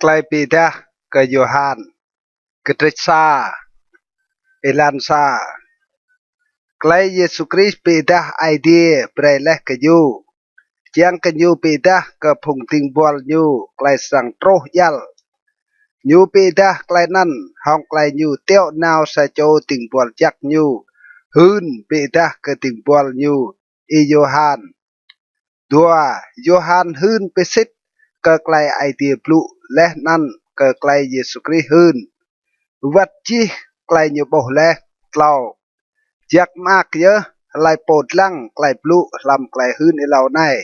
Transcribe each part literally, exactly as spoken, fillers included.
Klei bi êdah kơ Yôhan. Kdrêč sa. Êlan sa. Klei Yêsu Krist bi êdah Aê Diê brei leh kơ ñu, čiăng kơ ñu bi êdah kơ phung dĭng buăl ñu klei srăng truh djăl. Ñu bi êdah klei anăn hŏng klei ñu tiŏ nao sa čô dĭng buăl jăk ñu hưn bi êdah kơ dĭng buăl ñu Y-Yôhan. Dua, Yôhan hưn bi sĭt kơ klei Aê Diê blŭ leh anăn kơ klei Yêsu Krist hưn, wăt jih klei ñu ƀuh leh. Tlâo, jăk mơak yơh hlei pô dlăng klei blŭ hlăm klei hưn êlâo anei,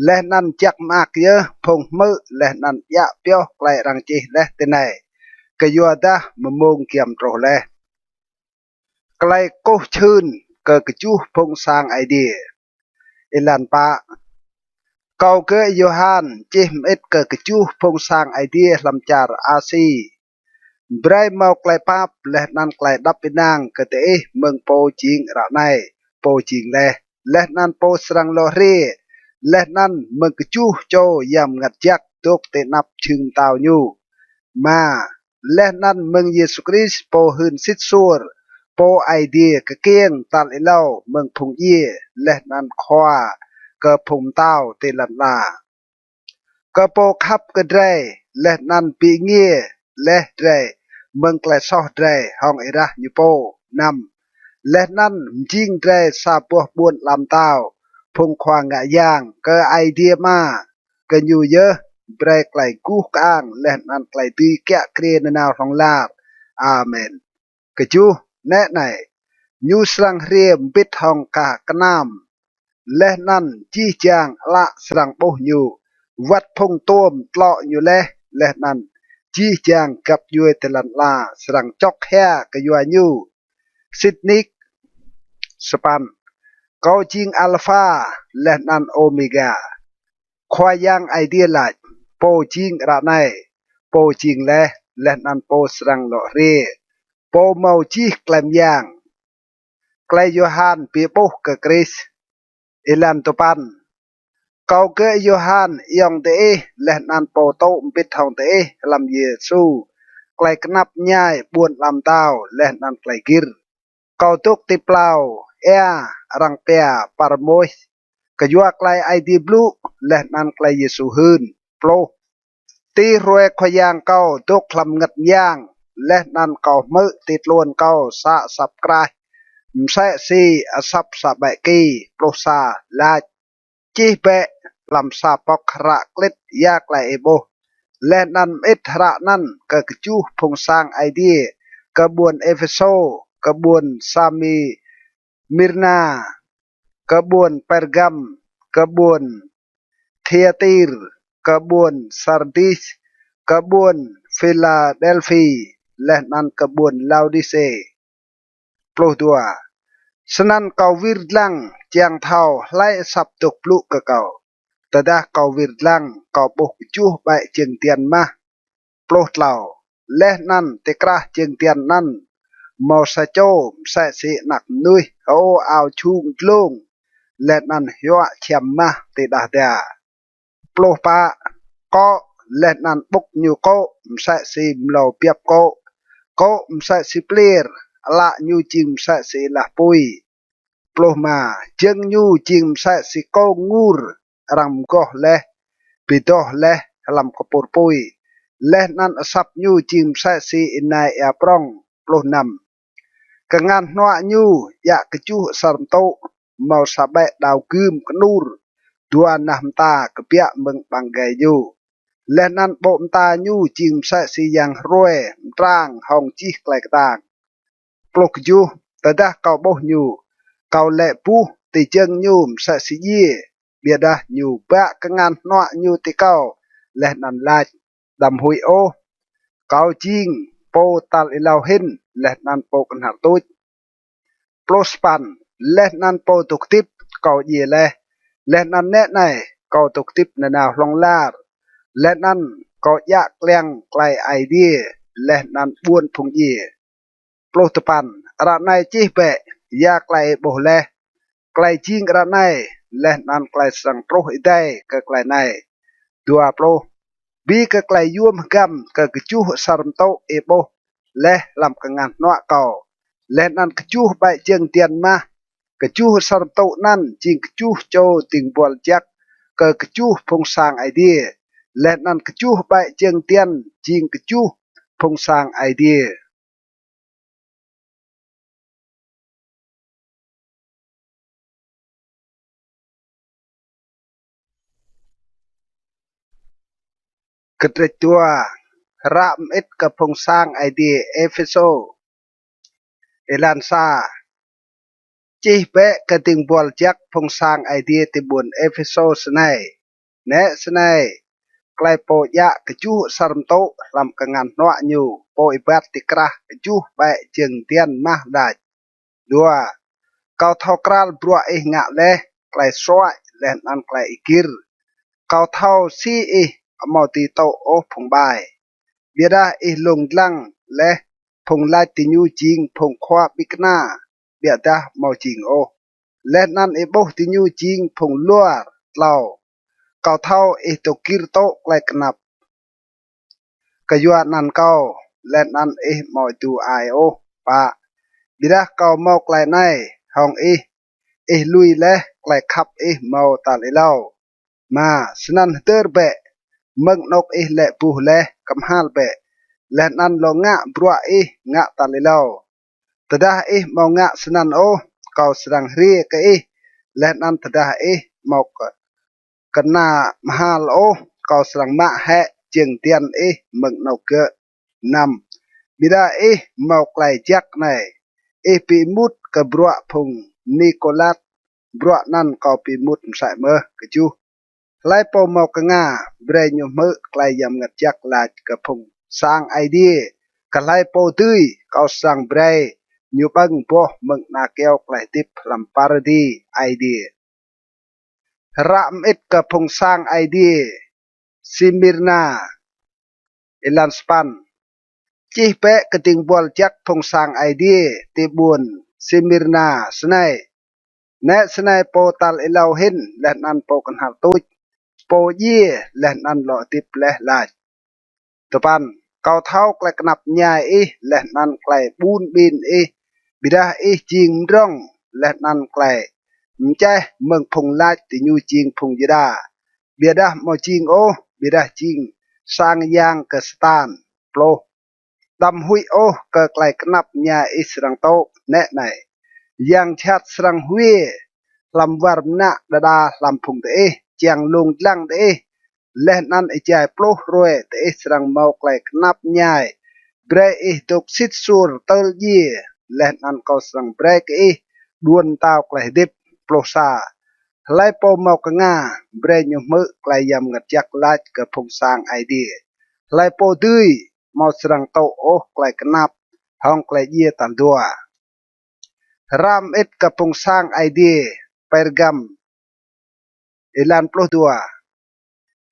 leh anăn jăk mơak yơh phung hmư̆ leh anăn djă pioh klei arăng čih leh tinei, kyuadah mmông giăm truh leh. Klei kkuh čhưn kơ kjuh phung sang Aê Diê. Êlan pă. Kâo gơ̆ Yôhan čih mơĭt kơ kjuh phung sang Aê Diê hlăm čar Asi. Brei mâo klei pap leh anăn klei êđăp ênang kơ diih mơ̆ng pô jing ară anei, pô jing leh, leh anăn pô srăng lŏ hriê, leh anăn mơ̆ng kjuh čô Yang Mngăt Jăk dôk ti anăp jhưng mtao ñu. Êma. Leh anăn mơ̆ng Yêsu Krist pô hưn sĭt suôr, pô Aê Diê kkiêng tal êlâo mơ̆ng phung djiê, leh anăn khua kơ phung mtao ti lăn ala. Kơ pô khăp kơ drei, leh anăn bi êngiê leh drei mơ̆ng klei soh drei hŏng êrah ñu pô. Năm. Leh anăn mjing drei sa boh ƀuôn ala mtao, phung khua ngă yang kơ Aê Diê Ama, kơ ñu yơh brei klei guh kơang leh anăn klei dưi kiă kriê nanao hlŏng lar. Amen. Kjuh. Nĕ anei, ñu srăng hriê mbĭt hŏng ka knam, leh anăn jih jang ală srăng ƀuh ñu, wăt phung tuôm tlŏ ñu leh, leh anăn jih jang găp djuê ti lăn ala srăng čŏk hia kyua ñu. Sĭt nik. Sa păn. Kâo jing Alpha leh anăn Ômêga. Khua Yang Aê Diê lač, pô jing ară anei, pô jing leh, leh anăn pô srăng lŏ hriê, pô mâo jih klei myang. Klei Yôhan bi ƀuh kơ Krist. Êlan dua păn. Kâo gơ̆ Yôhan ayŏng diih leh anăn pô tŭ mbĭt hŏng diih hlăm Yêsu klei knap mñai ƀuôn ala mtao leh anăn klei gĭr. Kâo dôk ti plao êa arăng pia Parmôs, kyua klei Aê Diê blŭ leh anăn klei Yêsu hưn. Pluh. Ti hruê Khua Yang kâo dôk hlăm mngăt myang, leh anăn kâo hmư̆ ti tluôn kâo sa asăp kraih, msĕ si asăp sa ƀĕ ki. Pluh sa. Lač, čih bĕ hlăm sa pŏk hră klĭt ya klei ih ƀuh, leh anăn mơĭt hră anăn kơ kjuh phung sang Aê Diê, kơ ƀuôn Êphêsô, kơ ƀuôn Sami, Mirna, kơ ƀuôn Pergam, kơ ƀuôn Thiatir, kơ ƀuôn Sardis, kơ ƀuôn Philadelphi, leh anăn kơ ƀuôn Laôdisê. Pluh dua. Snăn kâo wir dlăng čiăng thâo hlei asăp dôk blŭ kơ kâo. Tơdah kâo wir dlăng, kâo ƀuh kjuh ƀĕ jơ̆ng diăn mah. Pluh tlâo. Leh anăn ti krah jơ̆ng diăn anăn mâo sa čô msĕ si anak mnuih hơô ao jhung dlông, leh anăn hyuă čhiăm mah ti đah da. Pluh pă. Kŏ, leh anăn ƀŭk ñu kô̆ msĕ si mlâo biăp kô̆, kô̆ msĕ si pliêr, ală ñu jing msĕ si êlah pui. Pluh êma. Jơ̆ng ñu jing msĕ si kông ngur arăng mgoh leh, bi doh leh hlăm kpur pui, leh anăn asăp ñu jing msĕ si ênai êa prŏng. Pluh năm. Kngan hnuă ñu djă kjuh asăr mtŭ, mâo sa ƀĕ đao gưm knur, dua nah mta kbiă mơ̆ng ƀăng êgei ñu, leh anăn ƀô̆ mta ñu jing msĕ si yang hruê mtrang hŏng jih klei ktang. Pluh kjuh. Tơdah kâo ƀuh ñu, kâo lĕ buh ti jơ̆ng ñu msĕ si djiê, ƀiădah ñu bă kngan hnuă ñu ti kâo, leh anăn lač, đăm huĭ ôh, kâo jing pô tal êlâo hĭn leh anăn pô knhal tuč. Pluh sa păn. Leh anăn pô dôk hdĭp kâo djiê leh, leh anăn nĕ anei, kâo dôk hdĭp nanao hlŏng lar, leh anăn kâo djă kliăng klei Aê Diê leh anăn ƀuôn phung djiê. Pluh dua păn. Ară anei čih bĕ ya klei ih ƀuh leh, klei jing ară anei, leh anăn klei srăng truh êdei kơ klei anei. Dua pluh. Bi kơ klei yuôm hgăm kơ kjuh asăr mtŭ ih ƀuh leh hlăm kngan hnuă kâo, leh anăn kjuh ƀĕ jơ̆ng diăn mah. Kjuh asăr mtŭ anăn jing kjuh čô dĭng buăl jăk kơ kjuh phung sang Aê Diê, leh anăn kjuh ƀĕ jơ̆ng diăn jing kjuh phung sang Aê Diê. Kdrêč dua. Hră mơĭt kơ phung sang Aê Diê Êphêsô. Êlan sa. Čih bĕ kơ dĭng buăl jăk phung sang Aê Diê ti ƀuôn Êphêsô snei: Nĕ snei klei pô djă kjuh asăr mtŭ hlăm kngan hnuă ñu, pô êbat ti krah kjuh ƀĕ jơ̆ng diăn mah lač: Dua. Kâo thâo kral bruă ih ngă leh, klei suăi leh anăn klei ih gĭr. Kâo thâo si ih amâo dưi tŭ ôh phung ƀai, ƀiădah ih lông dlăng leh phung lač diñu jing phung khua ƀĭng kna, ƀiădah amâo jing ôh, leh anăn ih ƀuh diñu jing phung luar. Tlâo. Kâo thâo ih dôk gĭr tŭ klei knap kyua anăn kâo, leh anăn ih amâo êdu ai ôh. Pă. Ƀiădah kâo mâo klei anei hŏng ih: ih lui leh klei khăp ih mâo tal êlâo. Êma. Snăn hdơr bĕ mơ̆ng anôk ih lĕ buh leh, kmhal bĕ, leh anăn lŏ ngă bruă ih ngă tal êlâo. Tơdah ih amâo ngă snăn ôh, kâo srăng hriê kơ ih, leh anăn tơdah ih amâo k-, kna kmhal ôh, kâo srăng mă hĕ jơ̆ng diăn ih mơ̆ng anôk gơ̆. Năm. Ƀiădah ih mâo klei jăk anei: ih bi êmut kơ bruă phung Nikôlat, bruă anăn kâo bi êmut msĕ mơh. Kjuh. Hlei pô mâo knga, brei ñu hmư̆ klei Yang Mngăt Jăk lač kơ phung sang Aê Diê. Kơ hlei pô dưi, kâo srăng brei ñu ƀơ̆ng boh mơ̆ng ana kyâo klei hdĭp hlăm paradi Aê Diê. Hră mơĭt kơ phung sang Aê Diê Simirna. Êlan sa păn. Čih bĕ kơ dĭng buăl jăk phung sang Aê Diê ti ƀuôn Simirna snei: Nĕ snei pô tal êlâo hĭn leh anăn pô knhal tuč, pô djiê leh anăn lŏ hdĭp leh lač: Dua păn. Kâo thâo klei knap mñai ih leh anăn klei ƀun ƀin ih, ƀiădah ih jing mdrŏng leh anăn klei mčeh mơ̆ng phung lač diñu jing phung Yuđa, ƀiădah amâo jing ôh, ƀiădah jing sang yang kơ Satan. Pluh. Đăm huĭ ôh kơ klei knap mñai ih srăng tŭ. Nĕ anei, yang jhat srăng hwiê hlăm war mnă đa đa hlăm phung diih, čiăng lông dlăng diih, leh anăn êjai pluh hruê diih srăng mâo klei knap mñai. Brei ih dôk sĭt suôr tơl djiê, leh anăn kâo srăng brei kơ ih đuôn mtao klei hdĭp. Pluh sa. Hlei pô mâo knga, brei ñu hmư̆ klei Yang Mngăt Jăk lač kơ phung sang Aê Diê. Hlei pô dưi, amâo srăng tŭ ôh klei knap hŏng klei djiê tal dua. Hră mơĭt kơ phung sang Aê Diê Pêrgam. Êlan pluh dua.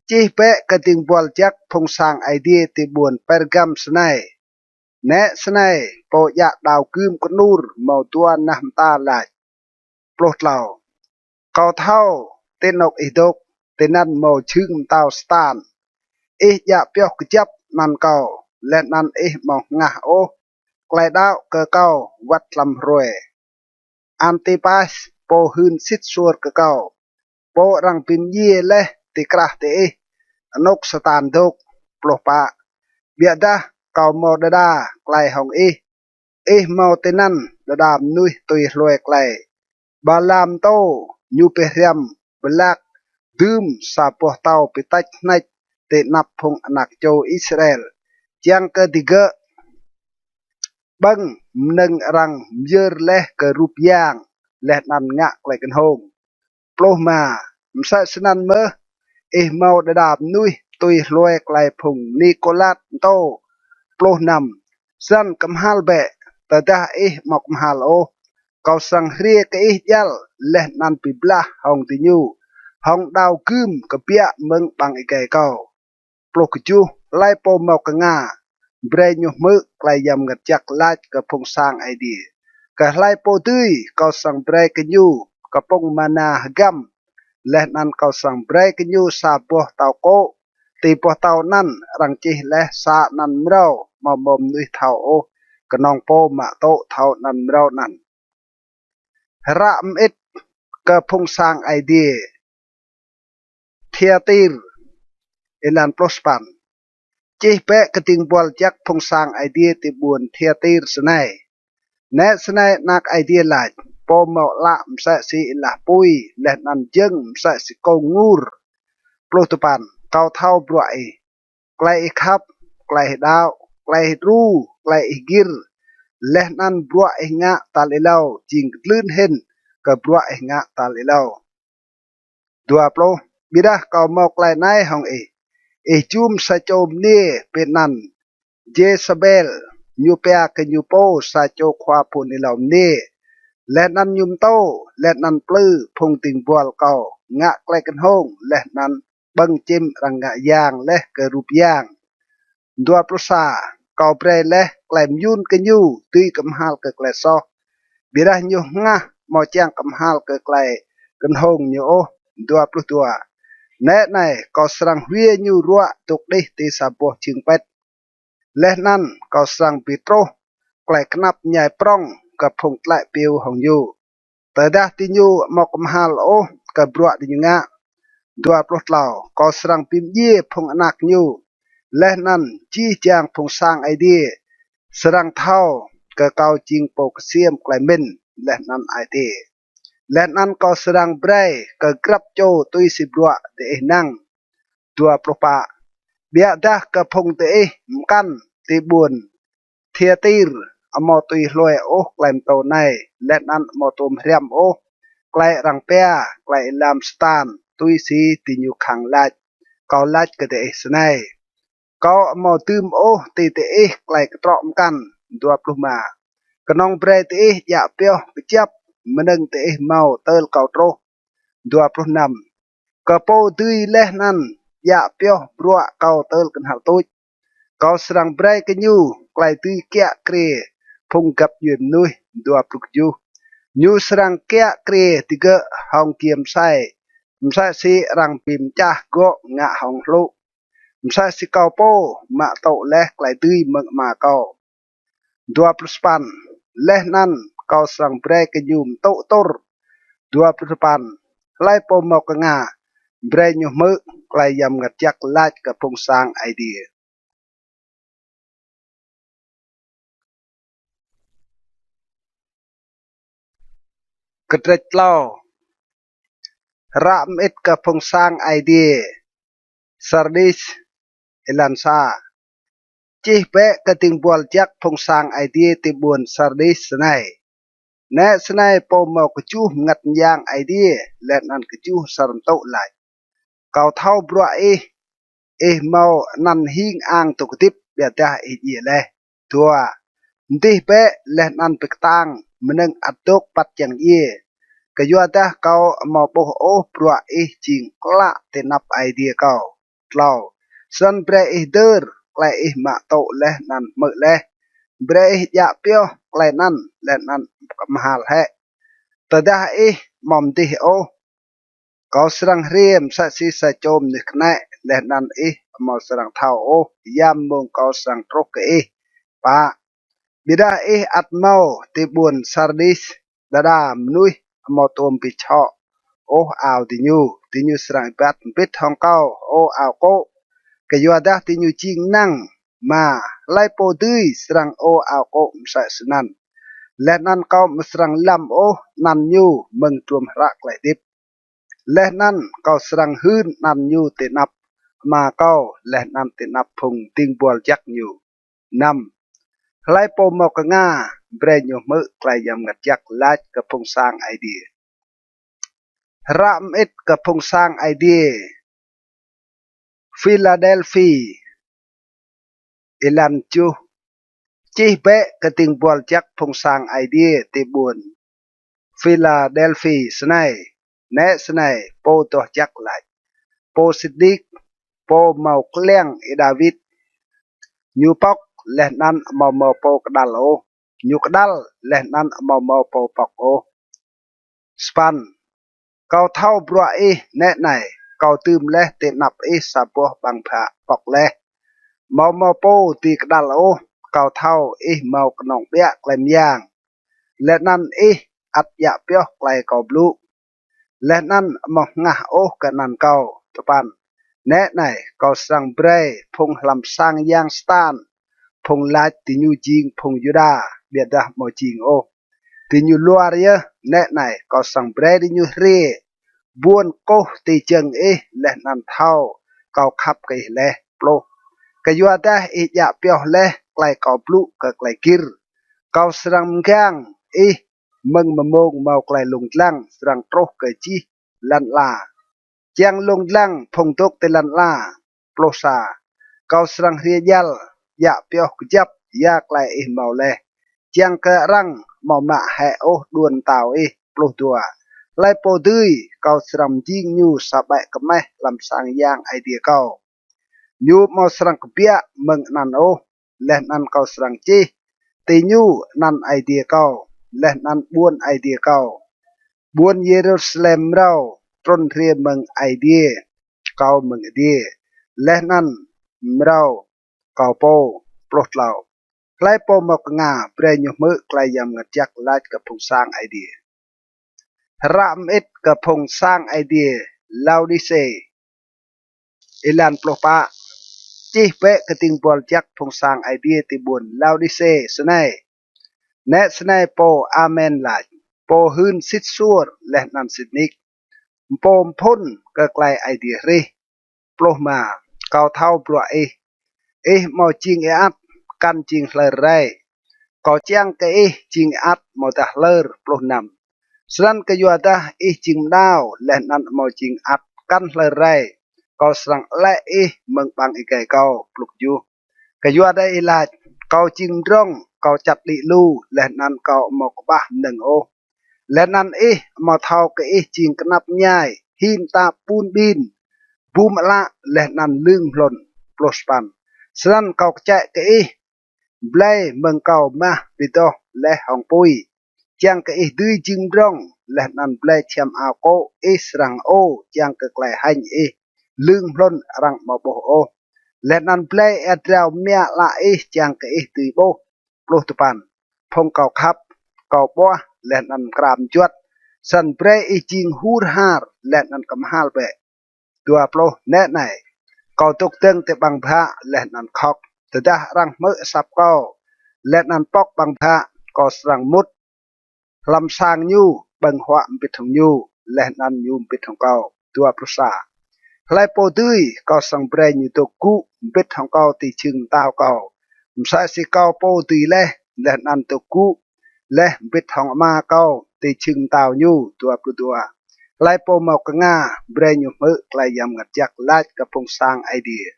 Čih bĕ kơ dĭng buăl jăk phung sang Aê Diê ti ƀuôn Pêrgam snei: Nĕ snei pô djă đao gưm knur mâo dua nah mta lač: Pluh tlâo. Kâo thâo ti anôk ih dôk, tinăn mâo jhưng mtao Satan. Ih djă pioh kjăp anăn kâo, leh anăn ih amâo hngah ôh klei đăo kơ kâo wăt hlăm hruê Antipas, pô hưn sĭt suôr kơ kâo, pô arăng bi mdjiê leh ti krah diih, anôk Satan dôk. Pluh pă. Ƀiădah kâo mâo đa đa klei hŏng ih. Ih mâo tinăn đa đa mnuih tui hlue klei Balaam mtô, ñu bi hriăm Balak dưm sa boh tâo bi têč hnêč ti anăp phung anak čô Israel, čiăng kơ digơ̆ ƀơ̆ng mnơ̆ng arăng myơr leh kơ rup yang, leh anăn ngă klei knhông. Pluh êma. Msĕ snăn mơh, ih mâo đa đa mnuih tui hlue klei phung Nikôlat mtô. Pluh năm. Snăn kmhal bĕ, tơdah ih amâo kmhal ôh, kâo srăng hriê kơ ih djăl leh anăn bi blah hŏng diñu hŏng đao gưm kbiă mơ̆ng ƀăng êgei kâo. Pluh kjuh. Hlei pô mâo knga, brei ñu hmư̆ klei Yang Mngăt Jăk lač kơ phung sang Aê Diê. Kơ hlei pô dưi, kâo srăng brei kơ ñu kpŭng mana hgăm, leh anăn kâo srăng brei kơ ñu sa boh tâo kô̆, ti boh tâo anăn arăng čih leh sa anăn mrâo, amâo mâo mnuih thâo ôh, knŏng pô mă tŭ thâo anăn mrâo anăn. Hră mơĭt kơ phung sang Aê Diê Thiatir. Êlan pluh sa păn. Čih bĕ kơ dĭng buăl jăk phung sang Aê Diê ti ƀuôn Thiatir snei: Nĕ snei anak Aê Diê lač, pô mâo ală msĕ si êlah pui, leh anăn jơ̆ng msĕ si kông ngur. Pluh dua păn. Kâo thâo bruă ih, klei ih khăp, klei ih đăo, klei ih đru, klei ih gĭr, leh anăn bruă ih ngă tal êlâo jing kdlưn hĭn kơ bruă ih ngă tal êlâo. Dua pluh. Ƀiădah kâo mâo klei anei hŏng ih: Ih jum sa čô mniê bi anăn Jêsabel, ñu pia kơ ñu pô sa čô khua phŭn êlâo mniê, leh anăn ñu mtô, leh anăn mplư phung dĭng buăl kâo ngă klei knhông, leh anăn ƀơ̆ng čĭm arăng ngă yang leh kơ rup yang. Dua pluh sa. Kâo brei leh klei myun kơ ñu dưi kmhal kơ klei soh, ƀiădah ñu hngah amâo čiăng kmhal kơ klei knhông ñu ôh. Dua pluh dua. Nĕ anei, kâo srăng hwiê ñu ruă dôk đih ti sa boh jhưng pĭt, leh anăn kâo srăng bi truh klei knap mñai prŏng kơ phung tlĕ piu hŏng ñu, tơdah diñu amâo kmhal ôh kơ bruă diñu ngă. Dua pluh tlâo. Kâo srăng bi mdjiê phung anak ñu, leh anăn jih jang phung sang Aê Diê srăng thâo kơ kâo jing pô ksiêm klei mĭn leh anăn ai tiê, leh anăn kâo srăng brei kơ grăp čô tui si bruă diih năng. Dua pluh pă. Ƀiădah kơ phung diih mkăn ti ƀuôn Thiatir amâo tui hlue ôh klei mtô anei, leh anăn amâo tuôm hriăm ôh klei arăng pia klei êlam Satan tui si diñu khăng lač, kâo lač kơ diih snei: Kâo amâo dưm ôh ti diih klei ktrŏ mkăn. Dua pluh êma. Knŏng brei diih djă pioh kjăp mnơ̆ng diih mâo tơl kâo truh. Dua pluh năm. Kơ pô dưi leh anăn djă pioh bruă kâo tơl knhal tuč, kâo srăng brei kơ ñu klei dưi kiă kriê phung găp djuê mnuih. Dua pluh kjuh. Ñu srăng kiă kriê digơ̆ hŏng giê msei, msĕ si arăng bi mčah gŏ ngă hŏng hlŭ, msĕ si kâo pô mă tŭ leh klei dưi mơ̆ng Ama kâo. Dua pluh sa păn. Leh anăn kâo srăng brei kơ ñu mtŭ tur. Dua pluh sa păn. Hlei pô mâo knga, brei ñu hmư̆ klei Yang Mngăt Jăk lač kơ phung sang Aê Diê. Kdrêč tlâo. Hră mơĭt kơ phung sang Aê Diê Sardis. Êlan sa. Čih bĕ kơ dĭng buăl jăk phung sang Aê Diê ti ƀuôn Sardis snei: Nĕ snei pô mâo kjuh mngăt myang Aê Diê leh anăn kjuh asăr mtŭ lač: Kâo thâo bruă ih, ih mâo anăn hing ang dôk hdĭp, ƀiădah ih djiê leh. Dua. Mdih bĕ leh anăn bi ktang mnơ̆ng ăt dôk păt čiăng djiê, kyuadah kâo amâo ƀuh ôh bruă ih jing klă ti anăp Aê Diê kâo. Tlâo. Snăn brei ih hdơr klei ih mă tŭ leh anăn hmư̆ leh. Brei ih djă pioh klei anăn leh anăn kmhal hĕ. Tơdah ih amâo mdih ôh, kâo srăng hriê msĕ si sa čô mnuih knĕ, leh anăn ih amâo srăng thâo ôh ya mmông kâo srăng truh kơ ih. Pă. Ƀiădah ih ăt mâo ti ƀuôn Sardis đa đa mnuih amâo tuôm bi čhŏ ôh ao diñu, diñu srăng êbat mbĭt hŏng kâo hơô ao kô̆. Kyuadah diñu jing năng, hlei pô dưi srăng hơô ao kô̆ msĕ snăn? Leh anăn kâo amâo srăng lăm ôh anăn ñu mơ̆ng hdruôm hră klei hdĭp, leh anăn kâo srăng hưn anăn ñu ti anăp Ama kâo leh anăn ti anăp phung dĭng buăl jăk ñu. Năm. Hlei pô mâo knga, brei ñu hmư̆ klei Yang Mngăt Jăk lač kơ phung sang Aê Diê. Hră mơĭt kơ phung sang Aê Diê Philađelphi. Êlan kjuh. Čih bĕ kơ dĭng buăl jăk phung sang Aê Diê ti ƀuôn Philađelphi snei: Nĕ snei pô doh jăk lač, pô sĭt nik, pô mâo kliăng Y-Đawit. Ñu pŏk leh anăn amâo mâo pô kđăl ôh, ñu kđăl leh anăn amâo mâo pô pŏk ôh. Sa păn. Kâo thâo bruă ih nĕ anei: kâo dưm leh ti anăp ih sa boh ƀăng bhă pŏk leh. Amâo mâo pô dưi kđăl ôh, kâo thâo ih mâo knŏng ƀiă klei myang, leh anăn ih ăt djă pioh klei kâo blŭ, leh anăn amâo hngah ôh kơ anăn kâo. Dua păn. Nĕ anei, kâo srăng brei phung hlăm sang yang Satan, phung lač diñu jing phung Yuđa, ƀiădah amâo jing ôh, diñu luar yơh. Nĕ anei, kâo srăng brei diñu hriê ƀuôn kkuh ti jơ̆ng ih, leh anăn thâo kâo khăp kơ ih leh. Pluh. Kyuadah ih djă pioh leh klei kâo blŭ kơ klei gĭr, kâo srăng mgang ih mơ̆ng mmông mâo klei lông dlăng srăng truh kơ jih lăn ala, čiăng lông dlăng phung dôk ti lăn ala. Pluh sa. Kâo srăng hriê djăl, djă pioh kjăp ya klei ih mâo leh, čiăng kơ arăng amâo mă hĕ ôh đuôn mtao ih. Pluh dua. Hlei pô dưi, kâo srăng mjing ñu sa ƀĕ kmeh hlăm sang yang Aê Diê kâo. Ñu amâo srăng kbiă mơ̆ng anăn ôh, leh anăn kâo srăng čih ti ñu anăn Aê Diê kâo, leh anăn ƀuôn Aê Diê kâo, ƀuôn Yêrusalem mrâo, trŭn hriê mơ̆ng Aê Diê kâo mơ̆ng adiê, leh anăn mrâo kâo pô. Pluh tlâo. Hlei pô mâo knga, brei ñu hmư̆ klei Yang Mngăt Jăk lač kơ phung sang Aê Diê. Hră mơĭt kơ phung sang Aê Diê Laôđisê. Êlan pluh pă. Čih bĕ kơ dĭng buăl jăk phung sang Aê Diê ti ƀuôn Laôđisê snei: Nĕ snei pô Amen lač, pô hưn sĭt suôr leh anăn sĭt nik, pô mphŭn kơ klei Aê Diê hrih. Pluh êma. Kâo thâo bruă ih. Ih amâo jing êăt, kăn jing hlơr rei. Kâo čiăng kơ ih jing êăt amâodah hlơr. Pluh năm. Snăn kyuadah ih jing mđao leh anăn amâo jing êăt kăn hlơr rei, kâo srăng alĕ ih mơ̆ng ƀăng êgei kâo. Pluh kjuh. Kyuadah ih lač: Kâo jing mdrŏng, kâo čăt đĭ lu, leh anăn kâo amâo kƀah mnơ̆ng ôh. Leh anăn ih amâo thâo kơ ih jing knap mñai, hĭn mta pun ƀin, bum ală, leh anăn lưng mhlŭn. Pluh sa păn. Snăn kâo kčĕ kơ ih, blei mơ̆ng kâo mah bi doh leh hŏng pui, čiăng kơ ih dưi jing mdrŏng, leh anăn blei čhiăm ao kô̆ ih srăng hơô čiăng kơ klei hêñ ih lưng mhlŭn arăng amâo ƀuh ôh, leh anăn blei êa drao mia ală ih čiăng kơ ih dưi ƀuh. Pluh dua păn. Phung kâo khăp, kâo ƀuah leh anăn mkra mjuăt, snăn brei ih jing hur har leh anăn kmhal bĕ. Dua pluh. Nĕ anei, kâo dôk dơ̆ng ti ƀăng bhă leh anăn khŏk. Tơdah arăng hmư̆ asăp kâo leh anăn pŏk ƀăng bhă, kâo srăng mŭt hlăm sang ñu, ƀơ̆ng huă mbĭt hŏng ñu, leh anăn ñu mbĭt hŏng kâo. Dua pluh sa. Hlei pô dưi, kâo srăng brei ñu dôk gŭ mbĭt hŏng kâo ti jhưng mtao kâo, msĕ si kâo pô dưi leh, leh anăn dôk gŭ leh mbĭt hŏng Ama kâo ti jhưng mtao ñu. Dua pluh dua. Hlei pô mâo knga, brei ñu hmư̆ klei Yang Mngăt Jăk lač kơ phung sang Aê Diê.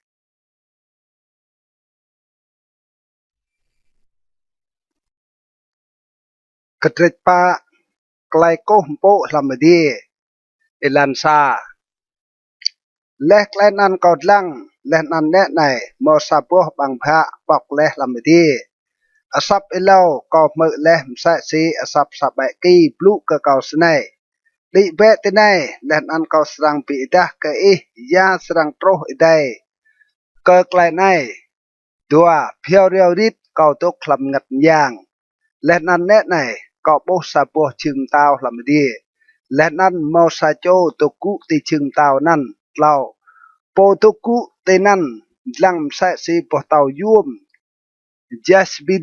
Kdrêč pă. Klei kkuh mpŭ hlăm adiê. Êlan sa. Leh klei anăn kâo dlăng, leh anăn nĕ anei, mâo sa boh ƀăng bhă pŏk leh hlăm adiê. Asăp êlâo kâo hmư̆ leh msĕ si asăp sa ƀĕ ki blŭ kơ kâo snei: Đĭ bĕ tinei, leh anăn kâo srăng bi êdah kơ ih ya srăng truh êdei kơ klei anei. Dua. Bhiâo riâo rit kâo dôk hlăm mngăt myang, leh anăn nĕ anei, kâo ƀuh sa boh jhưng mtao hlăm adiê, leh anăn mâo sa čô dôk gŭ ti jhưng mtao anăn. Tlâo. Pô dôk gŭ tinăn dlăng msĕ si boh tâo yuôm jaspi,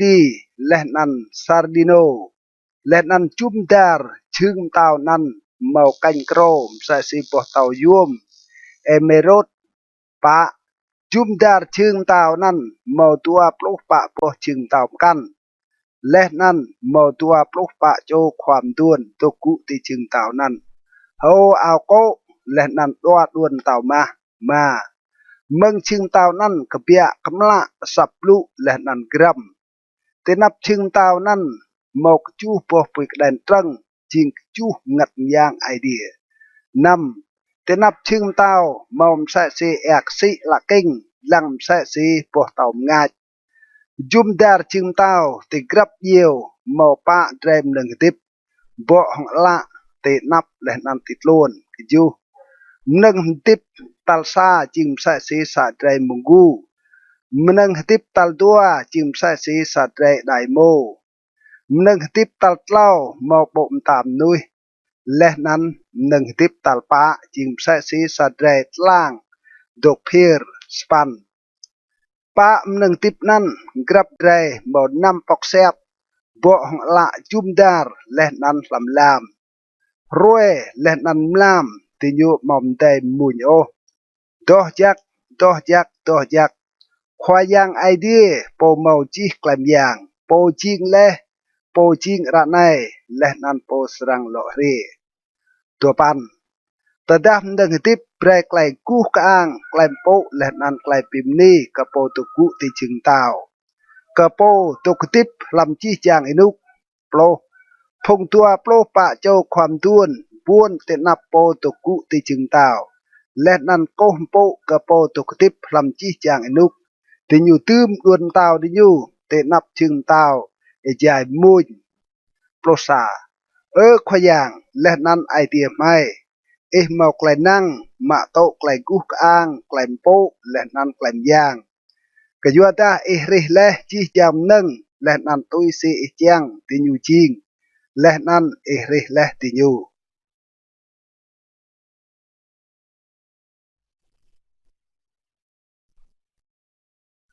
leh anăn sardinô, leh anăn jŭm dar jhưng mtao anăn mâo kêñ krô msĕ si boh tâo yuôm êmêrôt. Pă. Jŭm dar jhưng mtao anăn mâo dua pluh pă boh jhưng mtao mkăn, leh anăn mâo dua pluh pă čô khua mduôn dôk gŭ ti jhưng mtao anăn, hơô ao kô̆, leh anăn dua đuôn mtao mah. Êma. Mơ̆ng jhưng mtao anăn kbiă kmlă asăp blŭ leh anăn grăm. Ti anăp jhưng mtao anăn mâo kjuh boh pui kđen trơ̆ng, jing kjuh mngăt myang Aê Diê. Năm. Ti anăp jhưng mtao mâo msĕ si êa ksĭ ală kĭng, dlăng msĕ si boh tâo mngač. Jŭm dar jhưng mtao ti grăp djiêu mâo pă drei mnơ̆ng hdĭp, bŏ hŏng ală, ti anăp leh anăn ti tluôn. Kjuh. Mnơ̆ng hdĭp tal sa jing msĕ si sa drei mơ̆ng gu. Mnơ̆ng hdĭp tal dua jing msĕ si sa drei êđai êmô. Mnơ̆ng hdĭp tal tlâo mâo ƀô̆ mta mnuih. Leh anăn mnơ̆ng hdĭp tal pă jing msĕ si sa drei tlang dôk phiơr. Sa păn. Pă mnơ̆ng hdĭp anăn grăp drei mâo năm pŏk siap, bŏ hŏng ală jŭm dar leh anăn hlăm lam. Hruê leh anăn mlam diñu amâo mdei mmuñ ôh. Doh jăk, doh jăk, doh jăk. Khua Yang Aê Diê, pô mâo jih klei myang, pô jing leh, pô jing ară anei, leh anăn pô srăng lŏ hriê. Dua păn. Tơdah mnơ̆ng hdĭp brei klei guh kơang, klei mpŭ leh anăn klei bi mni kơ pô dôk gŭ ti jhưng mtao, kơ pô dôk hdĭp hlăm jih jang ênuk. Pluh. Phung dua pluh pă čô khua mduôn buôn ti anăp pô dôk gŭ ti jhưng mtao, leh anăn kkuh mpŭ kơ pô dôk hdĭp hlăm jih jang ênuk. Diñu dưm đuôn mtao diñu ti anăp jhưng mtao êjai mmuñ. Pluh sa. Ơ Khua Yang, leh anăn Aê Diê hmei, ih mâo klei năng mă tŭ klei guh kơang, klei mpŭ leh anăn klei myang. Kyuadah ih hrih leh jih jang mnơ̆ng, leh anăn tui si ih čiăng diñu jing, leh anăn ih hrih leh diñu.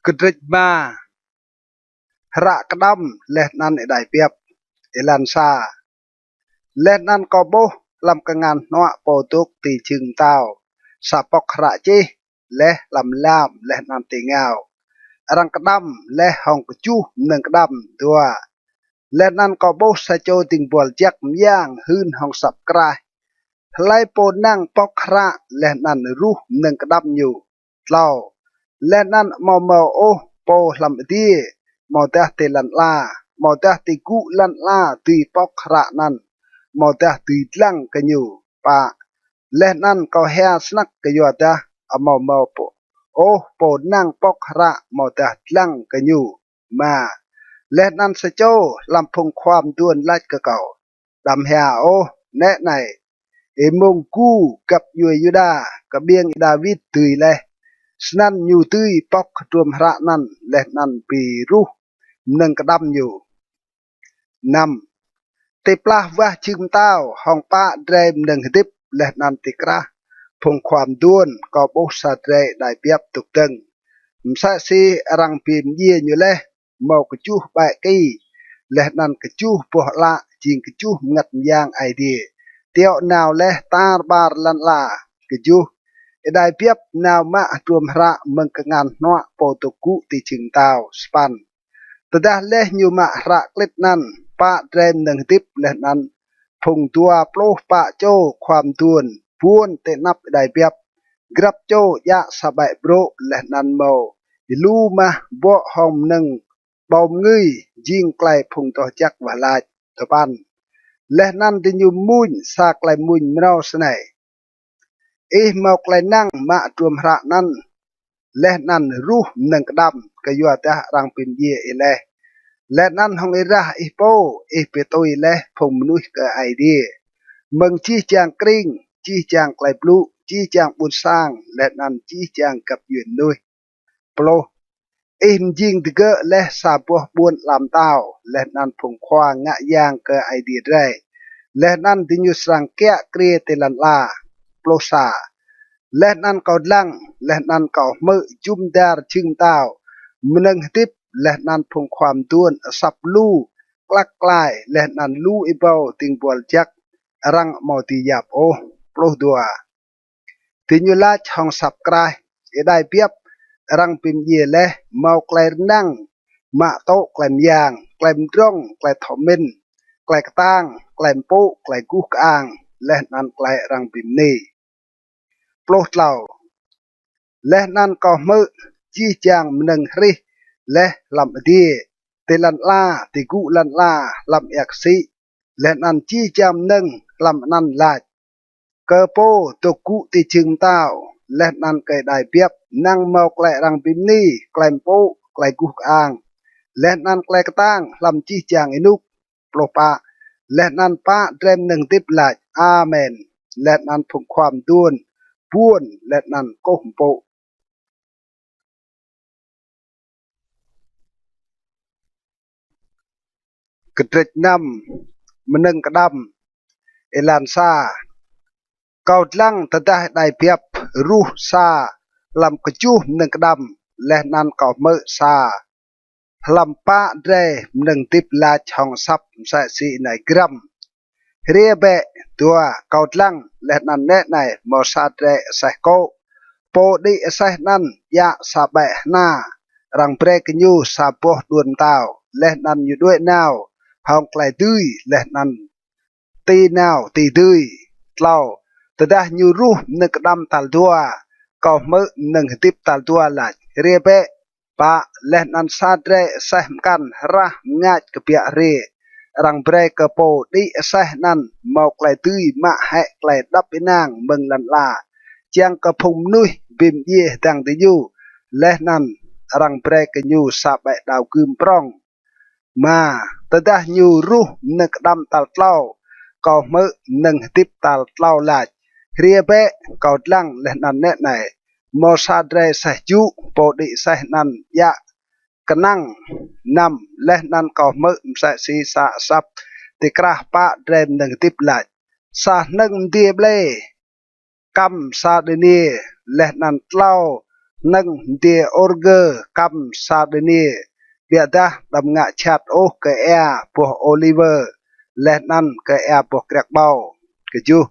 Kdrêč êma. Hră kđăm leh anăn êđai biăp. Êlan sa. Leh anăn kâo ƀuh hlăm kngan hnuă pô dôk ti jhưng mtao sa pŏk hră čih leh hlăm lam leh anăn ti êngao. Arăng kđăm leh hŏng kjuh mnơ̆ng kđăm. Dua. Leh anăn kâo ƀuh sa čô dĭng buăl jăk myang hưn hŏng asăp kraih: Hlei pô năng pŏk hră leh anăn ruh mnơ̆ng kđăm ñu? Tlâo. Leh anăn amâo mâo ôh pô hlăm adiê, amâodah ti lăn ala, amâodah ti gŭ lăn ala dưi pŏk hră anăn, amâodah dưi dlăng kơ ñu. Pă. Leh anăn kâo hia snăk kyuadah amâo mâo pô, ôh pô năng pŏk hră amâodah dlăng kơ ñu. Êma. Leh anăn sa čô hlăm phung khua mduôn lač kơ kâo: Đăm hia ôh, nĕ anei, êmông gu găp djuê Yuđa, kƀiêng Y-Đawit dưi leh. Snăn ñu dưi pŏk hdruôm hră anăn leh anăn bi ruh mnơ̆ng kđăm ñu. Năm. Ti plah wah jhưng mtao hŏng pă drei mnơ̆ng hdĭp leh anăn ti krah phung khua mduôn, kâo ƀuh sa drei êđai biăp dôk dơ̆ng, msĕ si arăng bi mdjiê ñu leh, mâo kjuh ƀĕ ki, leh anăn kjuh boh ală jing kjuh mngăt myang Aê Diê tiŏ nao leh tar ƀar lăn ala. Kjuh. Êđai biăp nao mă hdruôm hră mơ̆ng kngan hnuă pô dôk gŭ ti jhưng mtao. Sa păn. Tơdah leh ñu mă hră klĭt anăn, pă drei mnơ̆ng hdĭp leh anăn phung dua pluh pă čô khua mduôn buôn ti anăp êđai biăp, grăp čô djă sa ƀĕ brô̆ leh anăn mâo êlu mah bŏ hŏng mnơ̆ng ƀâo mngưi, jing klei phung doh jăk wah lač. Dua păn. Leh anăn diñu mmuñ sa klei mmuñ mrâo snei: Ih mâo klei năng mă hdruôm hră anăn leh anăn ruh mnơ̆ng kđăm, kyuadah arăng bi mdjiê ih leh, leh anăn hŏng êrah ih pô ih bi tui leh phung mnuih kơ Aê Diê mơ̆ng jih jang krĭng, jih jang klei blŭ, jih jang ƀuôn sang, leh anăn jih jang găp djuê mnuih. Pluh. Ih mjing digơ̆ leh sa boh ƀuôn ala mtao, leh anăn phung khua ngă yang kơ Aê Diê drei, leh anăn diñu srăng kiă kriê ti lăn ala. Pluh sa. Leh anăn kâo dlăng, leh anăn kâo hmư̆ jŭm dar jhưng mtao, mnơ̆ng hdĭp, leh anăn phung khua mduôn asăp lu klăk klai, leh anăn lu êbâo dĭng buăl jăk arăng amâo dưi yap ôh. Pluh dua. Diñu lač hŏng asăp kraih: Êđai biăp arăng bi mdjiê leh mâo klei rnăng mă tŭ klei myang, klei mdrŏng, klei thâo mĭn, klei ktang, klei mpŭ, klei guh kơang, leh anăn klei arăng bi mni. Pluh tlâo. Leh anăn kâo hmư̆ jih jang mnơ̆ng hrih leh hlăm adiê, ti lăn ala, ti gŭ lăn ala, hlăm êa ksĭ, leh anăn jih jang mnơ̆ng hlăm anăn lač: Kơ pô dôk gŭ ti jhưng mtao leh anăn kơ êđai biăp năng mâo klei arăng bi mni, klei mpŭ, klei guh kơang, leh anăn klei ktang hlăm jih jang ênuk. Pluh pă. Leh anăn pă drei mnơ̆ng hdĭp lač: Amen. Leh anăn phung khua mduôn buôn leh anăn kkuh mpŭ. Kdrêč năm, mnơ̆ng kđăm. Êlan sa. Kâo dlăng tơdah êđai biăp ruh sa hlăm kjuh mnơ̆ng kđăm, leh anăn kâo hmư̆ sa hlăm pă drei mnơ̆ng hdĭp lač hŏng asăp msĕ si ênai grăm: Hriê bĕ! Dua. Kâo dlăng, leh anăn nĕ anei, mâo sa drei aseh kô̆. Pô đĭ aseh anăn djă sa ƀĕ hna. Arăng brei kơ ñu sa boh đuôn mtao, leh anăn ñu đuĕ nao hŏng klei dưi leh anăn ti nao ti dưi. Tlâo. Tơdah ñu ruh mnơ̆ng kđăm tal dua, kâo hmư̆ mnơ̆ng hdĭp tal dua lač: Hriê bĕ! Pă. Leh anăn sa drei aseh mkăn hrah mngač kbiă hriê. Arăng brei kơ pô đĭ aseh anăn mâo klei dưi mă hĕ klei êđăp ênang mơ̆ng lăn ala, čiăng kơ phung mnuih bi mdjiê hdơ̆ng diñu, leh anăn arăng brei kơ ñu sa ƀĕ đao gưm prŏng. Êma. Tơdah ñu ruh mnơ̆ng kđăm tal tlâo, kâo hmư̆ mnơ̆ng hdĭp tal tlâo lač: Hriê bĕ! Kâo dlăng, leh anăn nĕ anei, mâo sa drei aseh jŭ. Pô đĭ aseh anăn djă knăng. Năm. Leh anăn kâo hmư̆ msĕ si sa asăp ti krah pă drei mnơ̆ng hdĭp lač: Sa hnơ̆ng mdiê ƀlê kăm sa đơniê, leh anăn tlâo hnơ̆ng mdiê ôrgơ kăm sa đơniê, ƀiădah đăm ngă jhat ôh kơ êa boh ôliwơ leh anăn kơ êa boh kriăk ƀâo. Kjuh.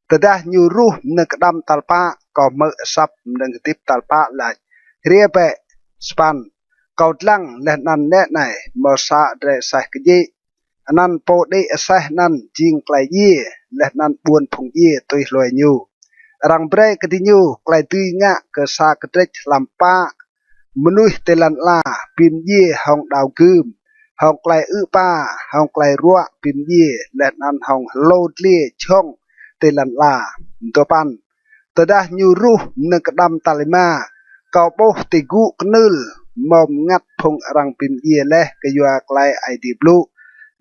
Tơdah ñu ruh mnơ̆ng kđăm tal pă, kâo hmư̆ asăp mnơ̆ng hdĭp tal pă lač: Hriê bĕ! Sa păn. Kâo dlăng, leh anăn nĕ anei, mâo sa drei aseh kdjĭ. Anăn pô đĭ aseh anăn jing klei djiê, leh anăn ƀuôn phung djiê tui hlue ñu. Arăng brei kơ diñu klei dưi ngă kơ sa kdrêč hlăm pă mnuih ti lăn ala bi mdjiê hŏng đao gưm, hŏng klei ư̆ êpa, hŏng klei ruă bi mdjiê, leh anăn hŏng hlô dliê jhŏng ti lăn ala. Dua păn. Tơdah ñu ruh mnơ̆ng kđăm tal êma, kâo ƀuh ti gŭ knưl mâo mngăt phung arăng bi mdjiê leh kyua klei Aê Diê blŭ,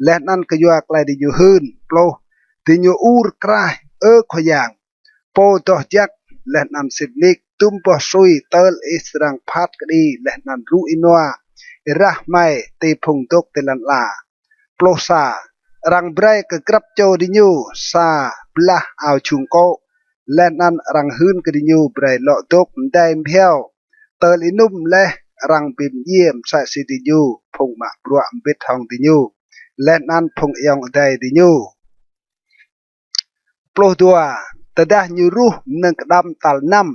leh anăn kyua klei diñu hưn. Pluh. Diñu ur kraih: Ơ Khua Yang, Pô doh jăk leh anăn sĭt nik, dŭm boh sui tơl ih srăng phat kđi leh anăn rŭ ênua êrah hmei ti phung dôk ti lăn ala. Pluh sa. Arăng brei kơ grăp čô diñu sa blah ao jhung kô̆, leh anăn arăng hưn kơ diñu brei lŏ dôk mdei mbhiâo, tơl ênŭm leh arăng bi mdjiê msĕ si diñu, phung mă bruă mbĭt hŏng diñu, leh anăn phung ayŏng adei diñu. Pluh dua. Tơdah ñu ruh mnơ̆ng kđăm tal năm,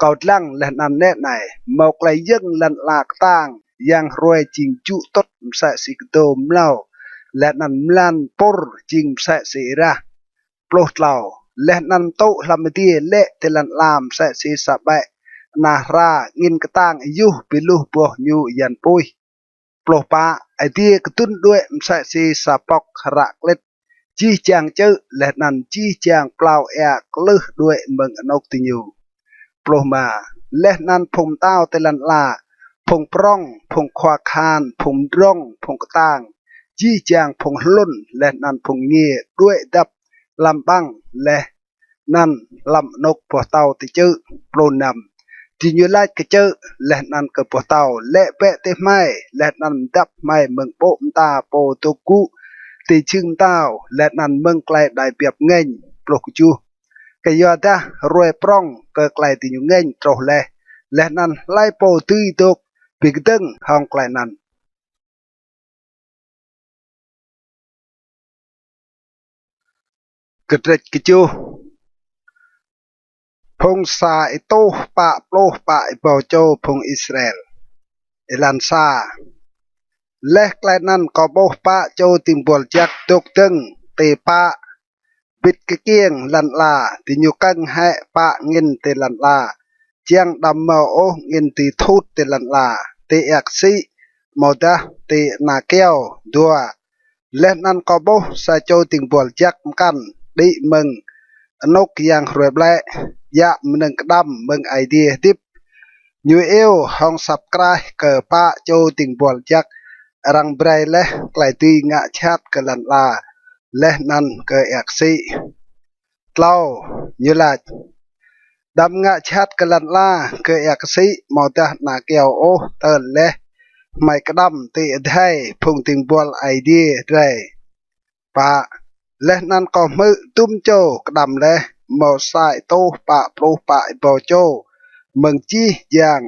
kâo dlăng leh anăn nĕ anei, mâo klei yơ̆ng lăn ala ktang, yang hruê jing jŭ tŭt msĕ si kdô mlâo, leh anăn mlan pŭr jing msĕ si êrah. Pluh tlâo. Leh anăn mtŭ hlăm adiê lĕ ti lăn ala msĕ si sa ƀĕ ana hra angĭn ktang ayuh bi luh boh ñu yan puih. Pluh pă. Adiê kdŭn đuĕ msĕ si sa pŏk hră klĭt, jih jang čư̆ leh anăn jih jang plao êa klưh đuĕ mơ̆ng anôk diñu. Pluh êma. Leh anăn phung mtao ti lăn ala, phung prŏng, phung khua kahan, phung mdrŏng, phung ktang, jih jang phung hlŭn leh anăn phung êngiê đuĕ dăp hlăm ƀăng leh anăn hlăm anôk boh tâo ti čư̆. Pluh năm. Diñu lač kơ čư̆ leh anăn kơ boh tâo: Lĕ bĕ ti hmei leh anăn mdăp hmei mơ̆ng ƀô̆ mta pô dôk gŭ ti jhưng mtao leh anăn mơ̆ng klei êđai biăp ngêñ. Pluh kjuh. Kyuadah hruê prŏng kơ klei diñu ngêñ truh leh, leh anăn hlei pô dưi dôk bi kdơ̆ng hŏng klei anăn? Kdrêč kjuh. Phung sa êtuh pă pluh pă êbâo čô phung Israel. Êlan sa. Leh klei anăn kâo ƀuh pă čô dĭng buăl jăk dôk dơ̆ng ti pă bĭt kkiêng lăn ala, diñu kơ̆ng hĕ pă angĭn ti lăn ala, čiăng đăm mâo ôh angĭn dưi thut ti lăn ala, ti êa ksĭ, amâodah ti ana kyâo. Dua. Leh anăn kâo ƀuh sa čô dĭng buăl jăk mkăn đĭ mơ̆ng anôk yang hruê ƀlĕ, djă mnơ̆ng kđăm mơ̆ng Aê Diê hdĭp. Ñu iêu hŏng asăp kraih kơ pă čô dĭng buăl jăk arăng brei leh klei dưi ngă jhat kơ lăn ala leh anăn kơ êa ksĭ. Tlâo. Ñu lač: Đăm ngă jhat kơ lăn ala, kơ êa ksĭ, amâodah ana kyâo ôh tơl leh hmei kđăm ti adhei phung dĭng buăl Aê Diê drei. Pă, leh anăn kâo hmư̆ dŭm čô kđăm leh, mâo sa êtuh pă pluh pă êbâo čô mơ̆ng jih jang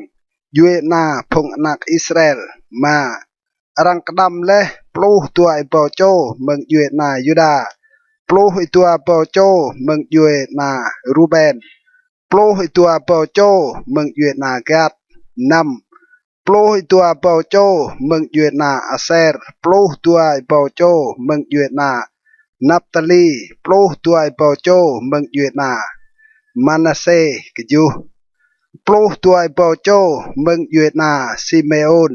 djuê ana phung anak Israel. Êma, arăng kđăm leh pluh dua êbâo čô mơ̆ng djuê ana Yuđa, pluh dua êbâo čô mơ̆ng djuê ana Ruben, pluh dua êbâo čô mơ̆ng djuê ana Gad. Năm, pluh dua êbâo čô mơ̆ng djuê ana Aser, pluh dua êbâo čô mơ̆ng djuê ana Naptali, pluh dua êbâo čô mơ̆ng djuê ana Manasê. Kjuh, pluh dua êbâo čô mơ̆ng djuê ana Simêôn,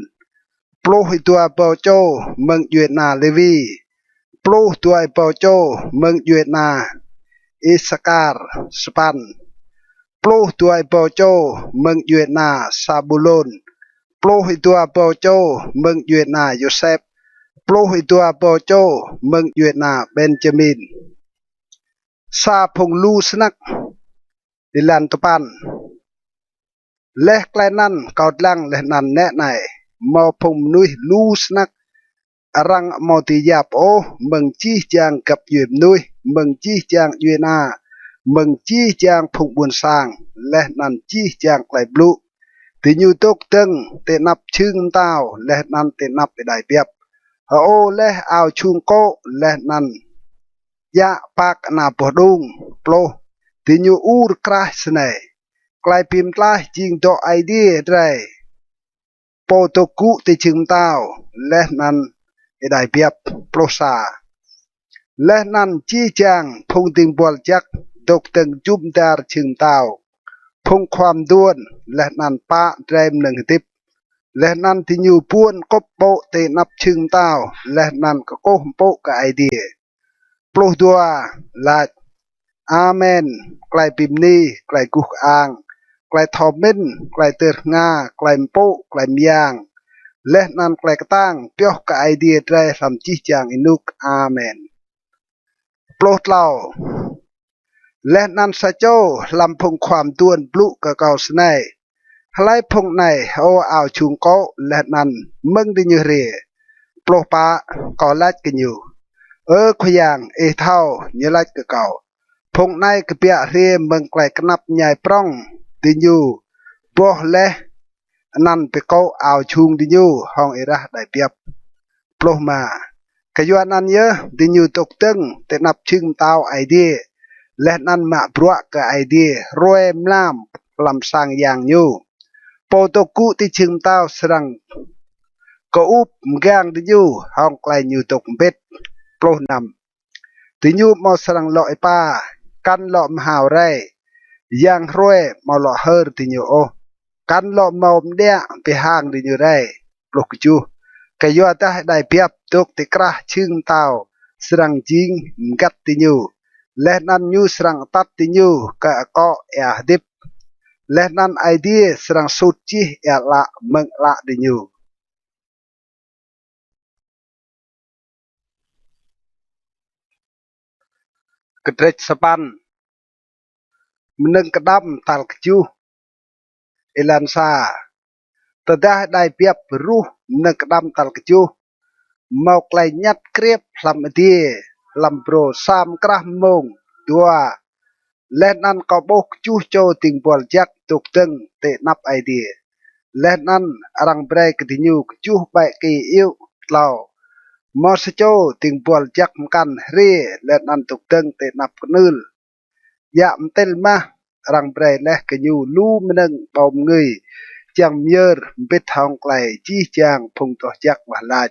pluh dua êbâo čô mơ̆ng djuê ana Lêwi, pluh dua êbâo čô mơ̆ng djuê ana Isakar. Sa păn, pluh dua êbâo čô mơ̆ng djuê ana Sabulôn, pluh dua êbâo čô mơ̆ng djuê ana Yôsep, pluh dua êbâo čô mơ̆ng djuê ana Benjamin. Sa phung lu snăk. Êlan dua păn. Leh klei anăn kâo dlăng leh anăn nĕ anei, mâo phung mnuih lu snăk, arăng amâo dưi yap ôh, mơ̆ng jih jang găp djuê mnuih, mơ̆ng jih jang djuê ana, mơ̆ng jih jang phung ƀuôn sang, leh anăn jih jang klei blŭ. Diñu dôk dơ̆ng ti anăp jhưng mtao leh anăn ti anăp êđai biăp, hơô leh ao jhung kô̆ leh anăn djă pak ana boh đung. Pluh, diñu ur kraih snei: Klei bi mtlaih jing dŏ Aê Diê drei, pô dôk gŭ ti jhưng mtao leh anăn êđai biăp. Pluh sa, leh anăn jih jang phung dĭng buăl jăk dôk dơ̆ng jŭm dar jhưng mtao, phung khua mduôn leh anăn pă drei mnơ̆ng hdĭp, leh anăn diñu buôn kŭp ƀô̆ ti anăp jhưng mtao leh anăn kkuh mpŭ kơ Aê Diê. Pluh dua, lač: Amen. Klei bi mni, klei guh kơang, klei thâo mĭn, klei tơr hngah, klei mpŭ, klei myang, leh anăn klei ktang pioh kơ Aê Diê drei hlăm jih jang ênuk. Amen. Pluh tlâo, leh anăn sa čô hlăm phung khua mduôn blŭ kơ kâo snei: Hlei phung anei hơô ao jhung kô̆ leh anăn mơ̆ng diñu hriê? Pluh pă, kâo lač kơ ñu: Ơ Khua Yang, ih thâo. Ñu lač kơ kâo: Phung anei kbiă hriê mơ̆ng klei knap mñai prŏng, diñu boh leh anăn bi kô̆ ao jhung diñu hŏng êrah êđai biăp. Pluh êma, kyuanăn yơh diñu dôk dơ̆ng ti anăp jhưng mtao Aê Diê, leh anăn mă bruă kơ Aê Diê hruê mlam hlăm sang yang ñu. Pô dôk gŭ ti jhưng mtao srăng kơup mgang diñu hŏng klei ñu dôk mbĭt. Pluh năm, diñu amâo srăng lŏ êpa, kăn lŏ mhao rei, yang hruê amâo lŏ hơr diñu ôh, kăn lŏ mâo mđiă bi hang diñu rei. Pluh kjuh, kyuadah êđai biăp dôk ti krah jhưng mtao srăng jing mgăt diñu, leh anăn ñu srăng atăt diñu kơ akŏ êa hdĭp, leh anăn Aê Diê srăng sut jih êa ală mơ̆ng ală diñu. Kdrêč sa păn. Mnơ̆ng kđăm tal kjuh. Êlan sa. Tơdah êđai biăp ruh mnơ̆ng kđăm tal kjuh, mâo klei ñăt kriêp hlăm adiê, hlăm brô sa mkrah mmông. Dua, leh anăn kâo ƀuh kjuh čô dĭng buăl jăk dôk dơ̆ng ti anăp Aê Diê, leh anăn arăng brei kơ diñu kjuh ƀĕ ki iŭ. Tlâo, mâo sa čô dĭng buăl jăk mkăn hriê leh anăn dôk dơ̆ng ti anăp knưl. Djă mtĭl mah, arăng brei leh kơ ñu lu mnơ̆ng ƀâo mngưi čiăng myơr mbĭt hŏng klei jih jang phung doh jăk wah lač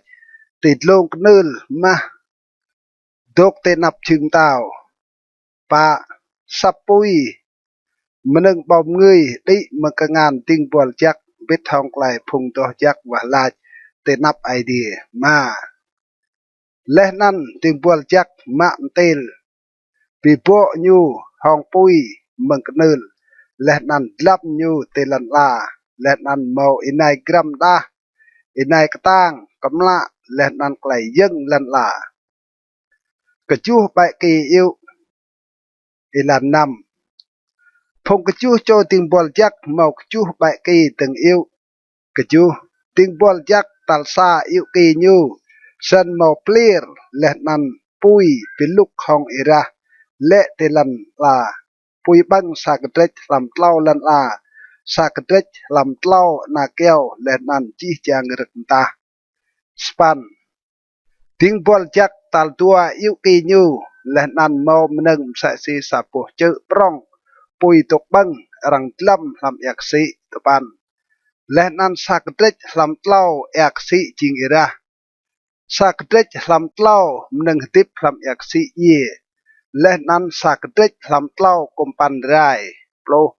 ti dlông knưl mah dôk ti anăp jhưng mtao. Pă, asăp pui mnơ̆ng ƀâo mngưi đĭ mơ̆ng kngan dĭng buăl jăk mbĭt hŏng klei phung doh jăk wah lač ti anăp Aê Diê. Êma, leh anăn dĭng buăl jăk mă mtĭl, bi bŏ ñu hŏng pui mơ̆ng knưl, leh anăn dlăm ñu ti lăn ala, leh anăn mâo ênai grăm đah, ênai ktang, kmlă, leh anăn klei yơ̆ng lăn ala. Kjuh ƀĕ ki iŭ. Êlan năm. Phung kjuh čô dĭng buăl jăk mâo kjuh ƀĕ ki dơ̆ng iŭ. Kjuh. Dĭng buăl jăk tal sa iŭ ki ñu, snăn mâo pliêr leh anăn pui bi lŭk hŏng êrah lĕ ti lăn ala. Pui ƀơ̆ng sa kdrêč hlăm tlâo lăn ala, sa kdrêč hlăm tlâo ana kyâo leh anăn jih jang rơ̆k mtah. Sa păn. Dĭng buăl jăk tal dua iŭ ki ñu, leh anăn mâo mnơ̆ng msĕ si sa boh čư̆ prŏng pui dôk ƀơ̆ng arăng dlăm hlăm êa ksĭ. Dua păn. Leh anăn sa kdrêč hlăm tlâo êa ksĭ jing êrah, sa kdrêč hlăm tlâo mnơ̆ng hdĭp hlăm êa ksĭ djiê, leh anăn sa kdrêč hlăm tlâo kŭmpăn rai. Pluh.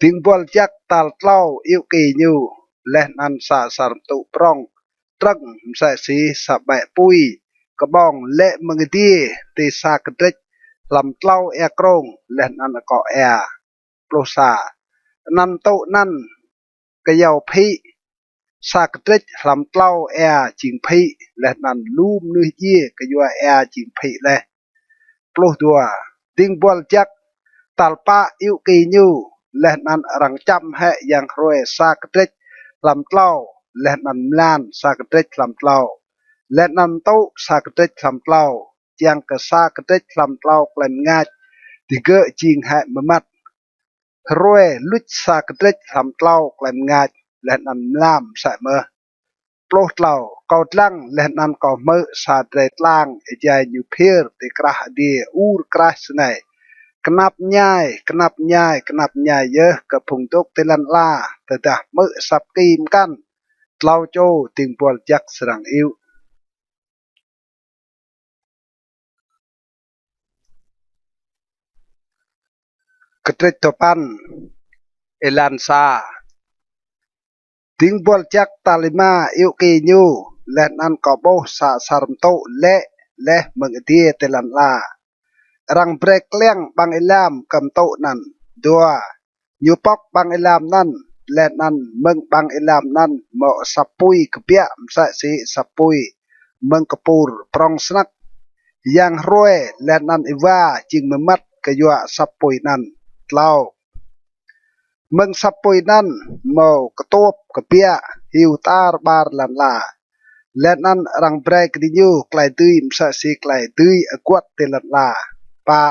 Dĭng buăl jăk tal tlâo iŭ ki ñu, leh anăn sa asăr mtŭ prŏng trơ̆ng msĕ si sa ƀĕ pui kƀong lĕ mơ̆ng adiê ti sa kdrêč hlăm tlâo êa krông leh anăn akŏ êa. Pluh sa. Anăn mtŭ anăn kyâo phĭ, sa kdrêč hlăm tlâo êa jing phĭ, leh anăn lu mnuih djiê kyua êa jing phĭ leh. Pluh dua. Dĭng buăl jăk tal pă iŭ ki ñu, leh anăn arăng čăm hĕ yang hruê sa kdrêč hlăm tlâo, leh anăn mlan sa kdrêč hlăm tlâo, leh anăn mtŭ sa kdrêč hlăm tlâo, čiăng kơ sa kdrêč hlăm tlâo klei mngač digơ̆ jing hĕ mmăt. Hruê luč sa kdrêč hlăm tlâo klei mngač, leh anăn mlam msĕ mơh. Pluh tlâo. Kâo dlăng leh anăn kâo hmư̆ sa drei tlang êjai ñu phiơr ti krah adiê ur kraih snei: Knap mñai, knap mñai, knap mñai yơh kơ phung dôk ti lăn ala, tơdah hmư̆ asăp ki mkăn. Tlâo čô dĭng buăl jăk srăng iŭ. Kdrêč dua păn. Êlan sa. Dĭng buăl jăk tal êma iŭ ki ñu, leh anăn kâo ƀuh sa asăr mtŭ lĕ leh mơ̆ng adiê ti lăn ala. Arăng brei kliăng ƀăng êlam kơ mtŭ anăn. Dua. Ñu pŏk ƀăng êlam anăn, leh anăn mơ̆ng ƀăng êlam anăn mâo asăp pui kbiă msĕ si asăp pui mơ̆ng kpur prŏng snăk. Yang hruê leh anăn êwa jing mmăt kyua asăp pui anăn. Tlâo. Mơ̆ng asăp pui anăn mâo ktuôp kbiă hiu tar ƀar lăn ala, leh anăn arăng brei kơ diñu klei dưi msĕ si klei dưi aguăt ti lăn ala. Pă.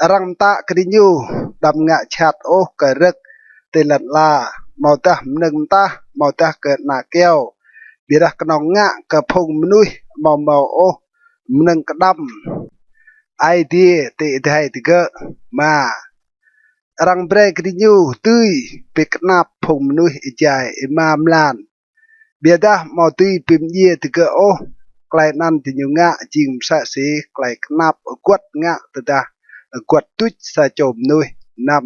Arăng mtă kơ diñu: Đăm ngă jhat ôh kơ rơ̆k ti lăn ala, amâodah mnơ̆ng mtah, amâodah kơ ana kyâo, ƀiădah knŏng ngă kơ phung mnuih amâo mâo ôh mnơ̆ng kđăm Aê Diê ti êdei digơ̆. Êma. Arăng brei kơ diñu dưi bi knap phung mnuih êjai êma mlan, ƀiădah amâo dưi bi mdjiê digơ̆ ôh. Klei anăn diñu ngă jing msĕ si klei knap aguăt ngă tơdah aguăt tuč sa čô mnuih. Năm.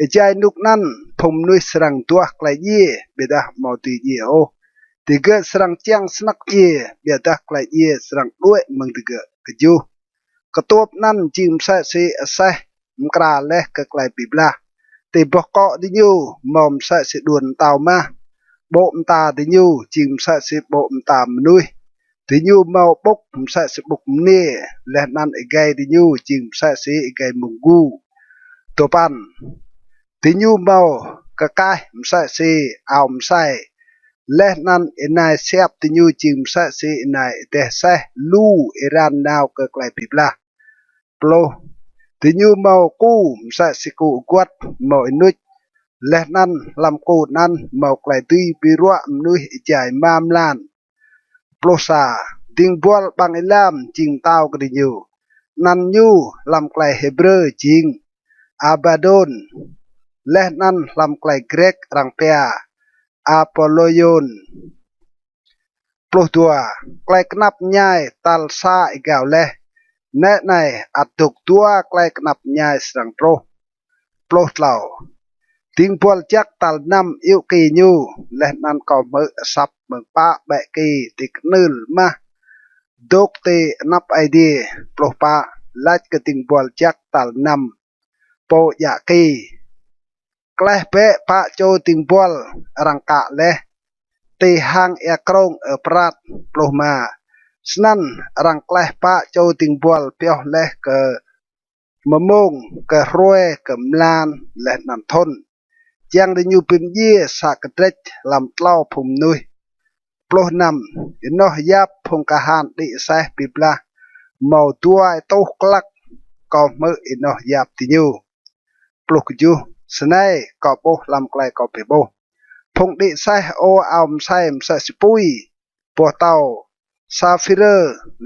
Êjai ênuk anăn phung mnuih srăng duah klei djiê, ƀiădah amâo dưi djiê ôh. Digơ̆ srăng čiăng snăk djiê, ƀiădah klei djiê srăng đuĕ mơ̆ng digơ̆. Kjuh. Ktuôp anăn jing msĕ si aseh mkra leh kơ klei bi blah. Ti boh kŏ diñu mâo msĕ si đuôn mtao mah. Ƀô̆ mta diñu jing msĕ si ƀô̆ mta mnuih. Diñu mâo ƀŭk msĕ si ƀŭk mniê, leh anăn êgei diñu jing msĕ si êgei mông gu. Dua păn. Diñu mâo kkaih msĕ si ao msei, leh anăn ênai siap diñu jing msĕ si ênai êdeh aseh lu êran nao kơ klei bi blah. Pluh. Diñu mâo ku msĕ si ku aguăt mâo ênuč, leh anăn hlăm ku anăn mâo klei dưi bi ruă mnuih êjai êma mlan. Pluh sa. Dĭng buăl ƀăng êlam jing mtao kơ diñu. Anăn ñu hlăm klei Hêbrơ jing Abadôn, leh anăn hlăm klei Grĕk arăng pia Apolôiôn. Pluh dua. Klei knap mñai tal sa êgao leh. Nĕ anei, ăt dôk dua klei knap mñai srăng truh. Pluh tlâo. Dĭng buăl jăk tal năm iŭ ki ñu, leh anăn kâo hmư̆ asăp mơ̆ng pă ƀĕ ki ti knưl mah dôk ti anăp Aê Diê. Pluh pă. Lač kơ dĭng buăl jăk tal năm, pô djă ki: Kleh bĕ pă čô dĭng buăl arăng kă leh ti hang êa krông Ơprat. Pluh êma. Snăn arăng kleh pă čô dĭng buăl pioh leh kơ mmông, kơ hruê, kơ mlan, leh anăn thŭn. Čiăng diñu bi mdjiê sa kdrêč hlăm tlâo phung mnuih. Pluh năm. Ênoh yap phung kahan đĭ aseh bi blah mâo dua êtuh klăk, kâo hmư̆ ênoh yap diñu. Pluh kjuh. Snei kâo ƀuh hlăm klei kâo bi ƀuh, phung đĭ aseh ơ ao msei msĕ si pui, boh tâo saphir,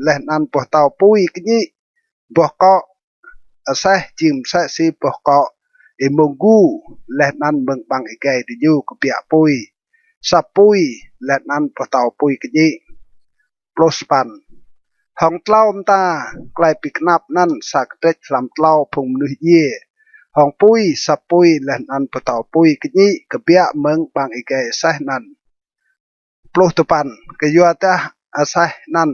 leh anăn boh tâo pui kñĭ, boh kŏ aseh jing msĕ si boh kŏ êmông gu, leh anăn mơ̆ng ƀăng êgei diñu kbiă pui, asăp pui, leh anăn boh tâo pui kñĭ. Pluh sa păn. Hŏng tlâo mta klei bi knap anăn sa kdrêč hlăm tlâo phung mnuih djiê, hŏng pui, asăp pui, leh anăn boh tâo pui kñĭ kbiă mơ̆ng ƀăng êgei aseh anăn. Pluh dua păn. Kyuadah aseh anăn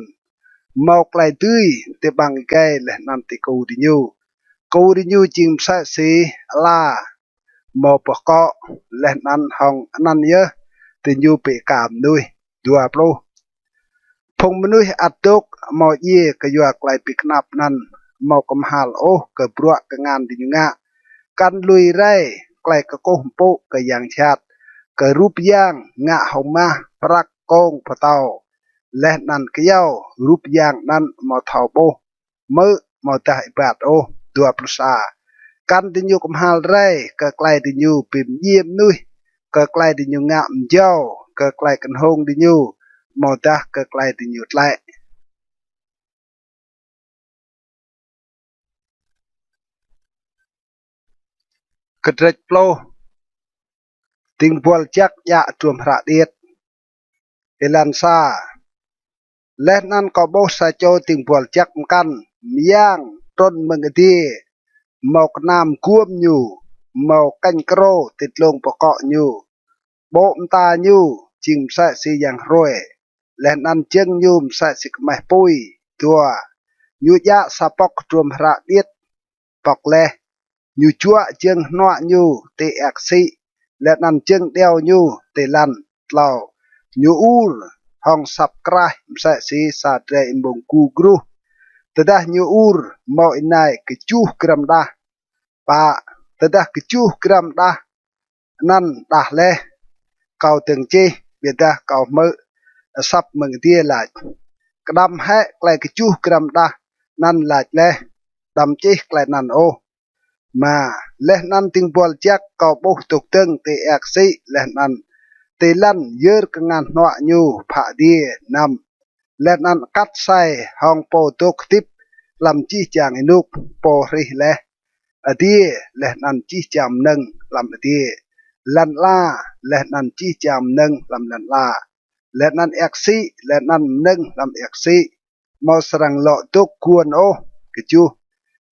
mâo klei dưi ti ƀăng êgei leh anăn ti ku diñu. Ku diñu jing msĕ si ala mâo boh kŏ, leh anăn hŏng anăn yơh diñu bi êka mnuih. Dua pluh. Phung mnuih ăt dôk amâo djiê kyua klei bi knap anăn, amâo kmhal ôh kơ bruă kngan diñu ngă, kăn lui rei klei kkuh mpŭ kơ yang jhat, kơ rup yang ngă hŏng mah, prăk, kông, boh tâo, leh anăn kyâo, rup yang anăn amâo thâo ƀuh, hmư̆, amâodah êbat ôh. Dua pluh sa. Kăn diñu kmhal rei kơ klei diñu bi mdjiê mnuih, kơ klei diñu ngă mjâo, kơ klei knhông diñu, amâodah kơ klei diñu tlĕ. Kdrêč pluh. Dĭng buăl jăk djă hdruôm hră điêt. Êlan sa. Leh anăn kâo ƀuh sa čô dĭng buăl jăk mkăn myang trŭn mơ̆ng adiê, mâo knam guôm ñu, mâo kêñ krô ti dlông boh kŏ ñu. Ƀô̆ mta ñu jing msĕ si yang hruê, leh anăn jơ̆ng ñu msĕ si kmeh pui. Dua. Ñu djă sa pŏk hdruôm hră điêt pŏk leh. Ñu juă jơ̆ng hnuă ñu ti êa ksĭ, leh anăn jơ̆ng điâo ñu ti lăn. Tlâo. Ñu ur hŏng asăp kraih msĕ si sa drei êmông gu gruh. Tơdah ñu ur mâo ênai kjuh gram đah. Pă. Tơdah kjuh gram đah anăn đah leh, kâo dơ̆ng čih, ƀiădah kâo hmư̆ asăp mơ̆ng adiê lač: Kđăm hĕ klei kjuh gram đah anăn lač leh, đăm čih klei anăn ôh. Êma. Leh anăn dĭng buăl jăk kâo ƀuh dôk dơ̆ng ti êa ksĭ leh anăn ti lăn yơr kngan hnuă ñu phă adiê. Năm. Leh anăn kat asei hŏng pô dôk hdĭp hlăm jih jang ênuk, pô hrih leh adiê leh anăn jih jang mnơ̆ng hlăm adiê, lăn ala leh anăn jih jang mnơ̆ng hlăm lăn ala, leh anăn êa ksĭ leh anăn mnơ̆ng hlăm êa ksĭ, amâo srăng lŏ dôk guôn ôh. Kjuh.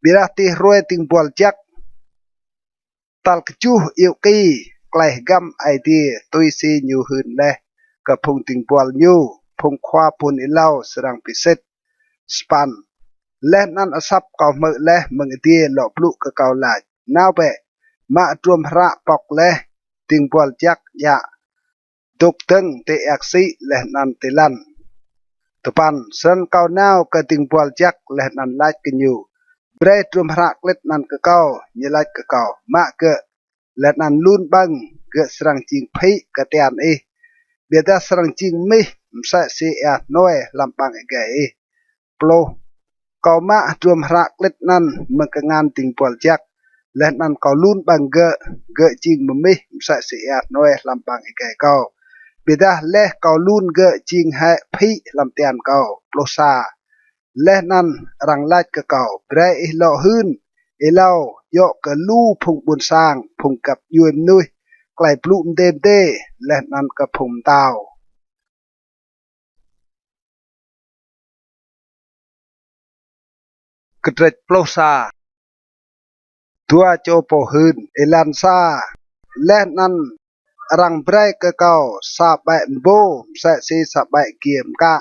Ƀiădah ti hruê dĭng buăl jăk tal kjuh iêu ki, klei hgăm Aê Diê tui si ñu hưn leh kơ phung dĭng buăl ñu, phung khua phŭn êlâo srăng bi sĭt. Sa păn. Leh anăn asăp kâo hmư̆ leh mơ̆ng adiê lŏ blŭ kơ kâo lač: Nao bĕ, mă hdruôm hră pŏk leh dĭng buăl jăk djă dôk dơ̆ng ti êa ksĭ leh anăn ti lăn. Dua păn. Snăn kâo nao kơ dĭng buăl jăk leh anăn lač kơ ñu: Brei hdruôm hră klĭt anăn kơ kâo. Ñu lač kơ kâo: Mă gơ̆, leh anăn lun ƀơ̆ng, gơ̆ srăng jing phĭ kơ tian ih, ƀiădah srăng jing mmih msĕ si êa hnuê hlăm ƀăng êgei ih. Pluh. Kâo mă hdruôm hră klĭt anăn mơ̆ng kngan dĭng buăl jăk, leh anăn kâo lun ƀơ̆ng gơ̆, gơ̆ jing mmih msĕ si êa hnuê hlăm ƀăng êgei kâo, ƀiădah leh kâo lun gơ̆ jing hĕ phĭ hlăm tian kâo. Pluh sa. Leh anăn arăng lač kơ kâo: Brei ih lŏ hưn êlâo djŏ kơ lu phung ƀuôn sang, phung găp djuê mnuih, klei blŭ mdê mdê, leh anăn kơ phung mtao. Kdrêč pluh sa. Dua čô pô hưn. Êlan sa. Leh anăn arăng brei kơ kâo sa ƀĕ mbô msĕ si sa ƀĕ giê mkă,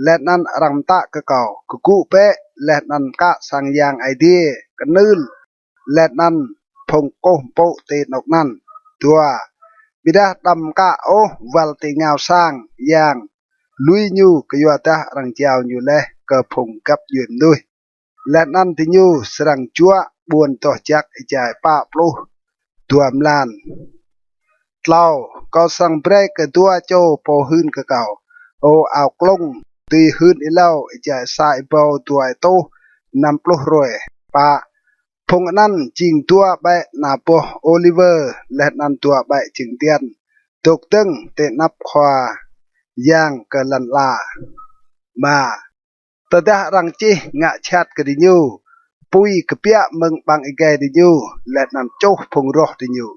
leh anăn arăng mtă kơ kâo: Kgŭ bĕ leh anăn mkă sang yang Aê Diê knưl leh anăn phung kkuh mpŭ ti anôk anăn. Dua. Ƀiădah đăm mkă ôh wăl ti êngao sang yang lui ñu, kyuadah arăng jao ñu leh kơ phung găp djuê mnuih, leh anăn diñu srăng juă ƀuôn doh jăk êjai pă pluh dua mlan. Tlâo, kâo srăng brei kơ dua čô pô hưn kơ kâo, ô ao klŭng dưi hưn êlâo êjai sa êbâo dua êtuh năm pluh hruê. Pă, phung anăn jing dua ƀĕ ana boh ôliwơ leh anăn dua ƀĕ jơ̆ng diăn dôk dơ̆ng ti anăp Khua Yang kơ lăn ala. Êma, tơdah arăng čih ngă jhat kơ diñu, pui kbiă mơ̆ng ƀăng êgei diñu leh anăn čuh phung roh diñu.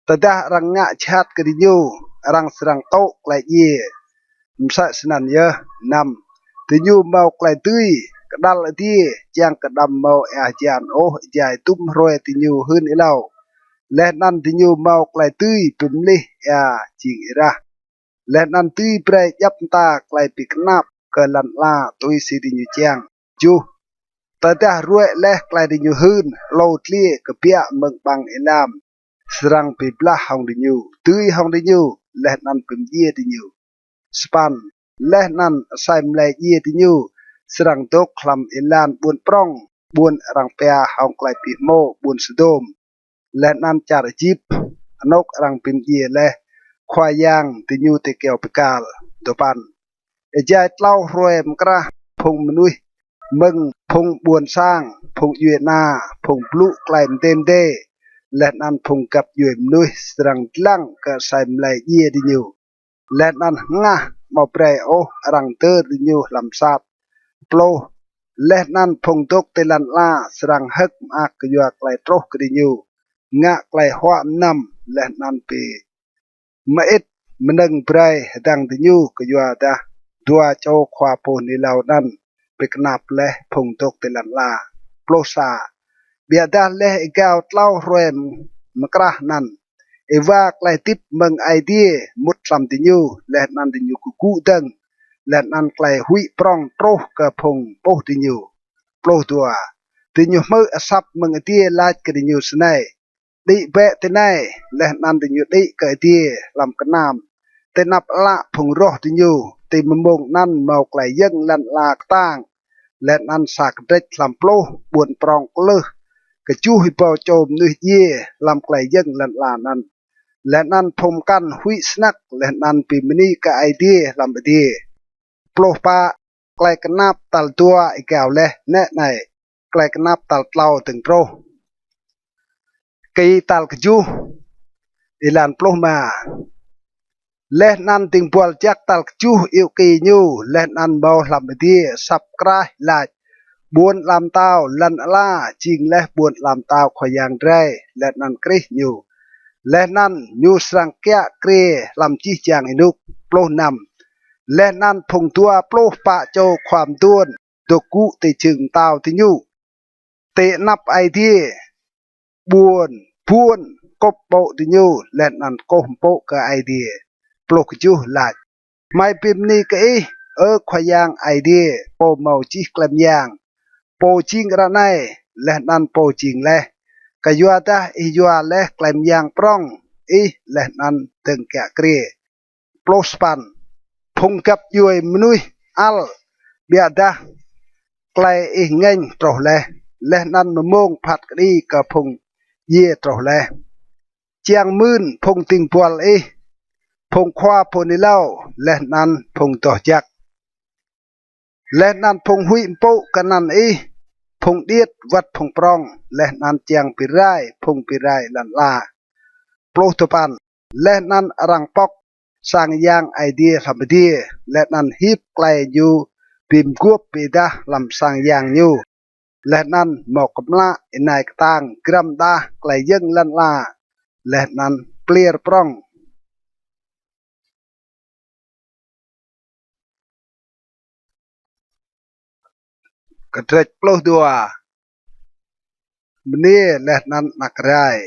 Tơdah arăng ngă jhat kơ diñu, arăng srăng tŭ klei djiê. Msĕ snăn yơh. Năm, diñu mâo klei dưi kđăl adiê čiăng kơ đăm mâo êa hjan ôh êjai dŭm hruê diñu hưn êlâo. Leh anăn diñu mâo klei dưi bi mlih êa jing êrah. Leh anăn dưi brei djăp mta klei bi knap kơ lăn ala tui si diñu čiăng. Kjuh, tơdah ruê̆ leh klei diñu hưn, hlô dliê kbiă mơ̆ng ƀăng êlam srăng bi blah hŏng diñu, dưi hŏng diñu, leh anăn bi mdjiê diñu. Sa păn, leh anăn asei mlei djiê diñu srăng dôk hlăm êlan ƀuôn prŏng, ƀuôn arăng pia hŏng klei bi hmô ƀuôn Sôdôm, leh anăn čar Êjip, anôk arăng bi mdjiê leh Khua Yang diñu ti kyâo bi kal. Dua păn, êjai tlâo hruê mkrah phung mnuih mơ̆ng phung ƀuôn sang, phung djuê ana, phung blŭ klei mdê mdê, leh anăn phung găp djuê mnuih srăng dlăng kơ asei mlei djiê diñu, leh anăn hngah amâo brei ôh arăng dơr diñu hlăm sat. Pluh, leh anăn phung dôk ti lăn ala srăng hơ̆k mơak kyua klei truh kơ diñu, ngă klei huă mnăm, leh anăn bi mơĭt mnơ̆ng brei hdơ̆ng diñu, kyuadah dua čô khua pô hưn êlâo anăn bi knap leh phung dôk ti lăn ala. Pluh sa, ƀiădah leh êgao tlâo hruê mkrah anăn, êwa klei hdĭp mơ̆ng Aê Diê mŭt hlăm diñu, leh anăn diñu kgŭ dơ̆ng, leh anăn klei huĭ prŏng truh kơ phung ƀuh diñu. Pluh dua, diñu hmư̆ asăp mơ̆ng adiê lač kơ diñu snei: Đĭ bĕ tinei. Leh anăn diñu đĭ kơ adiê hlăm knam ti anăp ală phung roh diñu. Ti mmông anăn mâo klei yơ̆ng lăn ala ktang, leh anăn sa kdrêč hlăm pluh ƀuôn prŏng klưh kjuh êbâo čô mnuih djiê hlăm klei yơ̆ng lăn ala anăn. Leh anăn phung mkăn huĭ snăk, leh anăn bi mni kơ Aê Diê hlăm adiê. Pluh pă, klei knap tal dua êgao leh. Nĕ anei, klei knap tal tlâo dơ̆ng truh. Ki tal kjuh, êlan pluh êma. Leh anăn dĭng buăl jăk tal kjuh iêu ki ñu, leh anăn mâo hlăm adiê asăp kraih lač: Ƀuôn ala mtao lăn ala jing leh ƀuôn ala mtao Khua Yang drei, leh anăn Krist ñu, leh anăn ñu srăng kiă kriê hlăm jih jang ênuk. Pluh năm, leh anăn phung dua pluh pă čô khua mduôn dôk gŭ ti jhưng mtao diñu ti anăp Aê Diê, ƀuôn buôn kŭp ƀô̆ diñu, leh anăn kkuh mpŭ kơ Aê Diê. Pluh kjuh lač: Hmei bi mni kơ ih, Ơ Khua Yang Aê Diê, pô mâo jih klei myang, pô jing ară anei, leh anăn pô jing leh, kyuadah ih yua leh klei myang prŏng ih leh anăn dơ̆ng kiă kriê. Pluh sa păn, phung găp djuê mnuih ăl, ƀiădah klei ih ngêñ truh leh, leh anăn mmông phat kđi kơ phung djiê truh leh. Čiăng mưn phung dĭng buăl ih, phung khua pô hưn êlâo, leh anăn phung doh jăk, leh anăn phung huĭ mpŭ kơ anăn ih, phung điêt wăt phung prŏng, leh anăn čiăng bi rai phung bi rai lăn ala. Pluh dua păn, leh anăn arăng pŏk sang yang Aê Diê hlăm adiê, leh anăn hip klei ñu bi mguôp bi êdah hlăm sang yang ñu, leh anăn mâo kmlă ênai ktang, grăm đah, klei yơ̆ng lăn ala, leh anăn pliêr prŏng. Kdrêč pluh dua. Mniê leh anăn anak rai.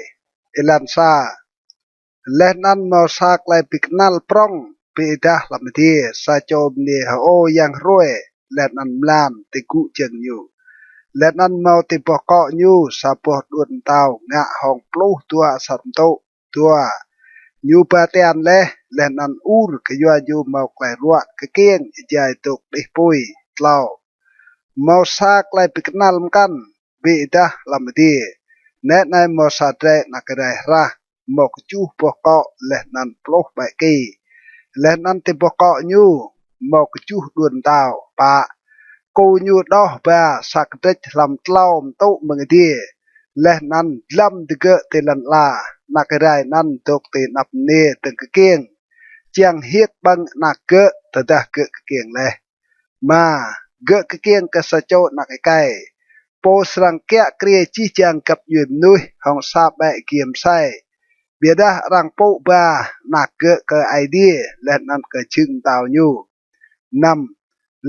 Êlan sa. Leh anăn mâo sa klei bi knăl prŏng bi êdah hlăm adiê, sa čô mniê hơô yang hruê, leh anăn mlan ti gŭ jơ̆ng ñu. Leh anăn mâo ti boh kŏ ñu sa boh đuôn mtao ngă hŏng pluh dua asăr mtŭ. Dua. Ñu ba tian leh, leh anăn ur kyua ñu mâo klei ruă kkiêng êjai dôk đih pui. Tlâo. Mâo sa klei bi knăl mkăn bi êdah hlăm adiê. Nĕ anei mâo sa drei anak rai hrah, mâo kjuh boh kŏ leh anăn pluh ƀĕ ki, leh anăn ti boh kŏ ñu mâo kjuh đuôn mtao. Pă. Kô ñu đoh ba sa kdrêč hlăm tlâo mtŭ mơ̆ng adiê, leh anăn dlăm digơ̆ ti lăn ala. Anak rai anăn dôk ti anăp mniê dơ̆ng kkiêng, čiăng hiêk ƀơ̆ng anak gơ̆ tơdah gơ̆ kkiêng leh. Êma. Gơ̆ kkiêng kơ sa čô anak êkei, pô srăng kiă kriê jih jang găp djuê mnuih hŏng sa ƀĕ giê msei. Ƀiădah arăng pŭ ba anak gơ̆ kơ Aê Diê leh anăn kơ jhưng mtao ñu. Năm.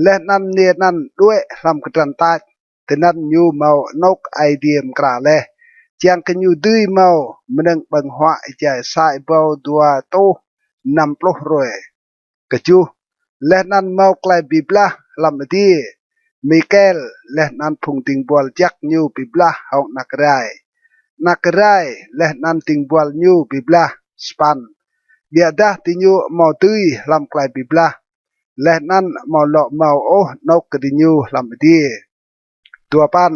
Leh anăn mniê anăn đuĕ hlăm kdrăn tač, tinăn ñu mâo anôk Aê Diê mkra leh, čiăng kơ ñu dưi mâo mnơ̆ng ƀơ̆ng huă êjai sa êbâo dua êtuh năm pluh hruê. Kjuh. Leh anăn mâo klei bi blah hlăm adiê, Mikel leh anăn phung dĭng buăl jăk ñu bi blah hŏng anak rai. Anak rai leh anăn dĭng buăl ñu bi blah. Sa păn. Ƀiădah diñu amâo dưi hlăm klei bi blah, leh anăn amâo lŏ mâo ôh anôk kơ diñu hlăm adiê. Dua păn.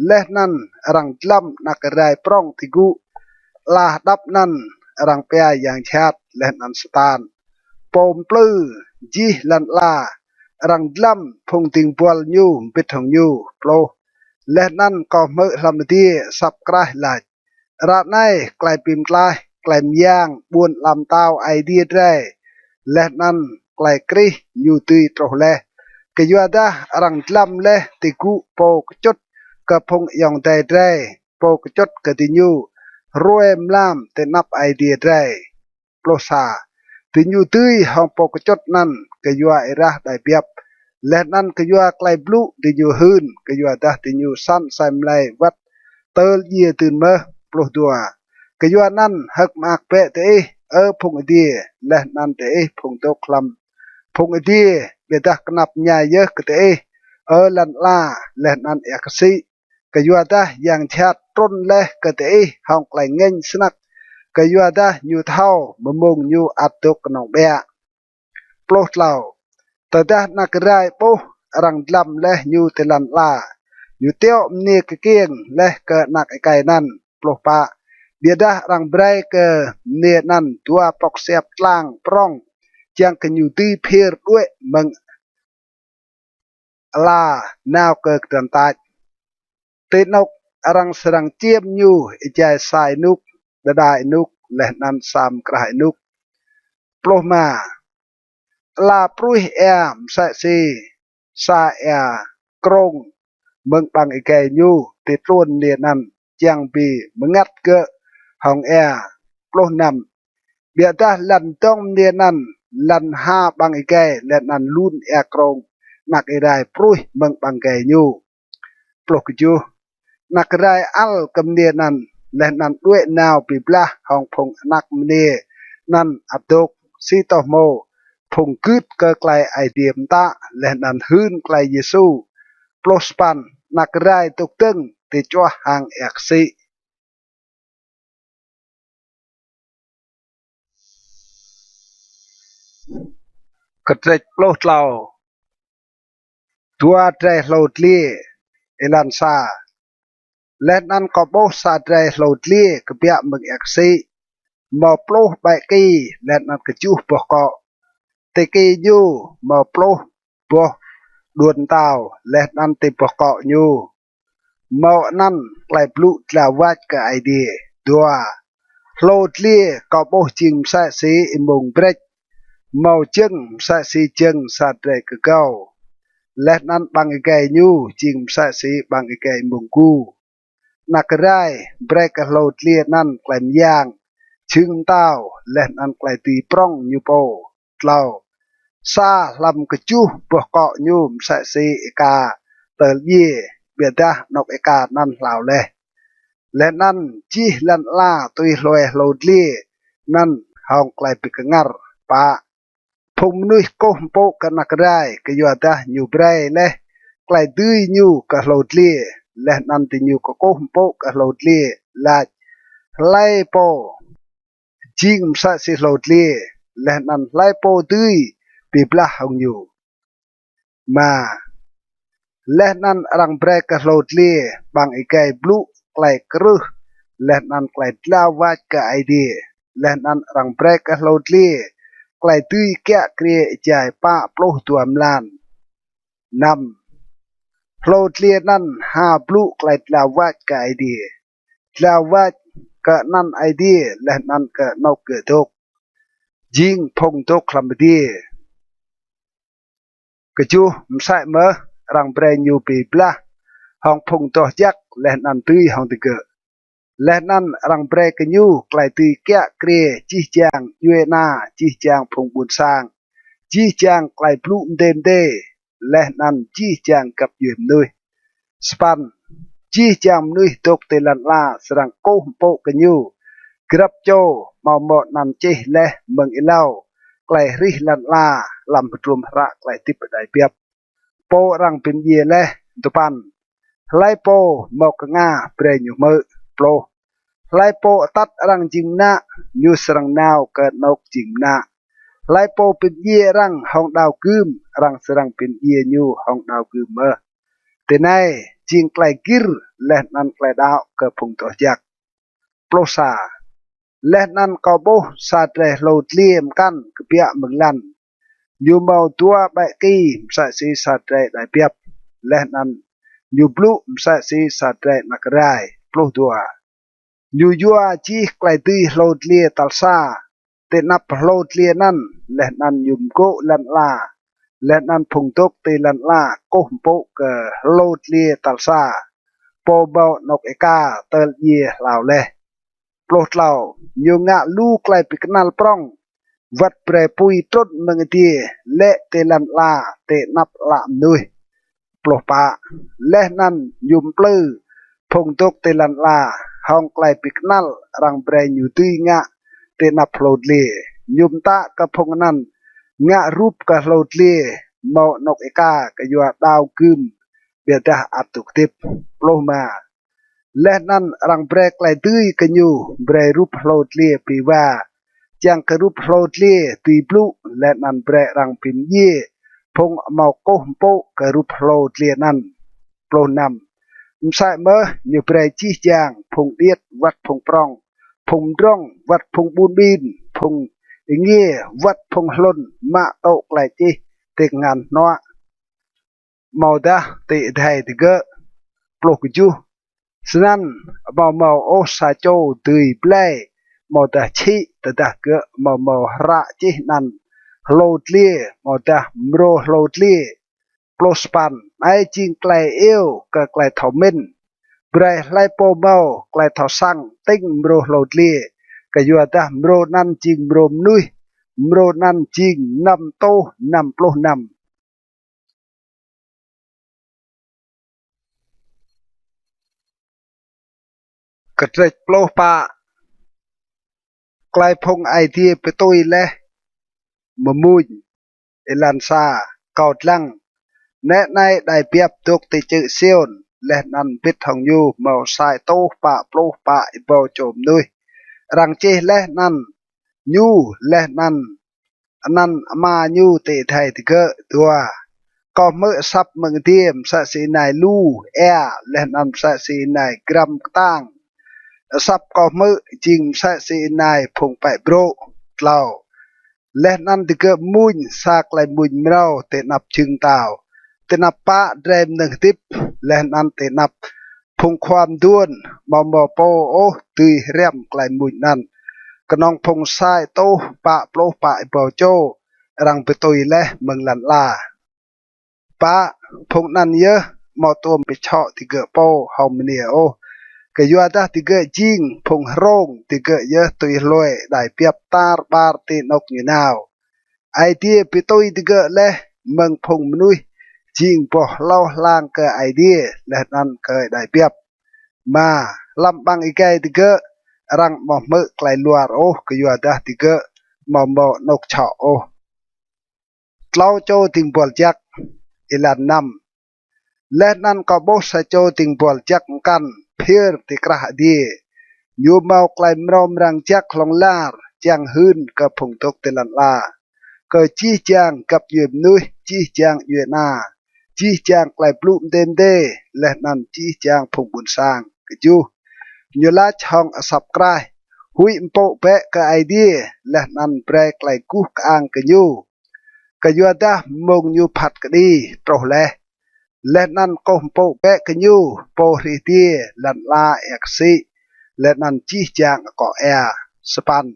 Leh anăn arăng dlăm anak rai prŏng ti gŭ ala hđăp anăn, arăng pia Yang Jhat leh anăn Satan, pô mplư jih lăn ala. Arăng dlăm phung dĭng buăl ñu mbĭt hŏng ñu. Pluh. Leh anăn kâo hmư̆ hlăm adiê asăp kraih lač: Ară anei klei bi mtlaih, klei myang ƀuôn ala mtao Aê Diê drei, leh anăn klei Krist ñu dưi truh leh. Kyuadah arăng dlăm leh ti gŭ pô kčŭt kơ phung ayŏng adei drei, pô kčŭt kơ diñu hruê mlam ti anăp Aê Diê drei. Pluh sa. Diñu dưi hŏng pô kčŭt anăn kyua êrah êđai biăp, leh anăn kyua klei blŭ diñu hưn, kyuadah diñu săn asei mlei wăt tơl djiê dưn mơh. Pluh dua. Kyuanăn hơ̆k mơak bĕ diih, Ơ phung adiê, leh anăn diih phung dôk hlăm phung adiê, ƀiădah knap mñai yơh kơ diih, Ơ lăn ala, leh anăn êa ksĭ. Kyuadah Yang Jhat trŭn leh kơ diih hŏng klei ngêñ snăk, kyuadah ñu thâo mmông ñu ăt dôk knŏng ƀiă. Pluh tlâo. Tơdah anak rai ƀuh arăng dlăm leh ñu ti lăn ala, ñu tiŏ mniê kkiêng leh kơ anak êkei anăn. Pluh pă. Ƀiădah arăng brei kơ mniê anăn dua pŏk siap tlang prŏng, čiăng kơ ñu dưi phiơr đuĕ mơ̆ng ala nao kơ kdrăn tač, ti anôk arăng srăng čiêm ñu êjai sa ênuk, đa đa ênuk, leh anăn sa mkrah ênuk. Pluh êma. Ala pruih êa msĕ si sa êa krông mơ̆ng ƀăng êgei ñu ti tluôn mniê anăn, čiăng bi mngăt gơ̆ hŏng êa. Pluh năm. Ƀiădah lăn dŏng mniê anăn, lăn ha ƀăng êgei, leh anăn lun êa krông anak rai pruih mơ̆ng ƀăng êgei ñu. Pluh kjuh. Anak rai ăl kơ mniê anăn, leh anăn đuĕ nao bi blah hŏng phung anak mniê anăn ăt dôk, si tô hmô phung gưt kơ klei Aê Diê mtă, leh anăn hưn klei Yêsu. Pluh sa păn. Anak rai dôk dơ̆ng ti čuah hang êa ksĭ. Kdrêč pluh tlâo. Dua drei hlô dliê. Êlan sa. Leh anăn kâo ƀuh sa drei hlô dliê kbiă mơ̆ng êa ksĭ, mâo pluh ƀĕ ki, leh anăn kjuh boh kŏ. Ti ki ñu mâo pluh boh đuôn mtao, leh anăn ti boh kŏ ñu mâo anăn klei blŭ dlao wač kơ Aê Diê. Dua. Hlô dliê kâo ƀuh jing msĕ si êmông brêč, mâo jơ̆ng msĕ si jơ̆ng sa drei kgâo, leh anăn ƀăng êgei ñu jing msĕ si ƀăng êgei êmông gu. Anak rai brei kơ hlô dliê anăn klei myang, jhưng mtao, leh anăn klei dưi prŏng ñu pô. Tlâo. Sa hlăm kjuh boh kŏ ñu msĕ si êka tơl djiê, ƀiădah anôk êka anăn hlao leh. Leh anăn jih lăn ala tui hlue hlô dliê anăn hŏng klei bi kngăr. Pă. Phung mnuih kkuh mpŭ kơ anak rai, kyuadah ñu brei leh klei dưi ñu kơ hlô dliê, leh anăn diñu kkuh mpŭ kơ hlô dliê, lač: Hlei pô jing msĕ si hlô dliê, leh anăn hlei pô dưi bi blah hŏng ñu? Êma. Leh anăn arăng brei kơ hlô dliê ƀăng êgei blŭ klei krưh leh anăn klei dlao wač kơ Aê Diê, leh anăn arăng brei kơ hlô dliê klei dưi kiă kriê êjai pă pluh dua mlan. Năm. Hlô dliê anăn ha blŭ klei dlao wač kơ Aê Diê, dlao wač kơ anăn Aê Diê leh anăn kơ anôk gơ̆ dôk, jing phung dôk hlăm adiê. Kjuh. Msĕ mơh arăng brei ñu bi blah hŏng phung doh jăk leh anăn dưi hŏng digơ̆. Leh anăn arăng brei kơ ñu klei dưi kiă kriê jih jang djuê ana, jih jang phung ƀuôn sang, jih jang klei blŭ mdê mdê, leh anăn jih jang găp djuê mnuih. Sa păn. Jih jang mnuih dôk ti lăn ala srăng kkuh mpŭ kơ ñu, grăp čô amâo mâo anăn čih leh mơ̆ng êlâo klei hrih lăn ala hlăm hdruôm hră klei hdĭp Aê Diê biăp, pô arăng bi mdjiê leh. Dua păn. Hlei pô mâo knga brei ñu hmư̆. Pluh. Hlei pô atăt arăng jing mnă, ñu srăng nao kơ anôk jing mnă. Hlei pô bi mdjiê arăng hŏng đao gưm, arăng srăng bi mdjiê ñu hŏng đao gưm mơh. Tinei jing klei gĭr leh anăn klei đăo kơ phung doh jăk. Pluh sa. Leh anăn kâo ƀuh sa drei hlô dliê mkăn kbiă mơ̆ng lăn. Ñu mâo dua ƀĕ ki msĕ si sa drei êđai biăp, leh anăn ñu blŭ msĕ si sa drei anak rai. Pluh dua. Ñu yua jih klei dưi hlô dliê tal sa ti anăp hlô dliê anăn, leh anăn ñu mgô̆ lăn ala, leh anăn phung dôk ti lăn ala kkuh mpŭ kơ hlô dliê tal sa, pô mâo anôk êka tơl djiê hlao leh. Pluh tlâo. Ñu ngă lu klei bi knăl prŏng, wăt brei pui trŭn mơ̆ng adiê, lĕ ti lăn ala ti anăp ală mnuih. Pluh pă. Leh anăn ñu mplư phung dôk ti lăn ala hŏng klei bi knăl arăng brei ñu dưi ngă ti anăp hlô dliê. Ñu mtă kơ phung anăn ngă rup kơ hlô dliê mâo anôk êka kyua đao gưm, ƀiădah ăt dôk hdĭp. Pluh êma. Leh anăn arăng brei klei dưi kơ ñu brei rup hlô dliê bi wa, čiăng kơ rup hlô dliê dưi blŭ, leh anăn brei arăng bi mdjiê phung amâo kkuh mpŭ kơ rup hlô dliê anăn. Pluh năm. Msĕ mơh ñu brei jih jang phung điêt wăt phung prŏng, phung mdrŏng wăt phung ƀun ƀin, phung êngiê wăt phung hlŭn mă tŭ klei čih ti kngan hnuă amâodah ti êdei digơ̆. Pluh kjuh. Snăn amâo mâo ôh sa čô dưi blei amâodah čhĭ tơdah gơ̆ amâo mâo hră čih anăn hlô dliê amâodah mrô hlô dliê. Pluh sa păn. Anei jing klei iêu kơ klei thâo mĭn. Brei hlei pô mâo klei thâo săng tĭng mrô hlô dliê, kyuadah mrô anăn jing mrô mnuih, mrô anăn jing năm êtuh năm pluh năm. Kdrêč pluh pă. Klei phung Aê Diê bi tui leh mmuñ. Êlan sa. Kâo dlăng, nĕ anei êđai biăp dôk ti čư̆ Siôn, leh anăn mbĭt hŏng ñu mâo sa êtuh pă pluh pă êbâo čô mnuih. Arăng čih leh anăn ñu, leh anăn anăn ama ñu ti êdei digơ̆. Dua. Kâo hmư̆ asăp mơ̆ng adiê msĕ si ênai lu êa, leh anăn msĕ si ênai grăm ktang. Asăp kâo hmư̆ jing msĕ si ênai phung pĕ brô̆. Tlâo. Leh anăn digơ̆ mmuñ sa klei mmuñ mrâo ti anăp jhưng mtao, ti anăp pă drei mnơ̆ng hdĭp, leh anăn ti anăp phung khua mduôn, amâo mâo pô ôh dưi hriăm klei mmuñ anăn, knŏng phung sa êtuh pă pluh pă êbâo čô arăng bi tui leh mơ̆ng lăn ala. Pă. Phung anăn yơh amâo tuôm bi čhŏ digơ̆ pô hŏng mniê ôh, kyuadah digơ̆ jing phung hrông, digơ̆ yơh tui hlue êđai biăp tar ƀar ti anôk ñu nao. Aê Diê bi tui digơ̆ leh mơ̆ng phung mnuih jing boh hlâo hlang kơ Aê Diê leh anăn kơ êđai biăp. Êma. Hlăm ƀăng êgei digơ̆ arăng amâo hmư̆ klei luar ôh, kyuadah digơ̆ amâo mâo anôk čhŏ ôh. Tlâo čô dĭng buăl jăk. Êlan năm. Leh anăn kâo ƀuh sa čô dĭng buăl jăk mkăn phiơr ti krah adiê. Ñu mâo klei mrâo mrang jăk hlŏng lar čiăng hưn kơ phung dôk ti lăn ala, kơ jih jang găp djuê mnuih, jih jang djuê ana, jih jang klei blŭ mdê mdê, leh anăn jih jang phung ƀuôn sang. Kjuh. Ñu lač hŏng asăp kraih: Huĭ mpŭ bĕ kơ Aê Diê, leh anăn brei klei guh kơang kơ ñu. Kyuadah mmông ñu phat kđi truh leh, leh anăn kkuh mpŭ bĕ kơ ñu, pô hrih adiê, lăn ala, êa ksĭ, leh anăn jih jang akŏ êa. Sa păn.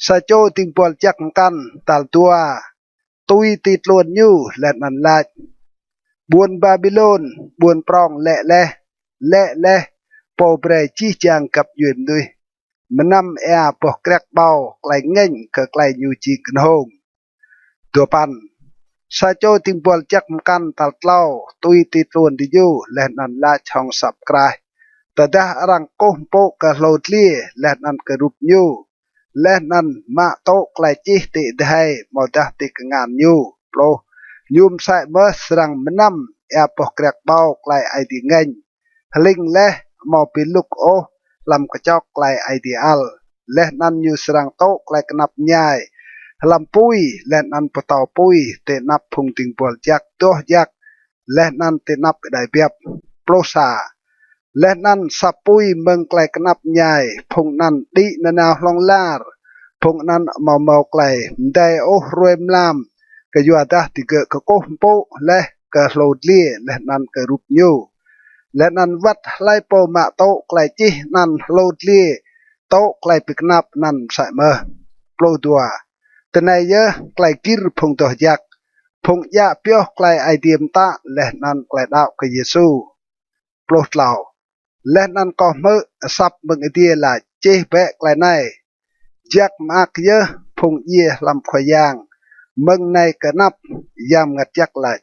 Sa čô dĭng buăl jăk mkăn tal dua tui ti tluôn ñu, leh anăn lač: Ƀuôn Ƀaƀilôn, ƀuôn prŏng lĕ leh, lĕ leh, pô brei jih jang găp djuê mnuih mnăm êa boh kriăk ƀâo klei ngêñ kơ klei ñu jing knhông. Dua păn. Sa čô dĭng buăl jăk mkăn tal tlâo tui ti tluôn diñu, leh anăn lač hŏng asăp kraih: Tơdah arăng kkuh mpŭ kơ hlô dliê, leh anăn kơ rup ñu, leh anăn mă tŭ klei čih ti adhei amâodah ti kngan ñu, pluh, ñu msĕ mơh srăng mnăm êa boh kriăk ƀâo klei Aê Diê ngêñ, hlĭng leh, amâo bi lŭk ôh hlăm kčok klei Aê Diê ăl, leh anăn ñu srăng tŭ klei knap mñai hlăm pui, leh anăn pơtâo pui ti anăp phung dĭng buăl jăk doh jăk, leh anăn ti anăp êđai biăp. Pluh sa. Leh anăn asăp pui mơ̆ng klei knap mñai phung anăn đĭ nanao hlŏng lar, phung anăn amâo mâo klei mdei ôh hruê mlam, kyuadah digơ̆ kkuh mpŭ leh kơ hlô dliê leh anăn kơ rup ñu. Leh anăn wăt hlei pô mă tŭ klei čih anăn hlô dliê tŭ klei bi knap anăn msĕ mơh. Pluh dua. Tinei yơh klei gĭr phung doh jăk, phung djă pioh klei Aê Diê mtă leh anăn klei đăo kơ Yêsu. Pluh tlâo. Leh anăn kâo hmư̆ asăp mơ̆ng adiê lač: Čih bĕ klei anei: Jăk mơak yơh phung djiê hlăm Khua Yang mơ̆ng anei kơ anăp. Yang Mngăt Jăk lač: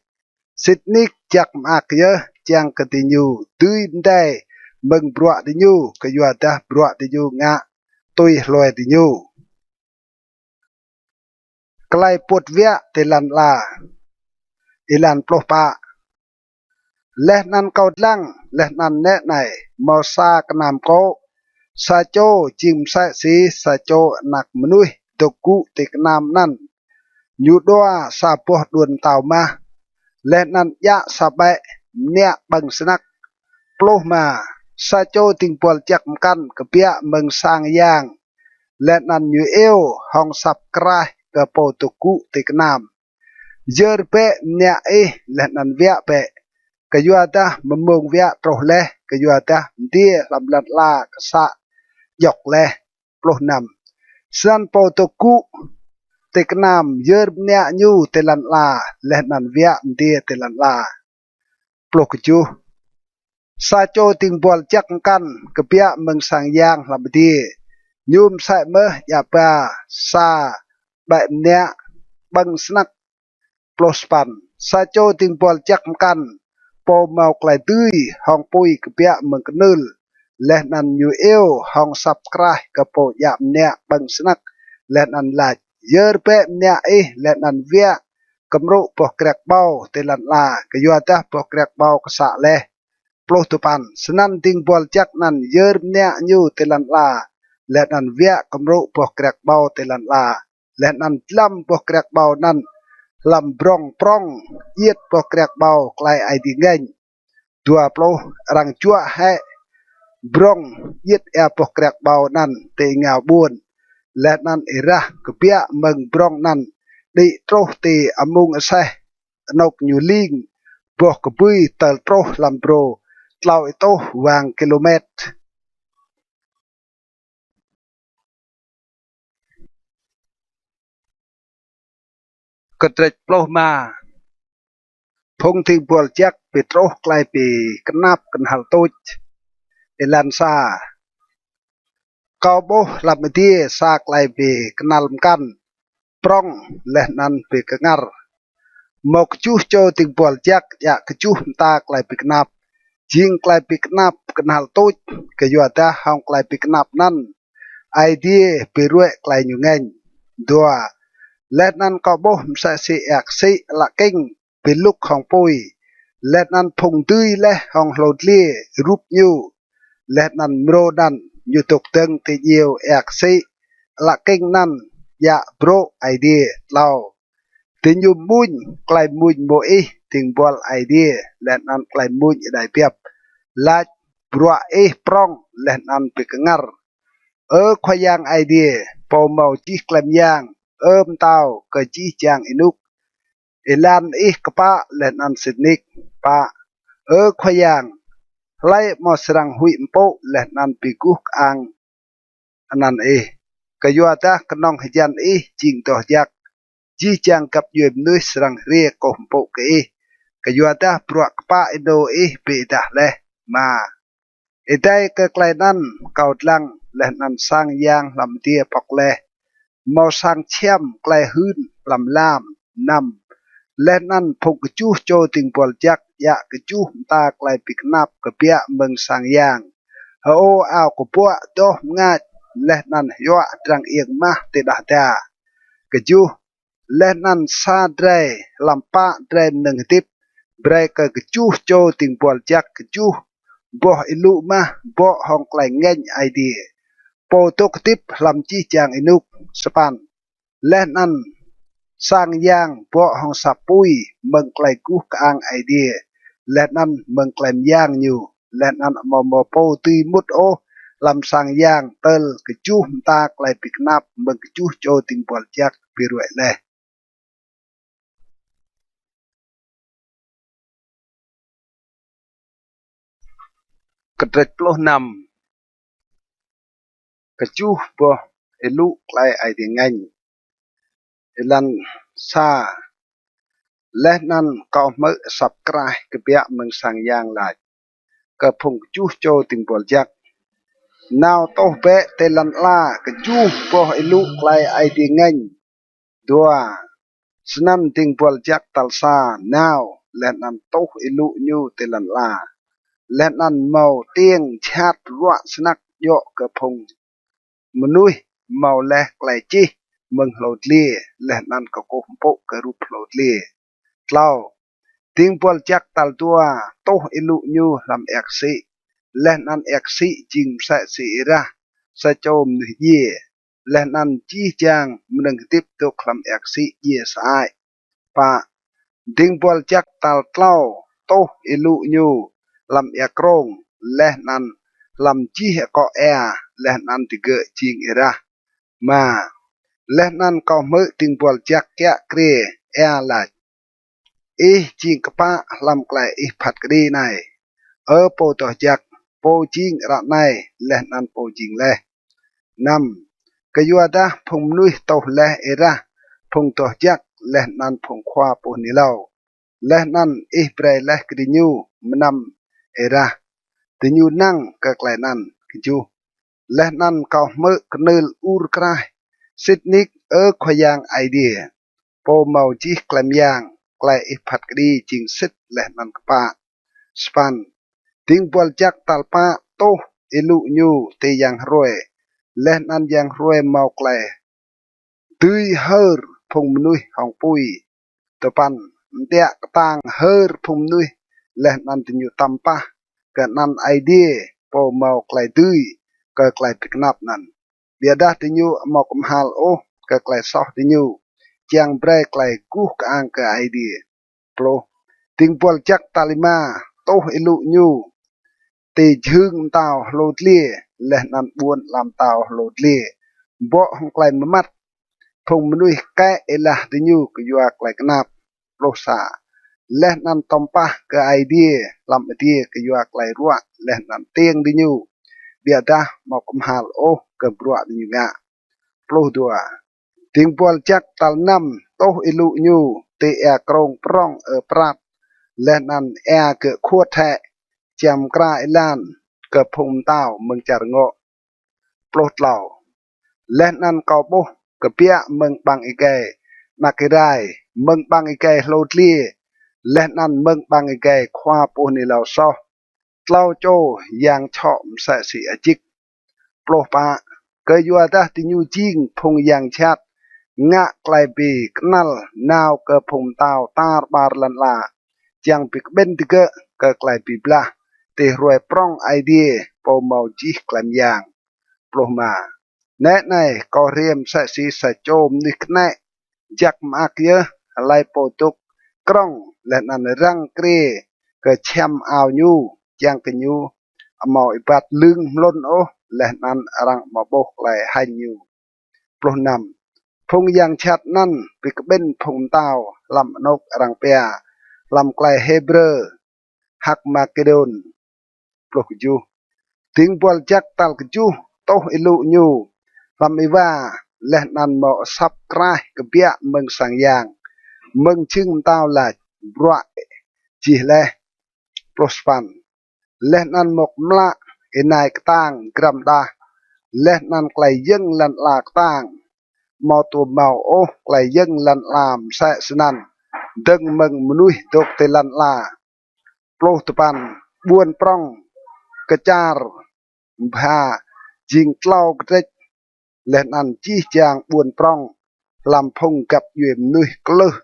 Sĭt nik jăk mơak yơh čiăng kơ diñu dưi mdei mơ̆ng bruă diñu, kyuadah bruă diñu ngă tui hlue diñu. Klei puôt wiă ti lăn ala. Êlan pluh pă. Leh anăn kâo dlăng, leh anăn nĕ anei, mâo sa knam kô̆, sa čô jing msĕ si sa čô anak mnuih dôk gŭ ti knam anăn. Ñu đua sa boh đuôn mtao mah, leh anăn djă sa ƀĕ mniă ƀơ̆ng snăk. Pluh êma. Sa čô dĭng buăl jăk mkăn kbiă mơ̆ng sang yang, leh anăn ñu iêu hŏng asăp kraih kơ pô dôk gŭ ti knam: Yơr bĕ mniă ih leh anăn wiă bĕ, kyuadah mmông wiă truh leh, kyuadah mdiê hlăm lăn ala ksă djŏk leh. Pluh năm. Snăn pô dôk gŭ ti knam yơr mniă ñu ti lăn ala, leh anăn wiă mdiê ti lăn ala. Pluh kjuh. Sa čô dĭng buăl jăk mkăn kbiă mơ̆ng sang yang hlăm adiê. Ñu msĕ mơh djă ba sa ƀĕ mniă ƀơ̆ng snăk. Pluh sa păn. Sa čô dĭng buăl jăk mkăn, pô mâo klei dưi hŏng pui kbiă mơ̆ng knưl, leh anăn ñu iêu hŏng asăp kraih kơ pô djă mniă ƀơ̆ng snăk, leh anăn lač: Yơr bĕ mniă ih leh anăn wiă kmrŭ boh kriăk ƀâo ti lăn ala, kyuadah boh kriăk ƀâo ksă leh. Pluh dua păn. Snăn dĭng buăl jăk anăn yơr mniă ñu ti lăn ala, leh anăn wiă kmrŭ boh kriăk ƀâo ti lăn ala, leh anăn dlăm boh kriăk ƀâo anăn hlăm brŏng prŏng djiêt boh kriăk ƀâo klei Aê Diê ngêñ. Dua pluh. Arăng juă hĕ brŏng djiêt êa boh kriăk ƀâo anăn ti êngao ƀuôn, leh anăn êrah kbiă mơ̆ng brŏng anăn đĭ truh ti amung aseh anôk ñu ling boh kbưi tơl truh hlăm brô tlâo êtuh wang kilômet. Kdrêč pluh êma. Phung dĭng buăl jăk bi truh klei bi knap knhal tuč. Êlan sa. Kâo ƀuh hlăm adiê sa klei bi knal mkăn, prŏng leh anăn bi kngăr. Mâo kjuh čô dĭng buăl jăk djă kjuh mta klei bi knap, jing klei bi knap knhal tuč, kyuadah hŏng klei bi knap anăn Aê Diê bi ruê̆ klei ñu ngêñ. Dua. Leh anăn kâo ƀuh msĕ si êa ksĭ ală kĭng bi lŭk hŏng pui, leh anăn phung dưi leh hŏng hlô dliê rup ñu, leh anăn mrô anăn ñu dôk dơ̆ng ti djiêu êa ksĭ ală kĭng anăn djă brô̆ Aê Diê. Tlâo. Diñu mmuñ klei mmuñ Môis dĭng buăl Aê Diê, leh anăn klei mmuñ êđai biăp, lač: bruă ih prŏng leh anăn bi kngăr. Ơ Khua Yang Aê Diê, Pô mâo jih klei myang, Ơ Mtao kơ jih jang ênuk, êlan ih kpă leh anăn sĭt nik. Pă. Ơ Khua Yang, hlei amâo srăng huĭ mpŭ leh anăn bi guh kơang anăn ih? Kyuadah knŏng hjăn ih jing doh jăk, jih jang găp djuê mnuih srăng hriê kkuh mpŭ kơ ih, kyuadah bruă kpă ênô ih bi êdah leh. Êma. Êdei kơ klei anăn kâo dlăng, leh anăn sang yang hlăm adiê pŏk leh, mâo sang čhiăm klei hưn hlăm lam. Năm. Leh anăn phung kjuh čô dĭng buăl jăk djă kjuh mta klei bi knap kbiă mơ̆ng sang yang: hơô ao kbuă doh mngač, leh anăn hyuă hdrăng iêng mah ti đah da. Kjuh. Leh anăn sa drei hlăm pă drei mnơ̆ng hdĭp brei kơ kjuh čô dĭng buăl jăk kjuh boh êlŭ mah bŏ hŏng klei ngêñ Aê Diê, Pô dôk hdĭp hlăm jih jang ênuk. Sa păn. Leh anăn sang yang bŏ hŏng sa pui mơ̆ng klei guh kơang Aê Diê leh anăn mơ̆ng klei myang ñu, leh anăn amâo mâo pô dưi mŭt ôh hlăm sang yang tơl kjuh mta klei bi knap mơ̆ng kjuh čô dĭng buăl jăk bi ruê̆ leh. Kdrêč pluh năm. Kjuh boh êlŭ klei Aê Diê ngêñ. Êlan sa. Leh anăn kâo hmư̆ asăp kraih kbiă mơ̆ng sang yang lač kơ phung kjuh čô dĭng buăl jăk: Nao tuh bĕ ti lăn ala kjuh boh êlŭ klei Aê Diê ngêñ. Dua. Snăn dĭng buăl jăk tal sa nao leh anăn tuh êlŭ ñu ti lăn ala, leh anăn mâo tiêng jhat ruă snăk djŏ kơ phung mnuih mâo leh klei čih mơ̆ng hlô dliê leh anăn kkuh mpŭ kơ rup hlô dliê. Tlâo. Dĭng buăl jăk tal dua tuh êlŭ ñu hlăm êa ksĭ, leh anăn êa ksĭ jing msĕ si êrah sa čô mnuih djiê, leh anăn jih jang mnơ̆ng hdĭp dôk hlăm êa ksĭ djiê sơăi. Pă. Dĭng buăl jăk tal tlâo tuh êlŭ ñu hlăm êa krông, leh anăn hlăm jih akŏ êa, leh anăn digơ̆ jing êrah. Êma. Leh anăn kâo hmư̆ dĭng buăl jăk kiă kriê êa lač: Ih jing kpă hlăm klei ih phat kđi anei, Ơ Pô doh jăk, Pô jing ară anei leh anăn Pô jing leh. Năm. Kyuadah phung mnuih tuh leh êrah phung doh jăk leh anăn phung khua pô hưn êlâo, leh anăn ih brei leh kơ diñu mnăm êrah, diñu năng kơ klei anăn. Kjuh. Leh anăn kâo hmư̆ knưl ur kraih: Sĭt nik, Ơ Khua Yang Aê Diê, Pô mâo jih klei myang, klei ih phat kđi jing sĭt leh anăn kpă. Sa păn. Dĭng buăl jăk tal pă tuh êlŭ ñu ti yang hruê, leh anăn yang hruê mâo klei dưi hơr phung mnuih hŏng pui. Dua păn. Mdiă ktang hơr phung mnuih, leh anăn diñu tăm pah kơ anăn Aê Diê, Pô mâo klei dưi kơ klei bi knap anăn, ƀiădah diñu amâo kmhal ôh kơ klei soh diñu, čiăng brei klei guh kơang kơ Aê Diê. Pluh. Dĭng buăl jăk tal êma tuh êlŭ ñu ti jhưng mtao hlô dliê, leh anăn ƀuôn ala mtao hlô dliê bŏ hŏng klei mmăt phung mnuih kĕ êlah diñu kyua klei knap. Pluh sa. Leh anăn tăm pah kơ Aê Diê hlăm adiê kyua klei ruă leh anăn tiêng diñu, ƀiădah amâo kmhal ôh kơ bruă diñu ngă. Pluh dua. Dĭng buăl jăk tal năm tuh êlŭ ñu ti êa krông prŏng Ơprat, leh anăn êa gơ̆ khuôt hĕ, čiăng mkra êlan kơ phung mtao mơ̆ng čar ngŏ. Pluh tlâo. Leh anăn kâo ƀuh kbiă mơ̆ng ƀăng êgei anak êrai, mơ̆ng ƀăng êgei hlô dliê, leh anăn mơ̆ng ƀăng êgei khua pô hưn êlâo soh, tlâo čô yang čhŏ msĕ si ajĭk. Pluh pă. Kyuadah diñu jing phung yang jhat, ngă klei bi knăl nao kơ phung mtao tar ƀar lăn ala, čiăng bi kƀĭn digơ̆ kơ klei bi blah ti hruê prŏng Aê Diê, Pô mâo jih klei myang. Pluh êma. Nĕ anei, kâo hriê msĕ si sa čô mnuih knĕ jăk mơak yơh, hlei pô dôk krŏng leh anăn răng kriê kơ čhiăm ao ñu, čiăng kơ ñu amâo êbat lưng mlŭn ôh, leh anăn arăng amâo ƀuh klei hêñ ñu. Pluh năm. Phung yang jhat anăn bi kƀĭn phung mtao hlăm anôk arăng pia hlăm klei Hêbrơ Hakmakêdôn. Pluh kjuh. Dĭng buăl jăk tal kjuh tuh êlŭ ñu hlăm êwa, leh anăn mâo asăp kraih kbiă mơ̆ng sang yang, mơ̆ng jhưng mtao lač: Bruă jih leh. Pluh sa păn. Leh anăn mâo kmlă ênai ktang gram đah, leh anăn klei yơ̆ng lăn ala ktang. Amâo tuôm mâo ôh klei yơ̆ng lăn ala msĕ snăn dơ̆ng mơ̆ng mnuih dôk ti lăn ala. Pluh dua păn. Ƀuôn prŏng kčar mbha jing tlâo kdrêč, leh anăn jih jang ƀuôn prŏng hlăm phung găp djuê mnuih klưh,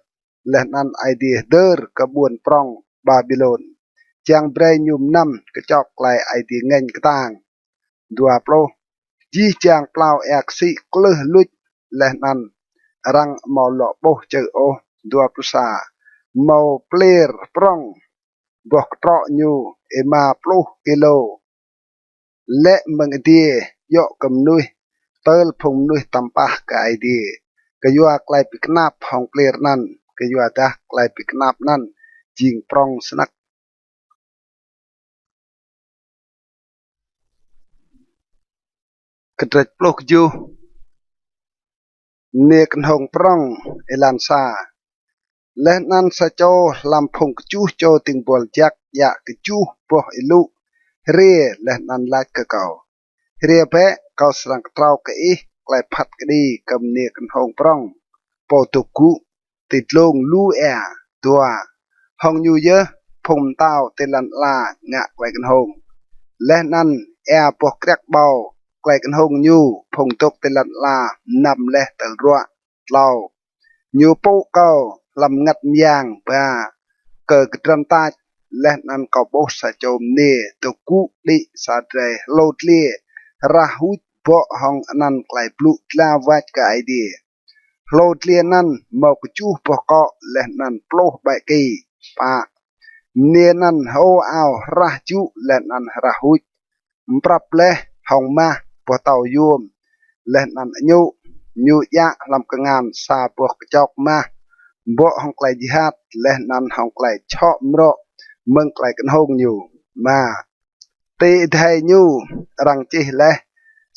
leh anăn Aê Diê hdơr kơ ƀuôn prŏng Ƀaƀilôn, čiăng brei ñu mnăm kčok klei Aê Diê ngêñ ktang. Dua pluh. Jih jang plao êa ksĭ klưh luč, leh anăn arăng amâo lŏ ƀuh čư̆ ôh. Dua pluh sa. Mâo pliêr prŏng boh ktrŏ ñu êma pluh kilo, lĕ mơ̆ng adiê djŏ kơ mnuih, tơl phung mnuih tăm pah kơ Aê Diê kyua klei bi knap hŏng pliêr anăn, kyuadah klei bi knap anăn jing prŏng snăk. Kdrêč pluh kjuh. Mniê knhông prŏng. Êlan sa. Leh anăn sa čô hlăm phung kjuh čô dĭng buăl jăk djă kjuh boh êlŭ hriê leh anăn lač kơ kâo: Hriê bĕ, kâo srăng ktrâo kơ ih klei phat kđi kơ mniê knhông prŏng, pô dôk gŭ ti dlông lu êa. Dua. Hŏng ñu yơh phung mtao ti lăn ala ngă klei knhông, leh anăn êa boh kriăk ƀâo klei knhông ñu, phung dôk ti lăn ala mnăm leh tơl ruă. Tlâo. Ñu pŭ kâo hlăm mngăt myang ba kơ kdrăn tač, leh anăn kâo ƀuh sa čô mniê dôk gŭ đĭ sa drei hlô dliê hrah huč bŏ hŏng anăn klei blŭ dlao wač kơ Aê Diê. Hlô dliê anăn mâo kjuh boh kŏ leh anăn pluh ƀĕ ki. Pă. Mniê anăn hơô ao hrah jŭ leh anăn hrah huč, mprăp leh hŏng mah, boh tâo yuôm, leh anăn añŭ. Ñu djă hlăm kngan sa boh kčok mah bŏ hŏng klei jhat, leh anăn hŏng klei čhŏ mrŏ mơ̆ng klei knhông ñu. Êma. Ti êdei ñu arăng čih leh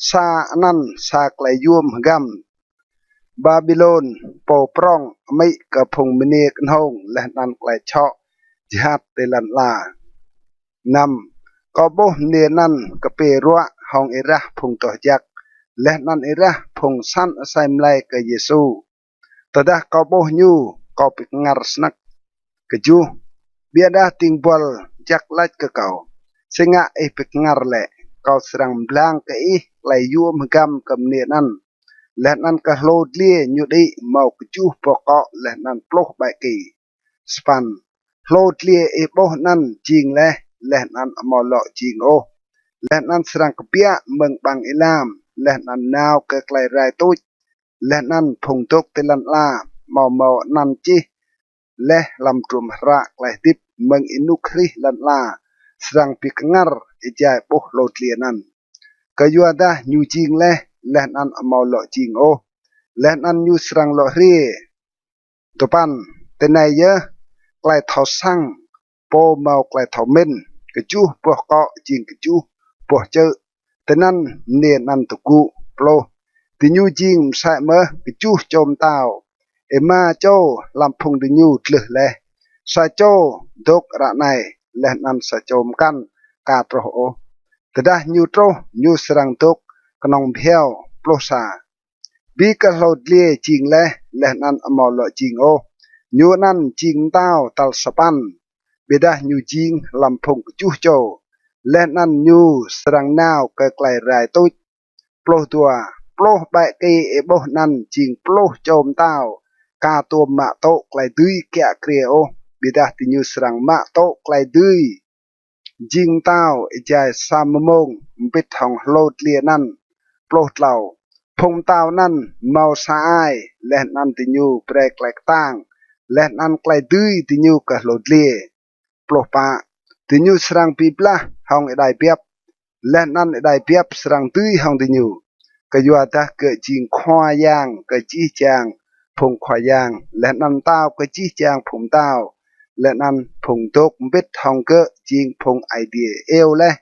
sa anăn sa klei yuôm hgăm: Ƀaƀilôn pô prŏng amĭ kơ phung mniê knhông leh anăn klei čhŏ jhat ti lăn ala. Năm. Kâo ƀuh mniê anăn kpiê ruă hŏng êrah phung doh jăk leh anăn êrah phung săn asei mlei kơ Yêsu. Tơdah kâo ƀuh ñu, kâo bi kngăr snăk. Kjuh. Ƀiădah dĭng buăl jăk lač kơ kâo: Si ngă ih bi kngăr lĕ? Kâo srăng mblang kơ ih klei yuôm hgăm kơ mniê anăn, leh anăn kơ hlô dliê ñu đĭ mâo kjuh boh kŏ leh anăn pluh ƀĕ ki. Sa păn. Hlô dliê ih ƀuh anăn jing leh, leh anăn amâo lŏ jing ôh, leh anăn srăng kbiă mơ̆ng ƀăng êlam, leh anăn nao kơ klei rai tuč, leh anăn phung dôk ti lăn ala amâo mâo anăn čih leh hlăm hdruôm hră klei hdĭp mơ̆ng ênuk hrih lăn ala srăng bi kngăr êjai ƀuh hlô dliê anăn, kyuadah ñu jing leh, leh anăn amâo lŏ jing ôh, leh anăn ñu srăng lŏ hriê. Dua păn. Tinei yơh klei thâo săng, pô mâo klei thâo mĭn: kjuh boh kŏ jing kjuh boh čư̆. Tinăn mniê anăn dôk gŭ. Pluh. Diñu jing msĕ mơh kjuh čô mtao. Êma čô hlăm phung diñu dlưh leh. Sa čô dôk ară anei, leh anăn sa čô mkăn ka truh ôh. Tơdah ñu truh, ñu srăng dôk knŏng bhiâo. Pluh sa. Bi kơ hlô dliê jing leh, leh anăn amâo lŏ jing ôh, ñu anăn jing mtao tal sa păn. Ƀiădah ñu jing hlăm phung kjuh čô, leh anăn ñu srăng nao kơ klei rai tuč. Pluh dua. Pluh ƀĕ ki ih ƀuh anăn jing pluh čô mtao ka tuôm mă tŭ klei dưi kiă kriê ôh, ƀiădah diñu srăng mă tŭ klei dưi jing mtao êjai sa mmông mbĭt hŏng hlô dliê anăn. Pluh tlâo. Phung mtao anăn mâo sa ai, leh anăn diñu brei klei ktang leh anăn klei dưi diñu kơ hlô dliê. Pluh pă. Diñu srăng bi blah hŏng êđai biăp, leh anăn êđai biăp srăng dưi hŏng diñu. Kyuadah gơ̆ jing khua yang kơ jih jang phung khua yang, leh anăn mtao kơ jih jang phung mtao, leh anăn phung dôk mbĭt hŏng gơ̆ jing phung Aê Diê iêu leh,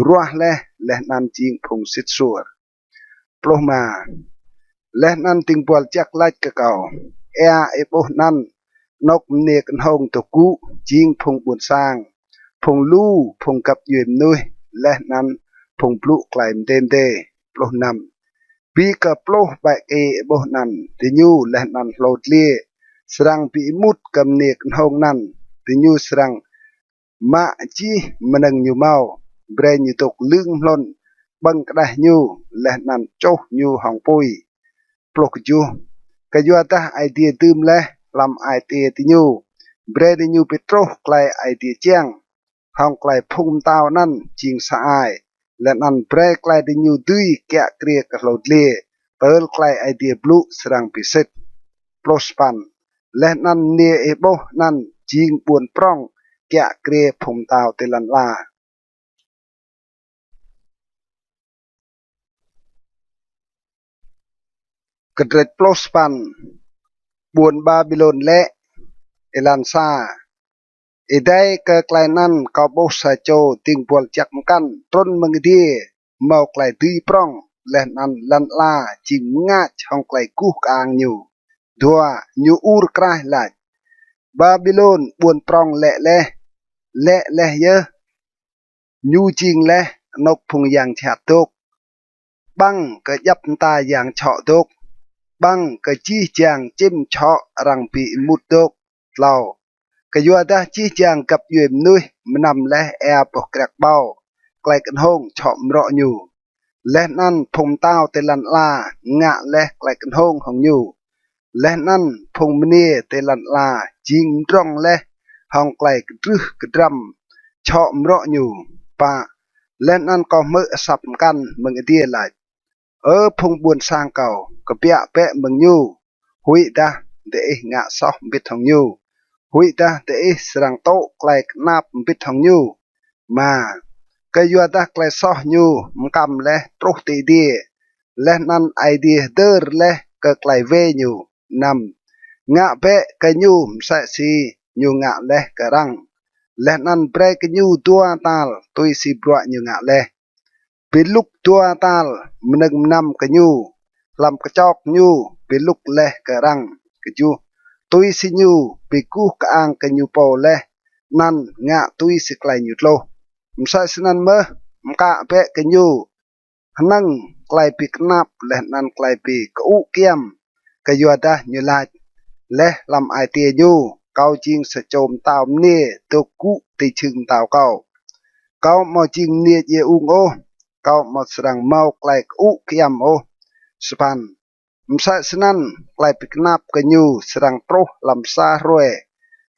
ruah leh, leh anăn jing phung sĭt suôr. Pluh êma. Leh anăn dĭng buăl jăk lač kơ kâo: Êa ih ƀuh anăn, anôk mniê knhông dôk gŭ, jing phung ƀuôn sang, phung lu, phung găp djuê mnuih, leh anăn phung blŭ klei mdê mdê. Pluh năm. Bi kơ pluh ƀĕ kơ ih ƀuh anăn, diñu leh anăn hlô dliê srăng bi êmut kơ mniê knhông anăn, diñu srăng mă jih mnơ̆ng ñu mâo, brei ñu dôk lưng mhlŭn ƀơ̆ng kđeh ñu, leh anăn čuh ñu hŏng pui. Pluh kjuh. Kyuadah Aê Diê dưm leh hlăm ai tiê diñu, brei diñu bi truh klei Aê Diê čiăng, hŏng klei phung mtao anăn jing sa ai, leh anăn brei klei diñu dưi kiă kriê kơ hlô dliê, tơl klei Aê Diê blŭ srăng bi sĭt. Pluh sa păn. Leh anăn mniê ih ƀuh anăn jing ƀuôn prŏng kiă kriê phung mtao ti lăn ala. Kdrêč pluh sa păn. Ƀuôn Ƀaƀilôn lĕ. Êlan sa. Êdei kơ klei anăn kâo ƀuh sa čô dĭng buăl jăk mkăn trŭn mơ̆ng adiê, mâo klei dưi prŏng, leh anăn lăn ala jing mngač hŏng klei guh kơang ñu. Dua. Ñu ur kraih lač: Ƀaƀilôn ƀuôn prŏng lĕ leh, lĕ leh yơh, ñu jing leh anôk phung yang jhat dôk, ƀăng kơ djăp mta yang čhŏ dôk, ƀăng kơ jih jang čĭm čhŏ arăng bi êmut dôk. Tlâo. Kyuadah jih jang găp djuê mnuih mnăm leh êa boh kriăk ƀâo, klei knhông čhŏ mrŏ ñu, leh anăn phung mtao ti lăn ala ngă leh klei knhông hŏng ñu, leh anăn phung mniê ti lăn ala jing mdrŏng leh hŏng klei kdrưh kdrăm čhŏ mrŏ ñu. Pă. Leh anăn kâo hmư̆ asăp mkăn mơ̆ng adiê lač: Ơ phung ƀuôn sang kâo, kbiă bĕ mơ̆ng ñu, huĭdah diih ngă soh mbĭt hŏng ñu, huĭdah diih srăng tŭ klei knap mbĭt hŏng ñu. Êma. Kyuadah klei soh ñu mkăm leh truh ti adiê, leh anăn Aê Diê hdơr leh kơ klei wê ñu. Năm. Ngă bĕ kơ ñu msĕ si ñu ngă leh kơ arăng, leh anăn brei kơ ñu dua tal tui si bruă ñu ngă leh. Bi lŭk dua tal mnơ̆ng mnăm kơ ñu, hlăm kčok ñu bi lŭk leh kơ arăng. Kjuh. Tui si ñu bi guh kơang kơ ñu pô leh, anăn ngă tui si klei ñu tluh, msĕ snăn mơh mkă bĕ kơ ñu hnơ̆ng klei bi knap leh anăn klei bi kơŭ kyăm. Kyuadah ñu lač leh hlăm ai tiê ñu: Kâo jing sa čô mtao mniê dôk gŭ ti jhưng mtao kâo. Kâo amâo jing mniê djiê ung ôh, kâo amâo srăng mâo klei kơŭ kyăm ôh. Sa păn. Msĕ snăn klei bi knap kơ ñu srăng truh hlăm sa hruê,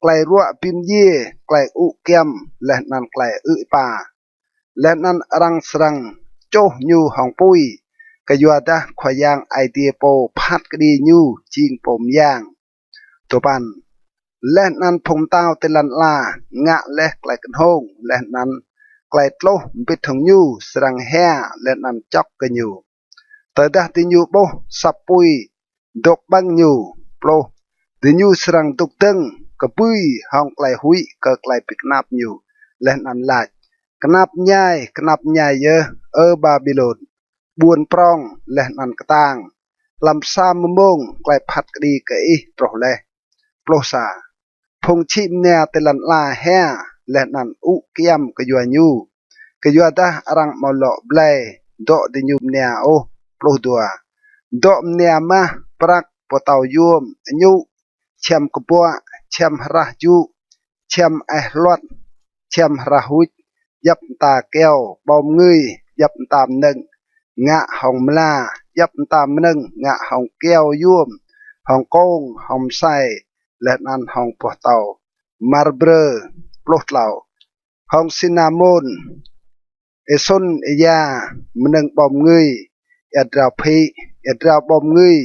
klei ruă bi mdjiê, klei kơŭ kyăm, leh anăn klei ư̆ êpa. Leh anăn arăng srăng čuh ñu hŏng pui, kyuadah Khua Yang Aê Diê pô phat kđi ñu jing pô myang. Dua păn. Leh anăn phung mtao ti lăn ala ngă leh klei knhông leh anăn klei tluh mbĭt hŏng ñu srăng hia leh anăn čŏk kơ ñu. Tơdah diñu ƀuh asăp pui dôk ƀơ̆ng ñu. Pluh. Diñu srăng dôk dơ̆ng kbưi hŏng klei huĭ kơ klei bi knap ñu, leh anăn lač: Knap mñai, knap mñai yơh, Ơ Ƀaƀilôn, ƀuôn prŏng leh anăn ktang! Hlăm sa mmông klei phat kđi kơ ih truh leh. Pluh sa. Phung čhĭ mnia ti lăn ala hia leh anăn kơŭ kyăm kyua ñu, kyuadah arăng amâo lŏ blei dŏ diñu mnia ôh. Pluh dua. Dŏ mnia mah, prăk, boh tâo yuôm, añŭ, čhiăm kbuă, čhiăm hrah jŭ, čhiăm eh hluăt, čhiăm hrah huč, djăp mta kyâo ƀâo mngưi, djăp mta mnơ̆ng ngă hŏng mla, djăp mta mnơ̆ng ngă hŏng kyâo yuôm, hŏng kông, hŏng msei, leh anăn hŏng boh tâo marbrơ. Pluh tlâo. Hŏng sinamôn, êsun êya, mnơ̆ng ƀâo mngưi, êa drao phĭ, êa drao ƀâo mngưi,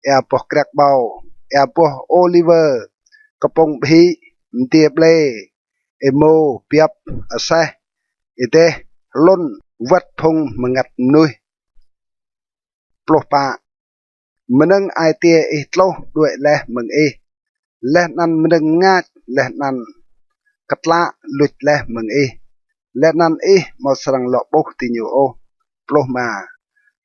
êa boh kriăk ƀâo, êa boh ôliwơ, kpŭng ƀhĭ, mdiê ƀlê, êmô, biăp, aseh, êdeh, hlŭn, wăt phung mngăt mnuih. Pluh pă. Mnơ̆ng ai tiê ih tluh đuĕ leh mơ̆ng ih, leh anăn mnơ̆ng mngač, leh anăn ktlă luč leh mơ̆ng ih, leh anăn ih amâo srăng lŏ ƀuh diñu ôh. Pluh êma.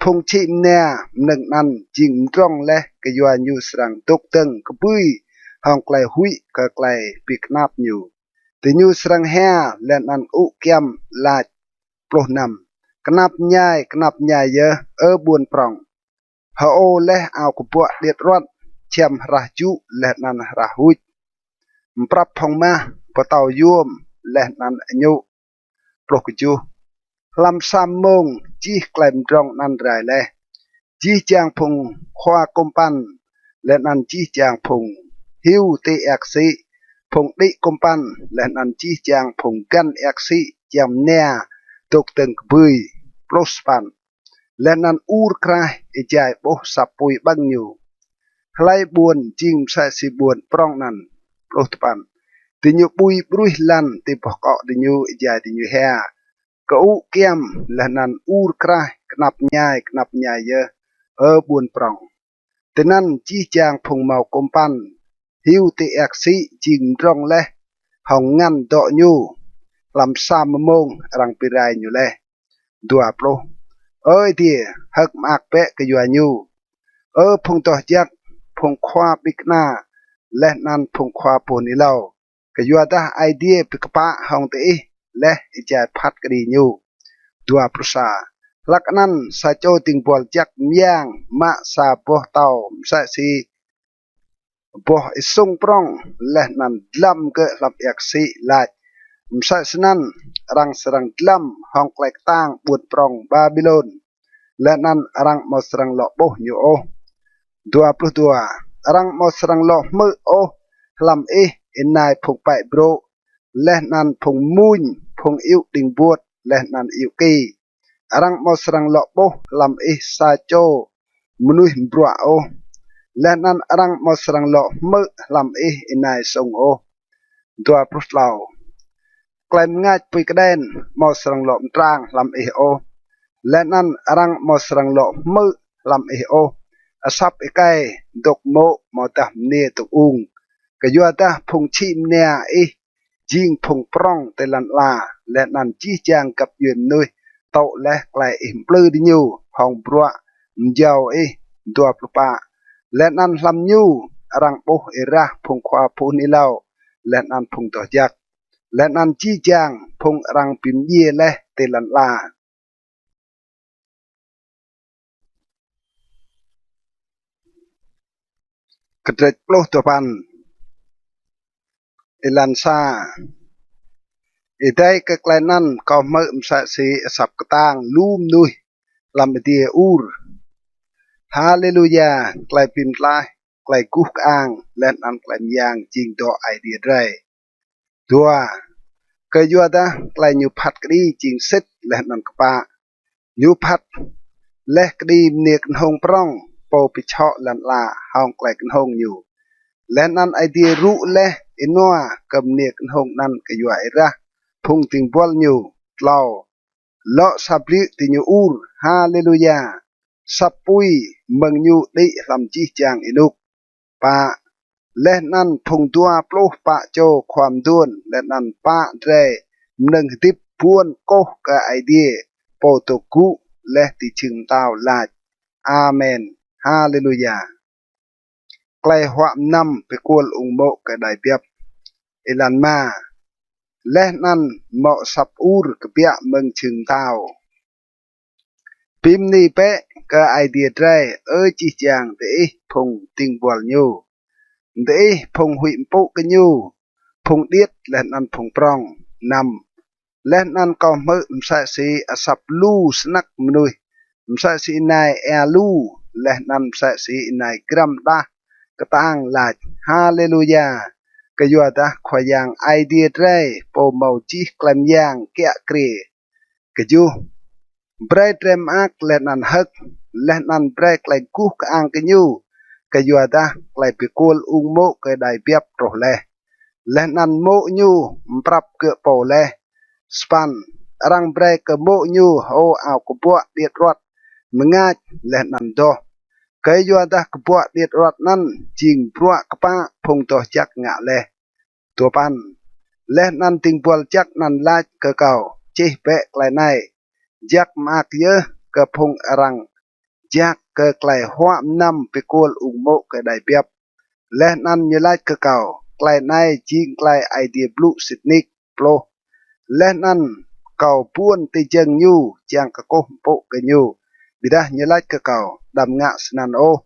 Phung čhĭ mnia mnơ̆ng anăn jing mdrŏng leh kyua ñu srăng dôk dơ̆ng kbưi hŏng klei huĭ kơ klei bi knap ñu. Diñu srăng hia leh anăn ŭ kyăm lač. Pluh năm. Knap mñai, knap mñai yơh, Ơ ƀuôn prŏng, hơô leh ao kbuă điêt ruăt, čhiăm hrah jŭ leh anăn hrah huč, mprăp phŏng mah, pơtâo yuôm leh anăn añŭ. Pluh kjuh. Hlăm sa mmông jih klei mdrŏng anăn rai leh, jih jang phung khua kŭmpăn leh anăn jih jang phung hiu ti êa ksĭ, phung đĭ kŭmpăn leh anăn jih jang phung găn êa ksĭ čiăng mnia dôk dơ̆ng kbưi. Pluh sa păn. Leh anăn ur kraih êjai ƀuh asăp pui ƀơ̆ng ñu. Hlei ƀuôn jing msĕ si ƀuôn prŏng anăn? Pluh dua păn. Diñu ƀui ƀruih lăn ti boh kŏ diñu êjai diñu hia, kơŭ kyăm leh anăn ur kraih, knap mñai, knap mñai yơh, Ơ ƀuôn prŏng. Tinăn jih jang phung mâo kŭmpăn hiu ti êa ksĭ jing mdrŏng leh hŏng ngăn dŏ ñu. Hlăm sa mmông arăng bi rai ñu leh. Dua pluh. Ơ Aê Diê, hơ̆k mơak bĕ kyua ñu. Ơ phung doh jăk, phung khua ƀĭng kna, leh anăn phung khua pô hưn êlâo, kyuadah Aê Diê bi kpă hŏng diih leh êjai phat kđi ñu. Dua pluh sa. Hlăk anăn sa čô dĭng buăl jăk myang mă sa boh tâo msĕ si boh êsŭng prŏng leh anăn dlăm gơ̆ hlăm êa ksĭ lač, msĕ snăn arăng srăng dlăm hŏng klei ktang ƀuôn prŏng Ƀaƀilôn, leh anăn arăng amâo srăng lŏ ƀuh ñu ôh. Dua pluh dua. Arăng amâo srăng lŏ hmư̆ ôh hlăm ih ênai phung pĕ brô̆, leh anăn phung mmuñ, phung iŭ đĭng buôt, leh anăn iŭ ki. Arăng amâo srăng lŏ ƀuh hlăm ih sa čô mnuih mbruă ôh, leh anăn arăng amâo srăng lŏ hmư̆ hlăm ih ênai sŭng ôh. Dua pluh tlâo. Klei mngač pui kđen amâo srăng lŏ mtrang hlăm ih ôh, leh anăn arăng amâo srăng lŏ hmư̆ hlăm ih ôh asăp êkei dôk mô̆ amâodah mniê dôk ung, kyuadah phung čhĭ mnia ih jing phung prŏng ti lăn ala, leh anăn jih jang găp djuê mnuih tŭ leh klei ih mplư diñu hŏng bruă mjâo ih. Dua pluh pă. Leh anăn hlăm ñu arăng ƀuh êrah phung khua pô hưn êlâo, leh anăn phung doh jăk, leh anăn jih jang phung arăng bi mdjiê leh ti lăn ala. Kdrêč pluh dua păn. Êlan sa. Êdei kơ klei anăn kâo hmư̆ msĕ si asăp ktang lu mnuih hlăm adiê ur: Haleluya, klei bi mtlaih, klei guh kơang, leh anăn klei myang jing dŏ Aê Diê drei. Dua. Kyuadah klei ñu phat kđi jing sĭt leh anăn kpă. Ñu phat leh kđi mniê knhông prŏng, pô bi čhŏ lăn ala hŏng klei knhông ñu. Leh anăn Aê Diê rŭ leh ênua kơ mniê knhông anăn kyua êrah phung dĭng buăl ñu. Tlâo. Lŏ sa bliư̆ diñu ur: Haleluya! Asăp pui mơ̆ng ñu đĭ hlăm jih jang ênuk. Pă. Leh anăn phung dua pluh pă čô khua mduôn leh anăn pă drei mnơ̆ng hdĭp buôn kkuh kơ Aê Diê, pô dôk gŭ leh ti jhưng mtao lač: Amen. Haleluya. Klei huă mnăm bi kuôl ung mô̆ kơ êđai biăp. Êlan êma. Leh anăn mâo asăp ur kbiă mơ̆ng jhưng mtao: Bi mni bĕ kơ Aê Diê drei, Ơ jih jang diih phung dĭng buăl ñu, diih phung huĭ mpŭ kơ ñu, phung điêt leh anăn phung prŏng. Năm. Leh anăn kâo hmư̆ msĕ si asăp lu snăk mnuih, msĕ si ênai êa lu, leh anăn msĕ si ênai grăm đah ktang lač: Haleluya! Kyuadah Khua Yang Aê Diê drei, pô mâo jih klei myang kiă kriê. Kjuh. Brei drei mơak leh anăn hơ̆k, leh anăn brei klei guh kơang kơ ñu, kyuadah klei bi kuôl ung mô̆ kơ êđai biăp truh leh, leh anăn mô̆ ñu mprăp gơ̆ pô leh. Sa păn. Arăng brei kơ mô̆ ñu hơô ao kbuă điêt aruăt, mngač leh anăn doh. Kyuadah kbuă điêt aruăt anăn jing bruă kpă phung doh jăk ngă leh. Dua păn. Leh anăn dĭng buăl jăk anăn lač kơ kâo: Čih bĕ klei anei, jăk mơak yơh kơ phung arăng jak kơ klei huă mnăm bi kuôl ung mô̆ kơ êđai biăp. Leh anăn ñu lač kơ kâo: Klei anei jing klei Aê Diê blŭ sĭt nik. Pluh. Leh anăn kâo buôn ti jơ̆ng ñu čiăng kkuh mpŭ kơ ñu. Ƀiădah ñu lač kơ kâo: Đăm ngă snăn ôh.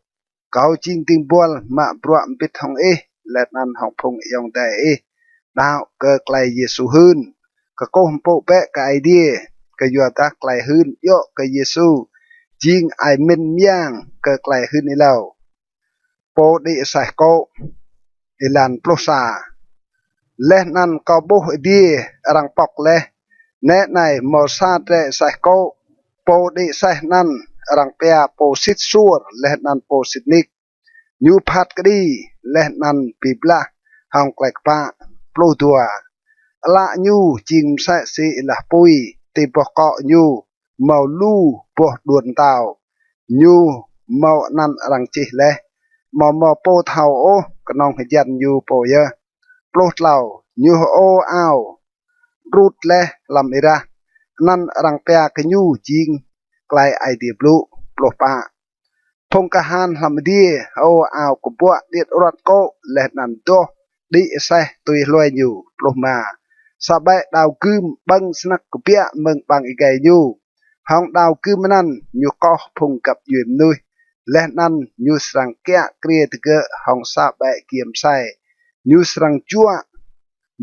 Kâo jing dĭng buăl mă bruă mbĭt hŏng ih leh anăn hŏng phung ayŏng adei ih đăo kơ klei Yêsu hưn. Kkuh mpŭ bĕ kơ Aê Diê, kyuadah klei hưn djŏ kơ Yêsu jing ai mĭn myang kơ klei hưn êlâo. Pô đĭ aseh kô̆. Êlan pluh sa. Leh anăn kâo ƀuh adiê arăng pŏk leh. Nĕ anei, mâo sa drei aseh kô̆. Pô đĭ aseh anăn arăng pia Pô Sĭt Suôr leh anăn Pô Sĭt Nik. Ñu phat kđi leh anăn bi blah hŏng klei kpă. Pluh dua. Ală ñu jing msĕ si êlah pui, ti boh kŏ ñu mâo lu boh đuôn mtao. Ñu mâo anăn arăng čih leh, amâo mâo pô thâo ôh, knŏng hjăn ñu pô yơh. Pluh tlâo. Ñu hơô ao rŭt leh hlăm êrah, anăn arăng pia kơ ñu jing klei Aê Diê blŭ. Pluh pă. Phung kahan hlăm adiê hơô ao kbuă điêt aruăt kô̆ leh anăn doh đĭ aseh tui hlue ñu. Pluh êma. Sa ƀĕ đao gưm ƀơ̆ng snăk kbiă mơ̆ng ƀăng êgei ñu. Hŏng đao gưm anăn ñu koh phung găp djuê mnuih, leh anăn ñu srăng kiă kriê digơ̆ hŏng sa ƀĕ giê msei. Ñu srăng juă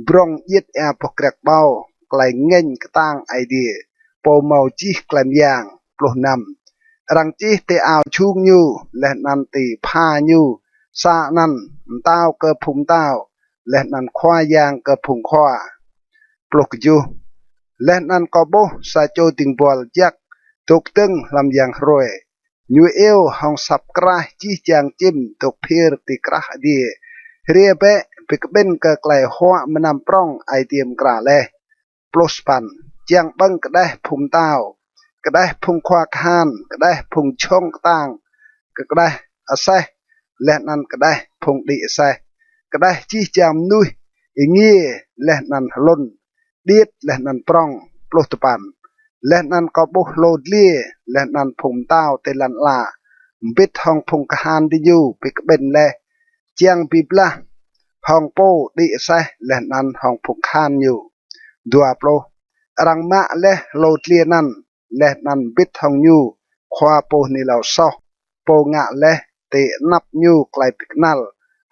brŏng djiêt êa boh kriăk ƀâo, klei ngêñ ktang Aê Diê, Pô mâo jih klei myang. Pluh năm. Arăng čih ti ao jhung ñu leh anăn ti pha ñu sa anăn: Mtao kơ phung mtao, leh anăn Khua Yang kơ phung khua. Pluh kjuh. Leh anăn kâo ƀuh sa čô dĭng buăl jăk dôk dơ̆ng hlăm yang hruê. Ñu iêu hŏng asăp kraih jih jang čĭm dôk phiơr ti krah adiê: Hriê bĕ, bi kƀĭn kơ klei huă mnăm prŏng Aê Diê mkra leh. Pluh sa păn. Čiăng ƀơ̆ng kđeh phung mtao, kđeh phung khua kahan, kđeh phung jhŏng ktang, kđeh aseh, leh anăn kđeh phung đĭ aseh, kđeh jih jang mnuih êngiê leh anăn hlŭn, điêt leh anăn prŏng. Pluh dua păn. Leh anăn kâo ƀuh hlô dliê leh anăn phung mtao ti lăn ala mbĭt hŏng phung kahan diñu bi kƀĭn leh, čiăng bi blah hŏng pô đĭ aseh leh anăn hŏng phung kahan ñu. Dua pluh. Arăng mă leh hlô dliê anăn, leh anăn mbĭt hŏng ñu khua pô hưn êlâo soh, pô ngă leh ti anăp ñu klei bi knăl.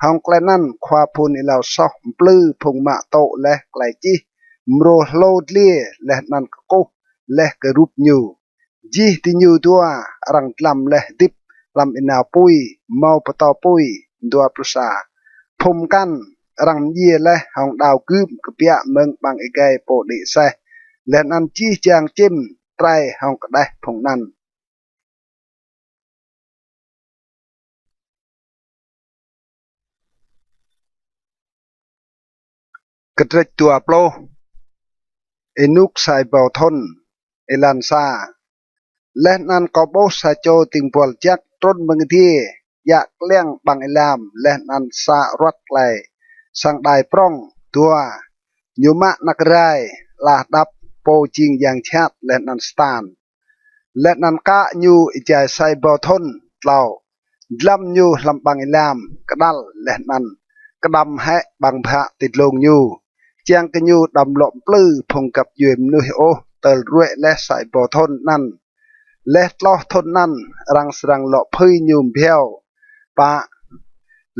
Hŏng klei anăn khua pô hưn êlâo soh mplư phung mă tŭ leh klei čih mrô hlô dliê leh anăn kkuh leh kơ rup ñu. Jih diñu dua arăng dlăm leh hdĭp hlăm ênao pui mâo pơtâo pui. Dua pluh sa. Phung mkăn arăng mdjiê leh hŏng đao gưm kbiă mơ̆ng ƀăng êgei pô đĭ aseh, leh anăn jih jang čĭm trei hŏng kđeh phung anăn. Kdrêč dua pluh. Ênuk sa êbâo thŭn. Êlan sa. Leh anăn kâo ƀuh sa čô dĭng buăl jăk trŭn mơ̆ng adiê, djă kliăng ƀăng êlam leh anăn sa aruăt klei săng đai prŏng. Dua. Ñu mă anak rai ala hđăp, pô jing yang jhat leh anăn Satan, leh anăn kă ñu êjai sa êbâo thŭn. Tlâo. Dlăm ñu hlăm ƀăng êlam kđăl leh anăn kđăm hĕ ƀăng bhă ti dlông ñu, čiăng kơ ñu đăm lŏ mplư phung găp djuê mnuih ôh tơl ruê̆ leh sa êbâo thŭn anăn. Leh tloh thŭn anăn arăng srăng lŏ phưi ñu mbhiâo. Pă.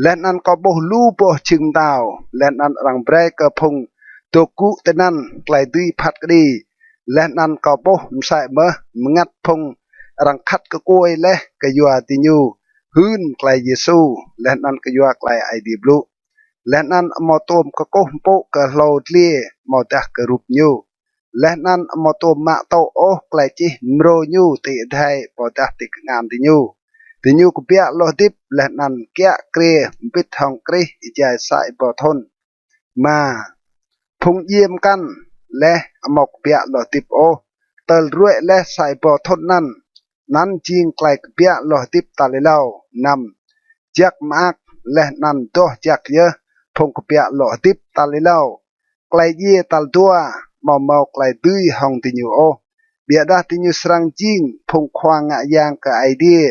Leh anăn kâo ƀuh lu boh jhưng mtao, leh anăn arăng brei kơ phung dôk gŭ tinăn klei dưi phat kđi. Leh anăn kâo ƀuh msĕ mơh mngăt phung arăng khăt kkuê leh kyua diñu hưn klei Yêsu, leh anăn kyua klei Aê Diê blŭ. Leh anăn amâo tuôm kkuh mpŭ kơ hlô dliê amâodah kơ rup ñu, leh anăn amâo tuôm mă tŭ ôh klei čih mrô ñu ti adhei amâodah ti kngan diñu. Diñu kbiă lŏ hdĭp leh anăn kiă kriê mbĭt hŏng Krist êjai sa êbâo thŭn. Êma. Phung djiê mkăn leh amâo kbiă lŏ hdĭp ôh, tơl ruê̆ leh sa êbâo thŭn anăn. Anăn jing klei kbiă lŏ hdĭp tal êlâo. Năm. Jăk mơak leh anăn doh jăk yơh phung kbiă lŏ hdĭp tal êlâo. Klei djiê tal dua amâo mâo klei dưi hŏng diñu ôh, ƀiădah diñu srăng jing phung khua ngă yang kơ Aê Diê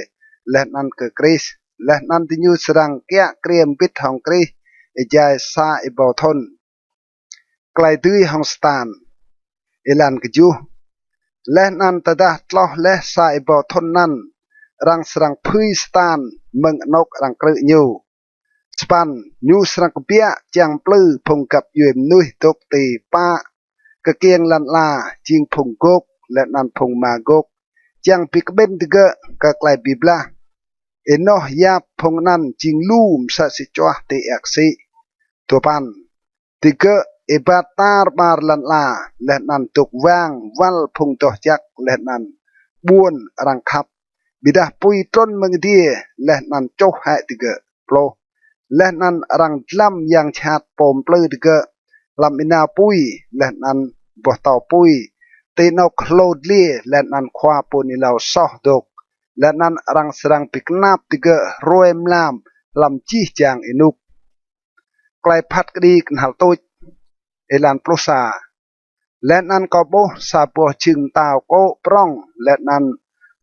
leh anăn kơ Krist, leh anăn diñu srăng kiă kriê mbĭt hŏng Krist êjai sa êbâo thŭn. Klei dưi hŏng Satan. Êlan kjuh. Leh anăn tơdah tloh leh sa êbâo thŭn anăn, arăng srăng phưi Satan mơ̆ng anôk arăng krư̆ ñu. Sa păn. Ñu srăng kbiă čiăng mplư phung găp djuê mnuih dôk ti pă kkiêng lăn ala, jing phung Gôk leh anăn phung Magôk, čiăng bi kƀĭn digơ̆ kơ klei bi blah. Ênoh yap phung anăn jing lu msĕ si čuah ti êa ksĭ. Dua păn. Digơ̆ êbat tar ƀar lăn ala, leh anăn dôk wang wăl phung doh jăk leh anăn ƀuôn arăng khăp. Ƀiădah pui trŭn mơ̆ng adiê leh anăn čuh hĕ digơ̆. Pluh. Leh anăn arăng dlăm yang jhat pô mplư digơ̆ hlăm ênao pui leh anăn boh tâo pui, ti anôk hlô dliê leh anăn khua pô hưn êlâo soh dôk, leh anăn arăng srăng bi knap digơ̆ hruê mlam hlăm jih jang ênuk. Klei phat kđi knhal tuč. Êlan pluh sa. Leh anăn kâo ƀuh sa boh jhưng mtao kô̆ prŏng, leh anăn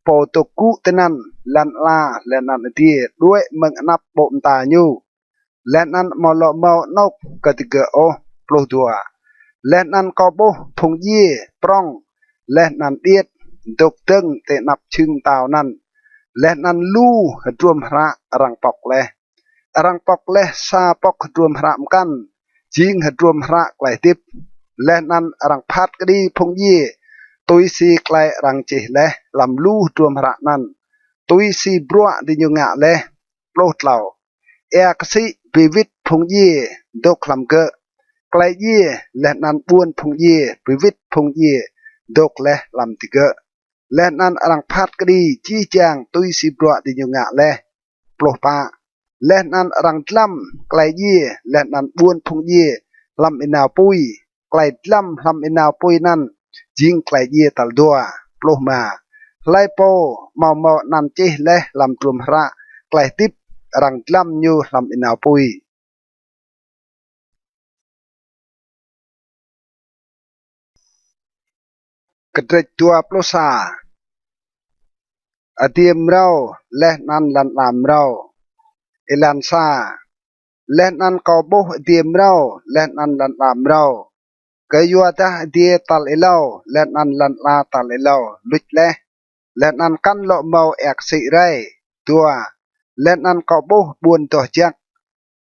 pô dôk gŭ tinăn. Lăn ala leh anăn adiê đuĕ mơ̆ng anăp ƀô̆ mta ñu, leh anăn amâo lŏ mâo anôk kơ digơ̆ ôh. Pluh dua. Leh anăn kâo ƀuh phung djiê prŏng leh anăn điêt dôk dơ̆ng ti anăp jhưng mtao anăn, leh anăn lu hdruôm hră arăng pŏk leh. Arăng pŏk leh sa pŏk hdruôm hră mkăn, jing hdruôm hră klei hdĭp. Leh anăn arăng phat kđi phung djiê tui si klei arăng čih leh hlăm lu hdruôm hră anăn, tui si bruă diñu ngă leh. Pluh tlâo. Êa ksĭ bi wĭt phung djiê dôk hlăm gơ̆. Klei djiê leh anăn ƀuôn phung djiê bi wĭt phung djiê dôk leh hlăm digơ̆. Leh anăn arăng phat kđi jih jang tui si bruă diñu ngă leh. Pluh pă. Leh anăn arăng dlăm klei djiê leh anăn ƀuôn phung djiê hlăm ênao pui. Klei dlăm hlăm ênao pui anăn jing klei djiê tal dua. Pluh êma. Hlei pô amâo mâo anăn čih leh hlăm hdruôm hră klei hdĭp, arăng dlăm ñu hlăm ênao pui. Kdrêč dua pluh sa. Adiê mrâo leh anăn lăn ala mrâo. Êlan sa. Leh anăn kâo ƀuh adiê mrâo leh anăn lăn ala mrâo, kyuadah adiê tal êlâo leh anăn lăn ala tal êlâo luč leh, leh anăn kăn lŏ mâo êa ksĭ rei. Dua. Leh anăn kâo ƀuh ƀuôn doh jăk,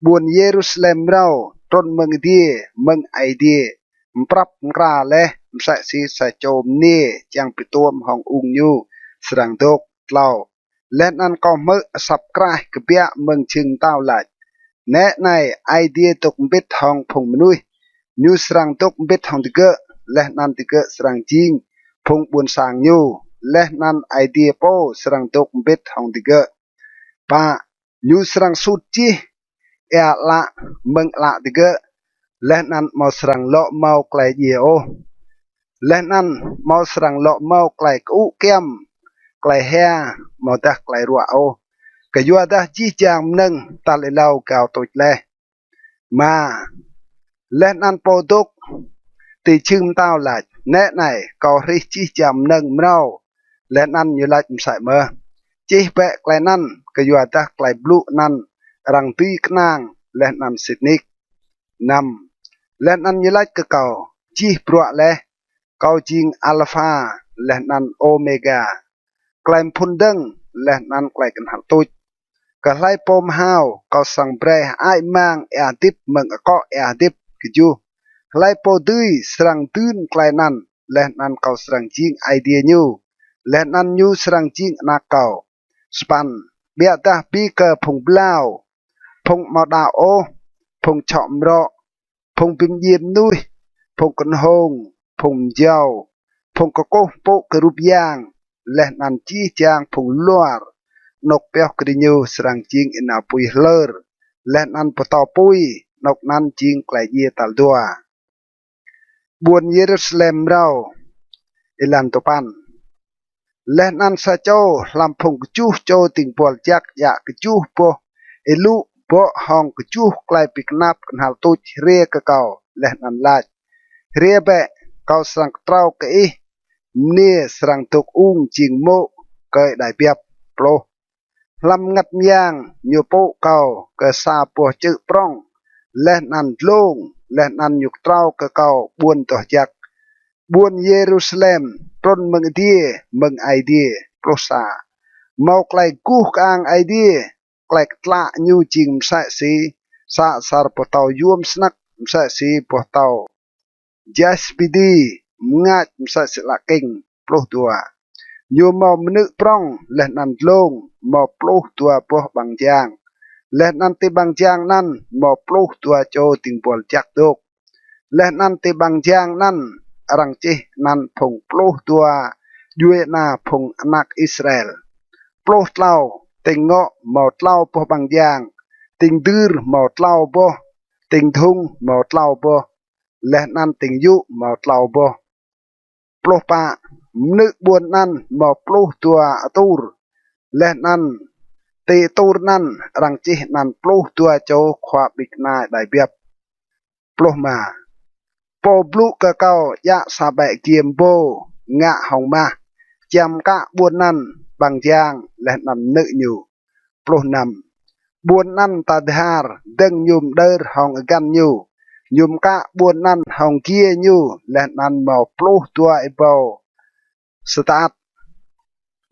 ƀuôn Yêrusalem mrâo, trŭn mơ̆ng adiê, mơ̆ng Aê Diê, mprăp mkra leh msĕ si sa čô mniê čiăng bi tuôm hŏng ung ñu srăng dôk. Tlâo. Leh anăn kâo hmư̆ asăp kraih kbiă mơ̆ng jhưng mtao lač: Nĕ anei, Aê Diê dôk mbĭt hŏng phung mnuih. Ñu srăng dôk mbĭt hŏng digơ̆, leh anăn digơ̆ srăng jing phung ƀuôn sang ñu, leh anăn Aê Diê pô srăng dôk mbĭt hŏng digơ̆. Pă. Ñu srăng sut jih êa ală mơ̆ng ală digơ̆, leh anăn amâo srăng lŏ mâo klei djiê ôh, leh anăn amâo srăng lŏ mâo klei kơŭ kyăm, klei hia, amâodah klei ruă ôh, kyuadah jih jang mnơ̆ng tal êlâo gao tuč leh. Êma. Leh anăn pô dôk ti jhưng mtao lač: Nĕ anei, kâo hrih jih jang mnơ̆ng mrâo. Leh anăn ñu lač msĕ mơh: Čih bĕ klei anăn, kyuadah klei blŭ anăn arăng dưi knang leh anăn sĭt nik. Năm. Leh anăn ñu lač kơ kâo: Čih bruă leh, kâo jing Alpha leh anăn Ômêga, klei mphŭn dơ̆ng leh anăn klei knhal tuč. Kơ hlei pô mhao, kâo srăng brei hơăi mang êa hdĭp mơ̆ng akŏ êa hdĭp. Kjuh. Hlei pô dưi srăng dưn klei anăn, leh anăn kâo srăng jing Aê Diê ñu, leh anăn ñu srăng jing anak kâo. Sa păn. Ƀiădah bi kơ phung blao, phung amâo đăo ôh, phung čhŏ mrŏ, phung bi mdjiê mnuih, phung knhông, phung mjâo, phung kkuh mpŭ kơ rup yang, leh anăn jih jang phung luar, anôk pioh kơ diñu srăng jing ênao pui hlơr, leh anăn boh tâo pui. Anôk anăn jing klei djiê tal dua. Ƀuôn Yêrusalem mrâo. Êlan dua păn. Leh anăn sa čô hlăm phung kjuh čô dĭng buăl jăk djă kjuh boh êlŭ bŏ hŏng kjuh klei bi knap knhal tuč hriê kơ kâo, leh anăn lač: Hriê bĕ, kâo srăng ktrâo kơ ih mniê srăng dôk ung jing mô̆ kơ êđai biăp. Pluh. Hlăm mngăt myang ñu pŭ kâo kơ sa boh čư̆ prŏng leh anăn dlông, leh anăn ñu ktrâo kơ kâo ƀuôn doh jăk, ƀuôn Yêrusalem trŭn mơ̆ng adiê, mơ̆ng Aê Diê. Pluh sa. Mâo klei guh kơang Aê Diê, klei ktlă ñu jing msĕ si sa asăr boh tâo yuôm snăk, msĕ si boh tâo jaspi di, mngač msĕ si ală kĭng. Pluh dua. Ñu mâo mnư̆ prŏng leh anăn dlông, mâo pluh dua boh ƀăng jang, leh anăn ti ƀăng jang anăn mâo pluh dua čô dĭng buăl jăk dôk. Leh anăn ti ƀăng jang anăn arăng čih anăn phung pluh dua djuê ana phung anak Israel. Pluh tlâo. Tĭng ngŏ mâo tlâo boh ƀăng jang, tĭng dưr mâo tlâo boh, tĭng dhŭng mâo tlâo boh, leh anăn tĭng yŭ mâo tlâo boh. Pluh pă. Mnư̆ ƀuôn anăn mâo pluh dua atur, leh anăn ti atur anăn arăng čih anăn pluh dua čô khua ƀĭng kna êđai biăp. Pluh êma. Pô blŭ kơ kâo djă sa ƀĕ giê mbô ngă hŏng mah, čiăng mkă ƀuôn anăn, ƀăng jang, leh anăn mnư̆ ñu. Pluh năm. Ƀuôn anăn ta dhar dơ̆ng ñu mđơr hŏng agăn ñu, ñu mkă ƀuôn anăn hŏng giê ñu, leh anăn mâo pluh dua êbâo stát,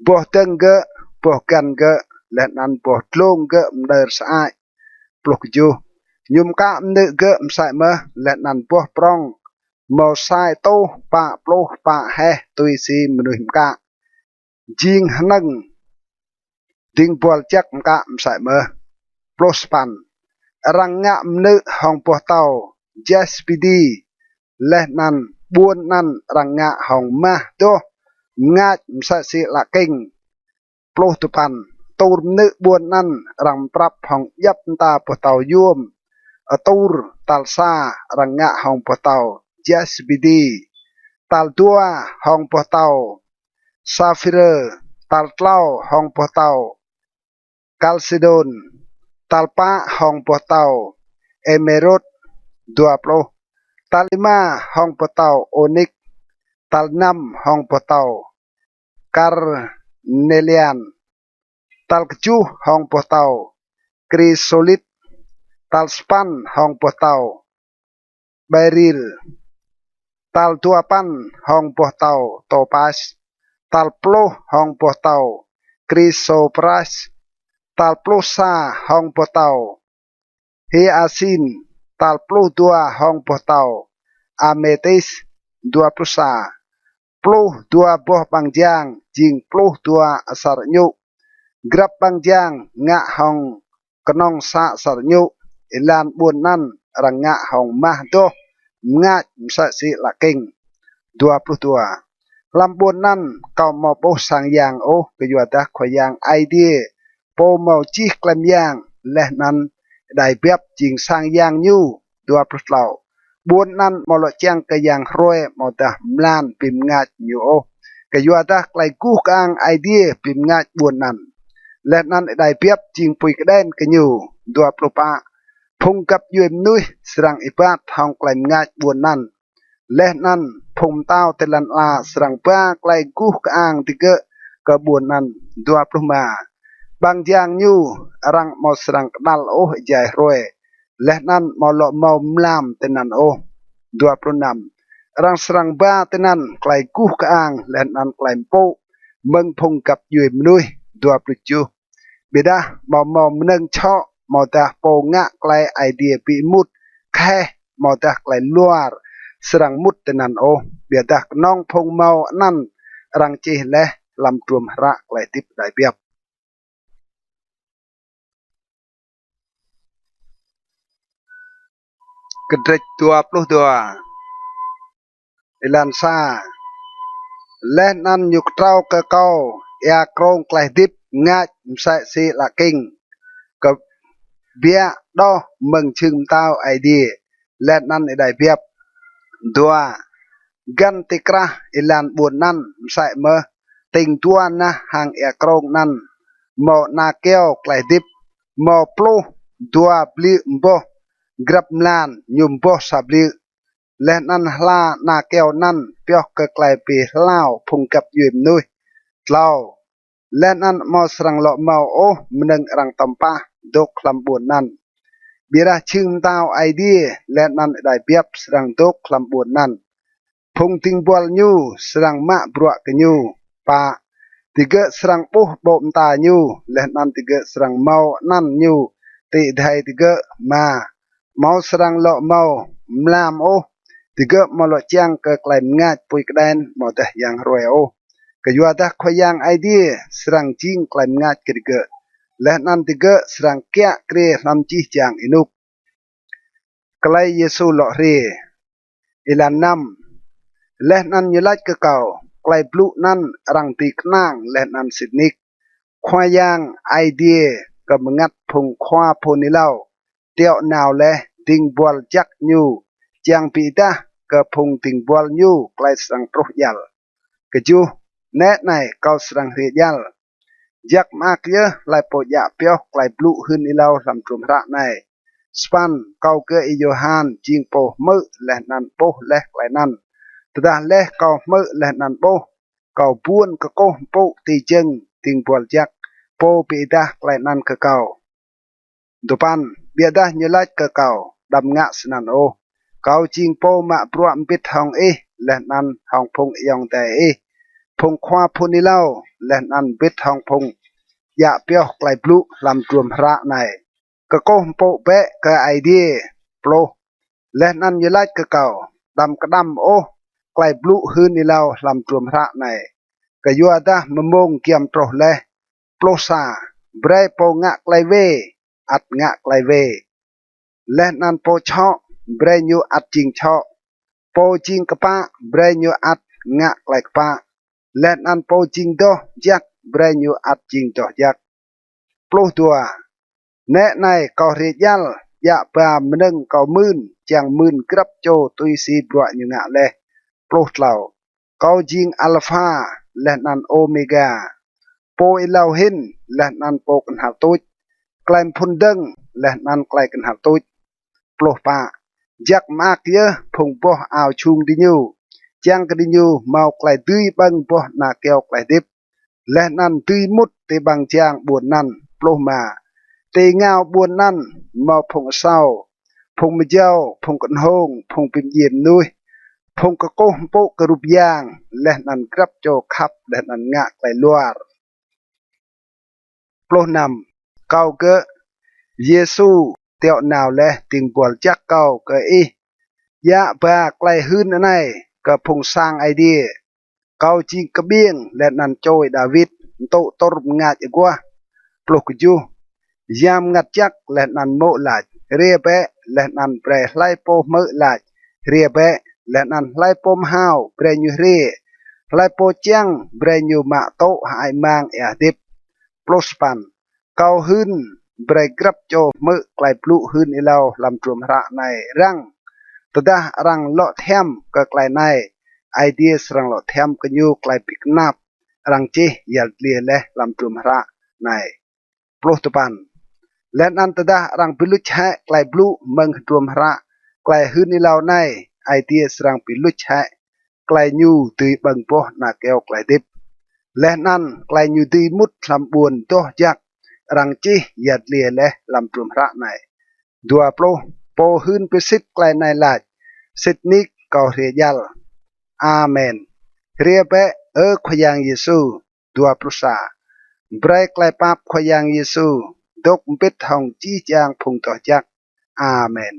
boh dơ̆ng gơ̆, boh găn gơ̆, leh anăn boh dlông gơ̆ mđơr sơăi. Pluh kjuh. Ñu mkă mnư̆ gơ̆ msĕ mơh, leh anăn boh prŏng mâo sa êtuh pă pluh pă heh tui si mnuih mkă. Jing hnơ̆ng dĭng buăl jăk mkă msĕ mơh. Pluh sa păn. Arăng ngă mnư̆ hŏng boh tâo jaspi di, leh anăn ƀuôn anăn arăng ngă hŏng mah doh, mngač msĕ si ală kĭng. Pluh dua păn. Atur mnư̆ ƀuôn anăn arăng mprăp hŏng djăp mta boh tâo yuôm. Atur tal sa arăng ngă hŏng boh tâo jaspi di, tal dua hŏng boh tâo saphir, tal tlâo hŏng boh tâo kalsidôn, tal pă hŏng boh tâo êmêrôt. Dua pluh. Tal êma hŏng boh tâo ônik, tal năm hŏng boh tâo karnelian, tal kjuh hŏng boh tâo krisolit, tal sa păn hŏng boh tâo beril, tal dua păn hŏng boh tâo tôpas, tal pluh hŏng boh tâo krisopras, tal pluh sa hŏng boh tâo hyasin, tal pluh dua hŏng boh tâo ametis. Dua pluh sa. Pluh dua boh ƀăng jang jing pluh dua asăr añŭ. Grăp ƀăng jang ngă hŏng knŏng sa asăr añŭ. Êlan ƀuôn anăn arăng ngă hŏng mah doh, mngač msĕ si ală kĭng. Dua pluh dua. Hlăm ƀuôn anăn kâo amâo ƀuh sang yang ôh, kyuadah Khua Yang Aê Diê, pô mâo jih klei myang, leh anăn êđai biăp jing sang yang ñu. Dua pluh tlâo. Ƀuôn anăn amâo lŏ čiăng kơ yang hruê amâodah mlan bi mngač ñu ôh, kyuadah klei guh kơang Aê Diê bi mngač ƀuôn anăn, leh anăn êđai biăp jing pui kđen kơ ñu. Dua pluh pă. Phung găp djuê mnuih srăng êbat hŏng klei mngač ƀuôn anăn, leh anăn phung mtao ti lăn ala srăng ba klei guh kơang digơ̆ kơ ƀuôn anăn. Dua pluh êma. Ƀăng jang ñu arăng amâo srăng kđăl ôh êjai hruê, leh anăn amâo lŏ mâo mlam tinăn ôh. Dua pluh năm. Arăng srăng ba tinăn klei guh kơang leh anăn klei mpŭ mơ̆ng phung găp djuê mnuih. Dua pluh kjuh. Ƀiădah amâo mâo mnơ̆ng čhŏ amâodah pô ngă klei Aê Diê bi êmut kheh amâodah klei luar srăng mŭt tinăn ôh, ƀiădah knŏng phung mâo anăn arăng čih leh hlăm hdruôm hră klei hdĭp êđai biăp. Kdrêč dua pluh dua. Êlan sa. Leh anăn ñu ktrâo kơ kâo êa krông klei hdĭp mngač msĕ si ală kĭng, kbiă đoh mơ̆ng jhưng mtao Aê Diê leh anăn êđai biăp. Dua. Găn ti krah êlan ƀuôn anăn msĕ mơh, tĭng dua nah hang êa krông anăn mâo ana kyâo klei hdĭp, mâo pluh dua bliư̆ mboh, grăp mlan ñu mboh sa bliư̆. Leh anăn hla ana kyâo anăn pioh kơ klei bi hlao phung găp djuê mnuih. Tlâo. Leh anăn amâo srăng lŏ mâo ôh mnơ̆ng arăng tăm pah dôk hlăm ƀuôn anăn, ƀiădah jhưng mtao Aê Diê leh anăn êđai biăp srăng dôk hlăm ƀuôn anăn. Phung dĭng buăl ñu srăng mă bruă kơ ñu. Pă. Digơ̆ srăng ƀuh ƀô̆ mta ñu, leh anăn digơ̆ srăng mâo anăn ñu ti adhei digơ̆. Êma. Amâo srăng lŏ mâo mlam ôh, digơ̆ amâo lŏ čiăng kơ klei mngač pui kđen amâodah yang hruê ôh, kyuadah Khua Yang Aê Diê srăng jing klei mngač kơ digơ̆, leh anăn digơ̆ srăng kiă kriê hlăm jih jang ênuk. Klei Yêsu lŏ hriê. Êlan năm. Leh anăn ñu lač kơ kâo, klei blŭ anăn arăng dưi knang leh anăn sĭt nik. Khua Yang Aê Diê kơ mngăt phung khua phŭn êlâo tiŏ nao leh dĭng buăl jăk ñu, čiăng bi êdah kơ phung dĭng buăl ñu klei srăng truh djăl. Kjuh. Nĕ anei, kâo srăng hriê djăl, jăk mơak yơh hlei pô djă pioh klei blŭ hưn êlâo hlăm hdruôm hră anei. Sa păn. Kâo gơ̆ Y-Yôhan jing pô hmư̆ leh anăn ƀuh leh klei anăn. Tơdah leh kâo hmư̆ leh anăn ƀuh, kâo buôn kkuh mpŭ ti jơ̆ng dĭng buăl jăk, pô bi êdah klei anăn kơ kâo. Dua păn. Ƀiădah ñu lač kơ kâo, đăm ngă snăn ôh. Kâo jing pô mă bruă mbĭt hŏng ih leh anăn hŏng phung ayŏng adei ih, phung khua phŭn êlâo, leh anăn mbĭt hŏng phung djă pioh klei blŭ hlăm hdruôm hră anei. Kkuh mpŭ bĕ kơ Aê Diê. Pluh. Leh anăn ñu lač kơ kâo, đăm kđăm ôh klei blŭ hưn êlâo hlăm hdruôm hră anei, kyuadah mmông giăm truh leh. Pluh sa. Brei pô ngă klei wê ăt ngă klei wê, leh anăn pô čhŏ, brei ñu ăt jing čhŏ, pô jing kpă, brei ñu ăt ngă klei kpă, leh anăn pô jing doh jăk, brei ñu ăt jing doh jăk. Pluh dua. Nĕ anei, kâo hriê djăl, djă ba mnơ̆ng kâo mưn, čiăng mưn grăp čô tui si bruă ñu ngă leh. Pluh tlâo. Kâo jing Alpha leh anăn Ômêga, pô êlâo hĭn leh anăn pô knhal tuč, klei mphŭn dơ̆ng leh anăn klei knhal tuč. Pluh pă. Jăk mơak yơh phung boh ao jhung diñu, čiăng kơ diñu mâo klei dưi ƀơ̆ng boh ana kyâo klei hdĭp, leh anăn dưi mŭt ti ƀăng jang ƀuôn anăn. Pluh êma. Ti êngao ƀuôn anăn mâo phung asâo, phung mjâo, phung knhông, phung bi mdjiê mnuih, phung kkuh mpŭ kơ rup yang, leh anăn grăp čô khăp leh anăn ngă klei luar. Pluh năm. Kâo gơ̆ Yêsu tiŏ nao leh dĭng buăl jăk kâo kơ ih, djă ba klei hưn anei kơ phung sang Aê Diê. Kâo jing kƀiêng leh anăn čô Y-Đawit, mtŭ tur mngač aguah. Pluh kjuh. Yang Mngăt Jăk leh anăn mô̆ lač, hriê bĕ, leh anăn brei hlei pô hmư̆ lač, hriê bĕ, leh anăn hlei pô mhao, brei ñu hriê, hlei pô čiăng, brei ñu mă tŭ hơăi mang êa hdĭp. Pluh sa păn. Kâo hưn brei grăp čô hmư̆ klei blŭ hưn êlâo hlăm hdruôm hră anei răng. Tơdah arăng lŏ thiăm kơ klei anei, Aê Diê srăng lŏ thiăm kơ ñu klei bi knap arăng čih yăl dliê leh hlăm hdruôm hră anei. Pluh dua păn. Leh anăn tơdah arăng bi luč hĕ klei blŭ mơ̆ng hdruôm hră klei hưn êlâo anei, Aê Diê srăng bi luč hĕ klei ñu dưi ƀơ̆ng boh ana kyâo klei hdĭp, leh anăn klei ñu dưi mŭt hlăm ƀuôn doh jăk arăng čih yăl dliê leh hlăm hdruôm hră anei. Dua pluh. Pô hưn bi sĭt klei anei lač, sĭt nik kâo hriê djăl. Amen. Hriê bĕ, Ơ Khua Yang Yêsu. Dua pluh sa. Brei klei pap Khua Yang Yêsu dôk mbĭt hŏng jih jang phung doh jăk. Amen.